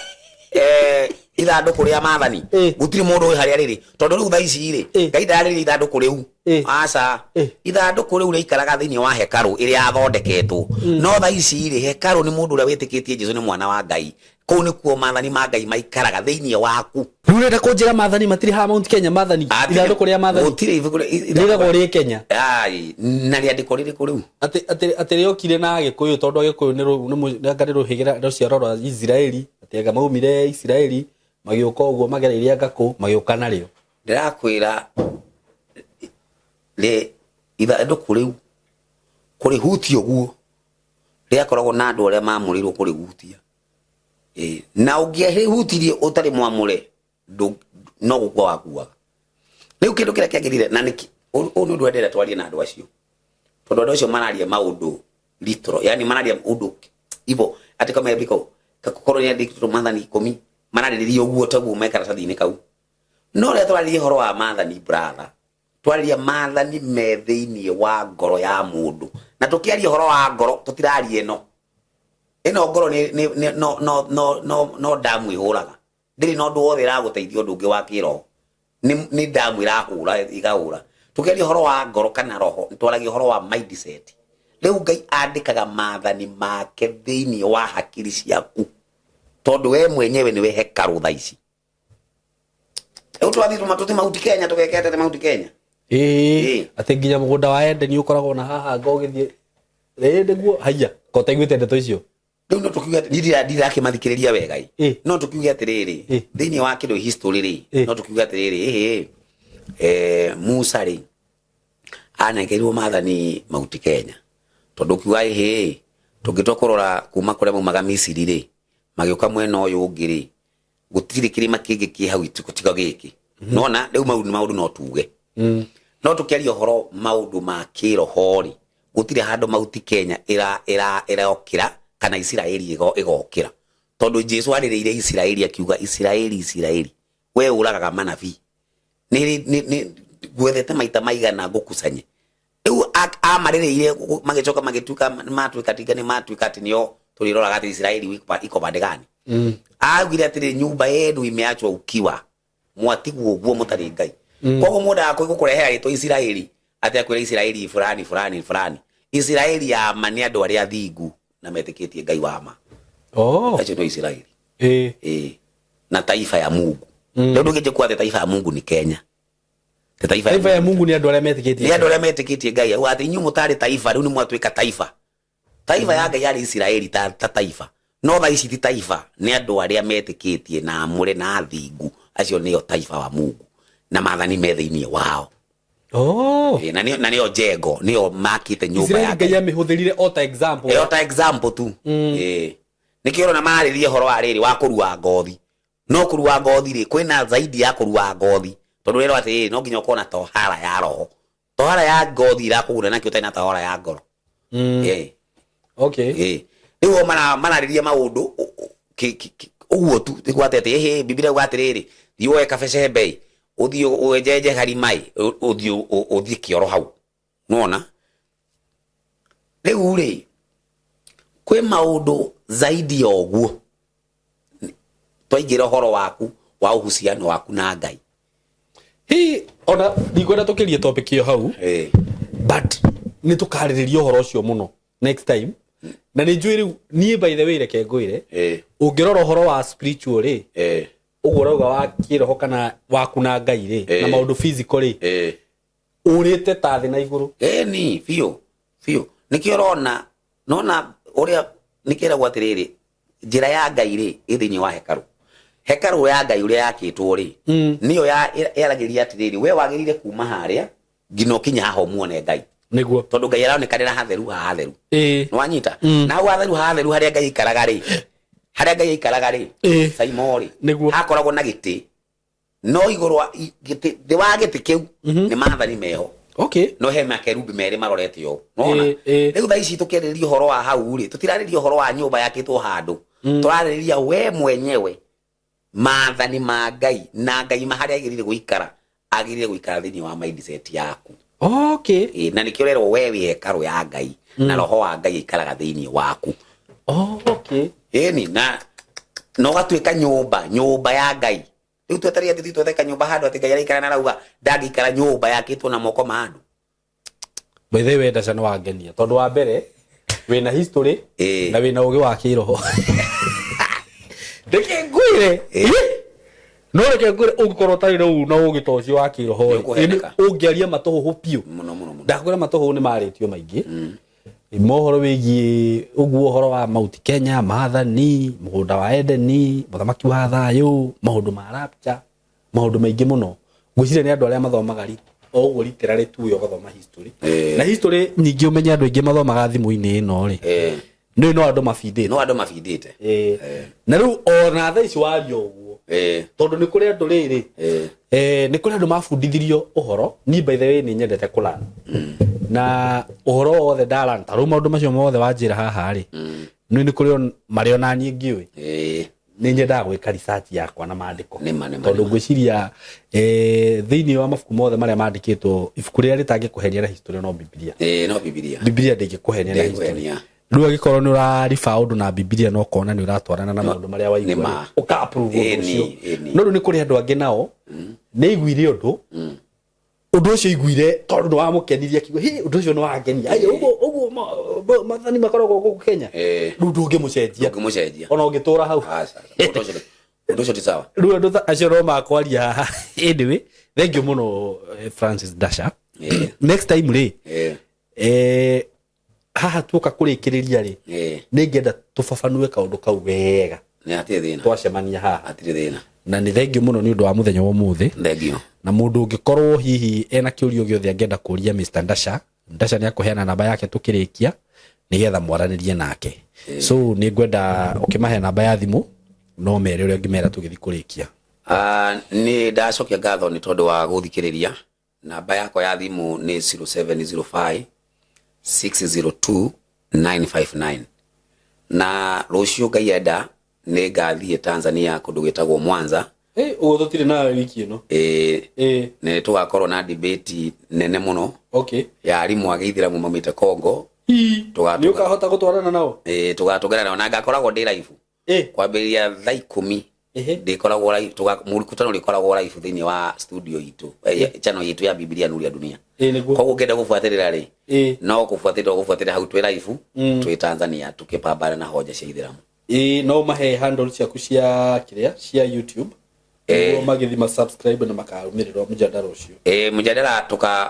ithandũkũ rĩa maathani. Gũtirĩ mũndũ ũĩ harĩa rĩrĩ, tondũ rĩu thaa ici rĩ, Ngai ndararĩrĩria ithandũkũ rĩu. Aca, ithandũkũ rĩu rĩaikaraga thĩinĩ wa hekarũ ĩrĩa yathondeketwo. No thaa ici rĩ, hekarũ nĩ mũndũ ũrĩa wĩtĩkĩtie Jesu nĩ mwana wa Ngai. Kũu nĩkuo maathani ma Ngai maikaraga thĩinĩ waku.
Rĩu ũrenda kũnjĩra maathani matirĩ haha Mount Kenya? Maathani, ithandũkũ rĩa maathani
gũtirĩ ibuku
rĩigagwo rĩ Kenya?
Ai, na rĩandĩko rĩrĩkũ rĩu?
Atĩ rĩokire na Agĩkũyũ, tondũ Agĩkũyũ nĩ rũ- nĩ mũ- nĩ anga nĩ rũhĩgĩra rũciaro rwa Isiraeli, atĩ anga maumire Isiraeli magĩũka ũguo magereire anga kũ magĩũka narĩo.
Ndĩrakwĩra rĩ, ithandũkũ rĩu kũrĩhutia ũguo rĩakoragwo na andũ arĩa mamũrĩirwo kũrĩhutia. Ĩĩ, na ũngĩahĩhutirie ũtarĩ mwamũre, no gũkua wakuaga. Rĩu kĩndũ kĩrĩa kĩagĩrĩire na nĩkĩ ũyũ nĩ ũndũ ndĩrenda twarie na andũ acio, tondũ andũ acio mararia maũndũ literal, yani mararia ũndũ ivo atĩ kamembiko korwo nĩ andĩkĩtwo maathani 10, mararĩrĩria ũguo taguo me karatathi-inĩ kau. No rĩrĩa twarĩria ũhoro wa maathani, brother, twarĩria maathani me thĩinĩ wa ngoro ya mũndũ. Na tũkĩaria ũhoro wa ngoro, tũtiraria ĩno ĩno ngoro nĩ, nĩ, nĩ, no, no, no, no, no ndamu ĩhũraga, ndĩrĩ na ũndũ wothe ĩragũteithia ũndũ ũngĩ wa kĩroho, nĩ ndamu ĩrahũra ĩkahũra. Tũkĩaria ũhoro wa ngoro kana roho, twaragia ũhoro wa mindset. Rĩu Ngai andĩkaga maathani make thĩinĩ wa hakiri ciaku, tondũ we mwenyewe nĩwe hekarũ thaa ici. Rĩu twathiĩ tũma tũthi Mount Kenya, tũgeke atĩa Mount Kenya?
Ĩĩ, atĩ nginya mũgũnda wa Edeni ũkoragwo na haha anga ũgĩthiĩ. Ĩĩ, nĩguo haiya ko ũtaiguĩte ndeto icio.
Rĩu no tũkiuge atĩ- niĩ ndirakĩmathikĩrĩria wega ĩ. No tũkiuge atĩrĩrĩ, thĩinĩ wa kĩndũ history rĩ, no tũkiuge atĩrĩrĩ, ĩhĩ, Musa rĩ, anengerirwo maathani Mount Kenya, tondũ ũkiuga ĩhĩ, tũngĩtua kũrora kuma kũrĩa maumaga Misiri rĩ, magĩũka mwena ũyũ ũngĩ rĩ, gũtirĩ kĩrĩma kĩngĩ kĩ hau tiga gĩkĩ. Nona rĩu mau nĩ maũndũ no tuge. No tũkĩaria ũhoro maũndũ ma kĩroho rĩ, gũtirĩ handũ Mount Kenya ĩrokĩra kana Isiraeli ĩgokĩra, tondũ Jesu arĩrĩire Isiraeli akiuga, Isiraeli, Isiraeli, we ũragaga manabii, nĩ ngwethete maita maigana ngũkusanye. Rĩu amarĩrĩire, magĩcoka magĩtuĩka matuĩka tinga nĩ matuĩka atĩ nĩo tũrĩroraga atĩ Isiraeli iko pande gani. Augire atĩrĩ, nyumba yenu imeachwa ukiwa, mwatigwo ũguo mũtarĩ Ngai. Koguo mũndũ agakũrehera rĩtwa Isiraeli, atĩ akwĩra Isiraeli fulani fulani fulani. Isiraeli ya ma nĩ andũ arĩa athingu na metĩkĩtie Ngai wa ma. Acio nĩo Isiraeli. Ĩĩ, na taifa ya Mungu. Rĩu ndũngĩnjĩkua atĩ taifa ya Mungu nĩ Kenya. Te taifa ya
Taifa ya Mungu nĩ andũ arĩa metĩkĩtie.
Nĩ andũ arĩa metĩkĩtie Ngai. Au atĩ inyuĩ mũtarĩ taifa, rĩu nĩ mwatuĩka taifa. Taifa ya Ngai yarĩ Isiraeli ta taifa, no thaa ici ti taifa, nĩ andũ arĩa metĩkĩtie na amũre na athingu, acio nĩo taifa wa Mungu na maathani me thĩinĩ wao. Ĩĩ, na nĩo njengo, nĩo makĩte nyũmba ya
Isiraeli Ngai
Ngai.
Amĩhũthĩrire o ta example.
Ĩyo ta example tu. Ĩĩ, nĩkĩo ũrona mararĩria ũhoro wa rĩrĩ wa kũrua ngothi. No kũrua ngothi rĩ, kwĩna zaidi ya kũrua ngothi, tondũ ũrerwo atĩrĩrĩ, no nginya ũkorwo na tohara ya roho. Tohara ya ngothi irakũguna nakĩ ũtarĩ na tohara ya ngoro? Ĩĩ. Ĩĩ. Rĩu o mararĩria maũndũ ũguo tu, ti gwate atĩ ĩhĩ Biblia yuga atĩrĩrĩ, thiĩ woe kabecembe ĩ, ũthiĩ wenjenje harima ĩ, ũthiĩ ũthiĩ kĩoro hau. Nĩwona? Rĩu rĩ, kwĩ maũndũ zaidi ya ũguo. Twaingĩra ũhoro waku wa uhusiano waku na Ngai.
Hi, ona ndikwenda tũkĩrie topic ĩyo hau, but nĩ tũkarĩrĩria ũhoro ũcio mũno next time. Na nĩ njũĩ rĩu niĩ, by the way, reke ngwĩre, ũngĩrora ũhoro wa spiritual rĩ, ũguo ũrauga wa kĩroho kana waku na Ngai rĩ, na maũndũ physical rĩ, ũrĩte ta thĩ na igũrũ.
Ĩni, biũ biũ. Nĩkĩo ũrona nona ũrĩa nĩkĩragwo atĩrĩrĩ, njĩra ya Ngai rĩ, ĩ thĩinĩ wa hekarũ. Hekarũ ya Ngai ũrĩa yakĩtwo rĩ, nĩyo yaragĩria atĩrĩrĩ, we wagĩrĩire kuma harĩa nginya ũkinye haha ũmuone Ngai, tondũ Ngai aronekanĩra hatheru ha hatheru. Nĩwanyita? Na hau hatheru ha hatheru, harĩa Ngai aikaraga rĩ, harĩa Ngai aikaraga rĩ, Saimo rĩ, hakoragwo na gĩtĩ, no igũrũ wa gĩtĩ, thĩ wa gĩtĩ kĩu nĩ maathani meho. No he makerubi merĩ marorete ũũ, nona? Rĩu thaa ici tũkĩarĩrĩria ũhoro wa hau rĩ, tũtirarĩrĩria ũhoro wa nyũmba yakĩtwo handũ, tũrarĩrĩria we mwenyewe, maathani ma Ngai na Ngai ma harĩa agĩrĩire gũikara. Agĩrĩire gũikara thĩinĩ wa mindset yaku.
Okay.
Ĩ, na nĩkĩo ũrerwo we wĩ hekarũ ya Ngai na roho wa Ngai aikaraga thĩinĩ waku.
Okay.
Ĩni na ũgatuĩka nyũmba, nyũmba ya Ngai. Rĩu twetereire atĩ twetheka nyũmba handũ atĩ Ngai araikara na arauga ndangĩikara nyũmba yakĩtwo na moko ma andũ.
By the way, Ndaca nĩ wangenia tondũ wa mbere wĩna history na wĩna ũgĩ wa kĩroho. Reke ngwĩre, no reke ngwĩre, ũngĩkorwo ũtarĩ rĩu na ũgĩ ta ũcio wa kĩroho rĩ,
Nĩũkũheneka.
ũngĩaria matũhũhũ biũ.
Mũno mũno mũno.
Ndakwĩra matũhũhũ nĩ marĩtio maingĩ mohoro wĩgiĩ ũguo, ũhoro wa Mount Kenya, maathani, mũgũnda wa Edeni, mũthamaki wa thayũ, maũndũ ma rapture, maũndũ maingĩ mũno. Ngwĩciria nĩ andũ arĩa mathomaga o ũguo literally tu, ũyũ ũgathoma history na history nyingĩ, ũmenye andũ aingĩ mathomaga thimũ-inĩ ĩno rĩ, nĩ no andũ mabindĩte.
No andũ mabindĩte.
Na rĩu ona thaa ici waria ũguo, tondũ nĩ kũrĩ andũ rĩrĩ, nĩ kũrĩ andũ mabundithirio ũhoro. Niĩ, by the way, nĩ nyendete kũlan na ũhoro wothe ndaran ta rĩu maũndũ macio mothe wanjĩra haha rĩ, nĩ kũrĩ marĩa ona niĩ ngĩũĩ. Nĩ nyendaga gwĩka research yakwa na mandĩko.
Nĩ ma, nĩ ma,
Tondũ
nĩ ma.
Ngwĩciria thĩinĩ wa mabuku mothe marĩa mandĩkĩtwo, ibuku rĩrĩa rĩtangĩkũhenia na history no Bibilia.
Ĩ, no Bibilia.
Bibilia ndĩngĩkũhenia na history.
Ndĩngĩkũhenia.
Rĩu angĩkorwo nĩ ũrariba ũndũ na Bibilia na ũkona nĩ ũratwarana na maũndũ marĩa waigua
Nĩ ma.
rĩ, ũka approve ũndũ ũcio.
Ĩni.
No rĩu nĩ kũrĩ andũ angĩ nao nĩ aiguire ũndũ, ũndũ ũcio aiguire tondũ nĩ wamũkenirie, akiuga, "Hĩ, ũndũ ũcio nĩ wangenia. Ai, ũguo ũguo maathani makoragwo gũkũ Kenya." Rĩu ndũngĩmũcenjia.
Ndũngĩmũcenjia.
Ona ũngĩtũra hau.
Aca, ũndũ ũcio ti sawa.
Rĩu andũ ta acio no makwaria haha. Anyway, thank you mũno, Francis Dasha. Next time rĩ, haha tuoka kũrĩkĩrĩria rĩ, nĩ ngenda tũbabanue kaũndũ kau wega.
Nĩ hatirĩ thĩna.
Twacemania haha.
Hatirĩ thĩna.
Na nĩ thengiũ mũno nĩ ũndũ wa mũthenya wa ũmũthĩ.
Thengiũ.
Na mũndũ ũngĩkorwo hihi ena kĩũria gĩothe angĩenda kũria Mr. Ndasha, Ndasha nĩ akũheana namba yake tũkĩrĩkia nĩgetha mwaranĩrie nake. So nĩ ngwenda ũkĩmahe namba ya thimũ, no mere ũrĩa ũngĩmera tũgĩthiĩ kũrĩkia.
Ah, nĩ ndacokia ngatho nĩ tondũ wa gũthikĩrĩria. Namba yakwa ya thimũ nĩ 0705 602 959. Na rũciũ Ngai enda nĩ ngathiĩ Tanzania kũndũ gwĩtagwo Mwanza.
Ũguo tũtirĩ nawe wiki ĩno.
Ĩĩ. Nĩ tũgakorwo na debate nene mũno ya arimũ a gĩithĩramu maumĩte Congo.
Nĩ ũkahota gũtwarana nao?
Ĩĩ, tũgatũngana nao na ngakoragwo ndĩ live kwambĩrĩria thaa 10. Ndĩkoragwo live, mũkutano ũrĩkoragwo live thĩinĩ wa studio itũ, channel itũ ya Biblia Nuru ya Dunia.
Nĩguo.
Koguo ũngĩenda gũbuatĩrĩra rĩ, no kũbuatĩrĩra ũgũbuatĩrĩra hau twĩ live, twĩ Tanzania tũkĩpambana na hoja cia ithĩramu.
Ĩĩ, no mahe handle ciaku cia kĩrĩa cia YouTube nĩguo magĩthiĩ ma subscribe na makarũmĩrĩrwo mũjadala ũcio.
Ĩ, mũjadala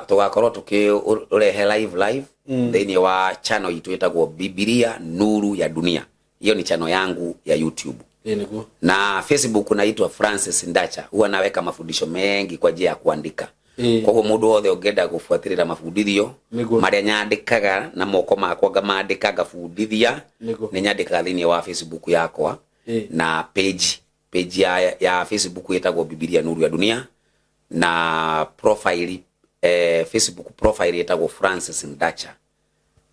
tũgakorwo tũkĩũrehe live live thĩinĩ wa channel itũ ĩtagwo Biblia Nuru ya Dunia. Hiyo ni channel yangu ya YouTube.
Nĩguo.
Na Facebook naitwa Francis Ndacha, huwa naweka mafundisho mengi kwa njia ya kuandika. Koguo mũndũ wothe ũngĩenda gũbuatĩrĩra mabundithio marĩa nyandĩkaga na moko makwa, ngamandĩka ngabundithia, nĩ nyandĩkaga thĩinĩ wa Facebook yakwa. Na page ya Facebook ĩtagwo Biblia Nuru ya Dunia, na profile, Facebook profile ĩtagwo Francis Ndacha.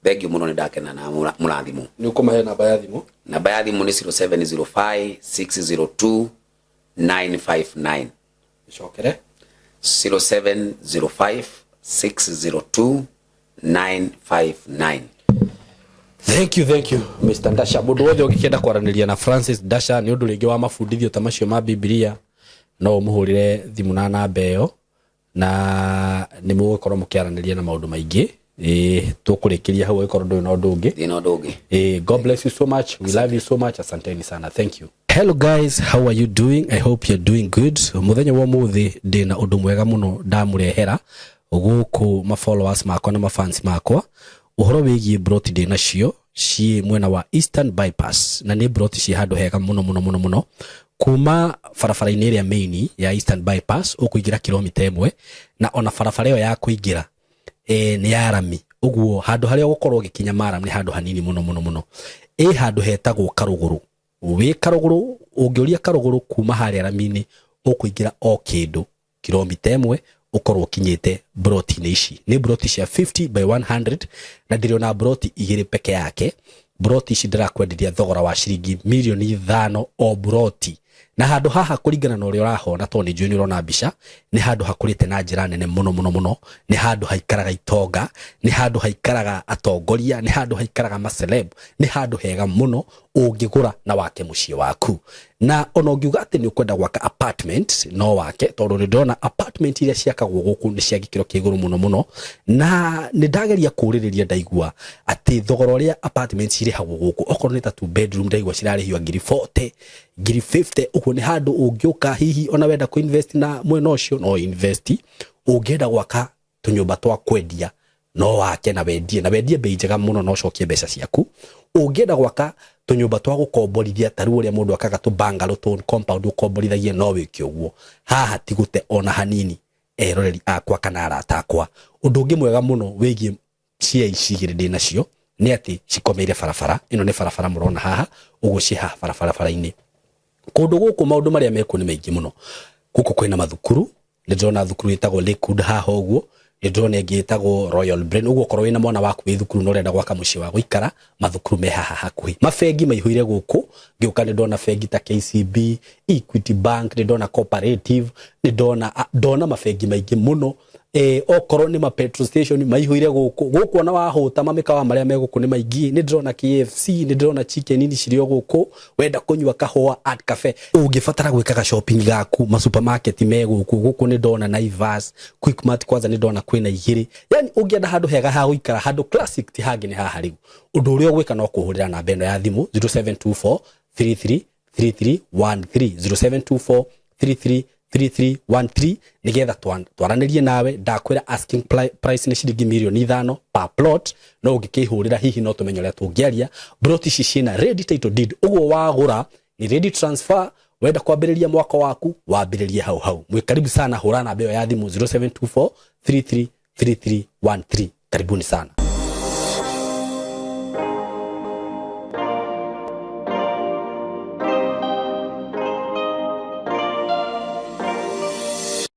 Thank you mũno, nĩ ndakena na mũrathimwo.
Nĩ ũkũmahe namba ya thimũ?
Namba ya thimũ nĩ 0705 602 959.
Ĩcokere.
0705 602 959.
Thank you, thank you, Mr. Ndasha. Mũndũ wothe ũngĩkĩenda kwaranĩria na Francis Ndasha nĩ ũndũ rĩngĩ wa mabundithio ta macio ma Bibilia, no ũmũhũrĩre thimũ na namba ĩyo na nĩ mũgũkorwo mũkĩaranĩria na maũndũ maingĩ. Ĩ, tũkũrĩkĩria hau angĩkorwo ndũrĩ na ũndũ ũngĩ.
Thĩna ũndũ ũngĩ.
God bless you so much. We love you so much. Asanteni sana. Thank you. Hello guys, how are you doing? I hope you're doing good. Muthenya wa muthi ndina undu mwega muno ndamurehera guku ma followers makwa na ma fans makwa, uhoro wigie broti ndina cio ciĩ mwena wa Eastern Bypass, na nĩ broti ciĩ handũ hega mũno mũno mũno mũno. Kuma barabara-inĩ ĩrĩa main ya Eastern Bypass ũkũingĩra kilomita 1, na ona barabara ĩyo ya kũingĩra nĩ ya rami, ũguo handũ harĩa ũgũkorwo ũgĩkinya maram nĩ handũ hanini mũno mũno mũno. Ĩ handũ hetagwo Karũgũrũ. Wĩ Karũgũrũ, ũngĩũria Karũgũrũ kuma harĩa rami-inĩ, ũkũingĩra o kĩndũ kilomita 1 ũkorwo ũkinyĩte broti-inĩ ici. Nĩ broti cia 50 by 100 na ndĩrĩ ona broti igĩrĩ peke yake. Broti ici ndĩrakwenderia thogora wa ciringi mirioni 5 o broti. Na handũ haha kũringana na ũrĩa ũrahona, tondũ nĩ njũĩ nĩ ũrona mbica, nĩ handũ hakũrĩte na njĩra nene mũno mũno mũno. Nĩ handũ haikaraga itonga, nĩ handũ haikaraga atongoria, nĩ handũ haikaraga maceleb, nĩ handũ hega mũno ũngĩgũra na wake mũciĩ waku. Na ona ũngiuga atĩ nĩ ũkwenda gwaka apartment, no wake, tondũ nĩ ndĩrona apartment iria ciakagwo gũkũ nĩ cia gĩkĩro kĩa igũrũ mũno mũno. Na nĩ ndageria kũũrĩrĩria, ndaigua atĩ thogora ũrĩa apartment cirĩhagwo gũkũ, okorwo nĩ ta two bedroom, ndaigua cirarĩhio ngiri 40, ngiri 50 ũguo. Nĩ handũ ũngĩũka hihi ona wenda kũ invest na mwena ũcio, no invest. Ũngĩenda gwaka tũnyũmba twa kwendia, no wake na wendie, na wendie bei njega mũno na ũcokie mbeca ciaku. Ũngĩenda gwaka tũnyũmba twa gũkomborithia, ta rĩu ũrĩa mũndũ akaga tũ bungalow, tũ compound ũkomborithagia, no wĩke ũguo. Haha ti gũte ona hanini, eroreri akwa kana arata akwa. Ũndũ ũngĩ mwega mũno wĩgiĩ cia ici igĩrĩ ndĩ nacio nĩ atĩ cikomeire barabara ĩno. Nĩ barabara mũrona haha ũguo, ciĩ haha barabara-inĩ. Kũndũ gũkũ maũndũ marĩa mekuo nĩ maingĩ mũno. Gũkũ kwĩna mathukuru, nĩ ndĩrona thukuru ĩtagwo Lakewood haha ũguo, nĩ ndĩrona ĩngĩ ĩtagwo Royal Brain. Ũguo okorwo wĩna mwana waku wĩ thukuru na ũrenda gwaka mũciĩ wa gũikara, mathukuru me haha hakuhĩ. Mabengi maihũire gũkũ. Ngĩũka nĩ ndona bengi ta KCB, Equity Bank, nĩ ndona Cooperative, nĩ ndona ndona mabengi maingĩ mũno. Okorwo nĩ ma petrol station maihũire gũkũ. Gũkũ ona wahũta, mamĩkawa marĩa me gũkũ nĩ maingĩ. Nĩ ndĩrona KFC, nĩ ndĩrona Chicken Inn cirĩ o gũkũ. Wenda kũnyua kahũa, Art Cafe. Ũngĩbatara gwĩkaga shopping gaku, ma supermarket me gũkũ. Gũkũ nĩ ndona Naivas, Quickmart, kwanza nĩ ndona kwĩna igĩrĩ. Yani ũngĩenda handũ hega ha gũikara, handũ classic, ti hangĩ nĩ haha. Rĩu ũndũ ũrĩa ũgwĩka no kũhũrĩra namba ĩno ya thimũ, 0724 33 3313, 0724 33 3313, nigetha twaranĩrie nawe. Ndakwĩra asking price nĩ ciringi mirioni 5 per plot, no ũngĩkĩhũrĩra hihi no tũmenye ũrĩa tũngĩaria. Plot ici ciĩna ready title deed, ũguo wagũra nĩ ready transfer. Wenda kwambĩrĩria mwaka waku, wambĩrĩrie hau hau. Mwĩ karibu sana. Hũra namba ĩyo ya thimũ, 0724 33 3313. Karibuni sana.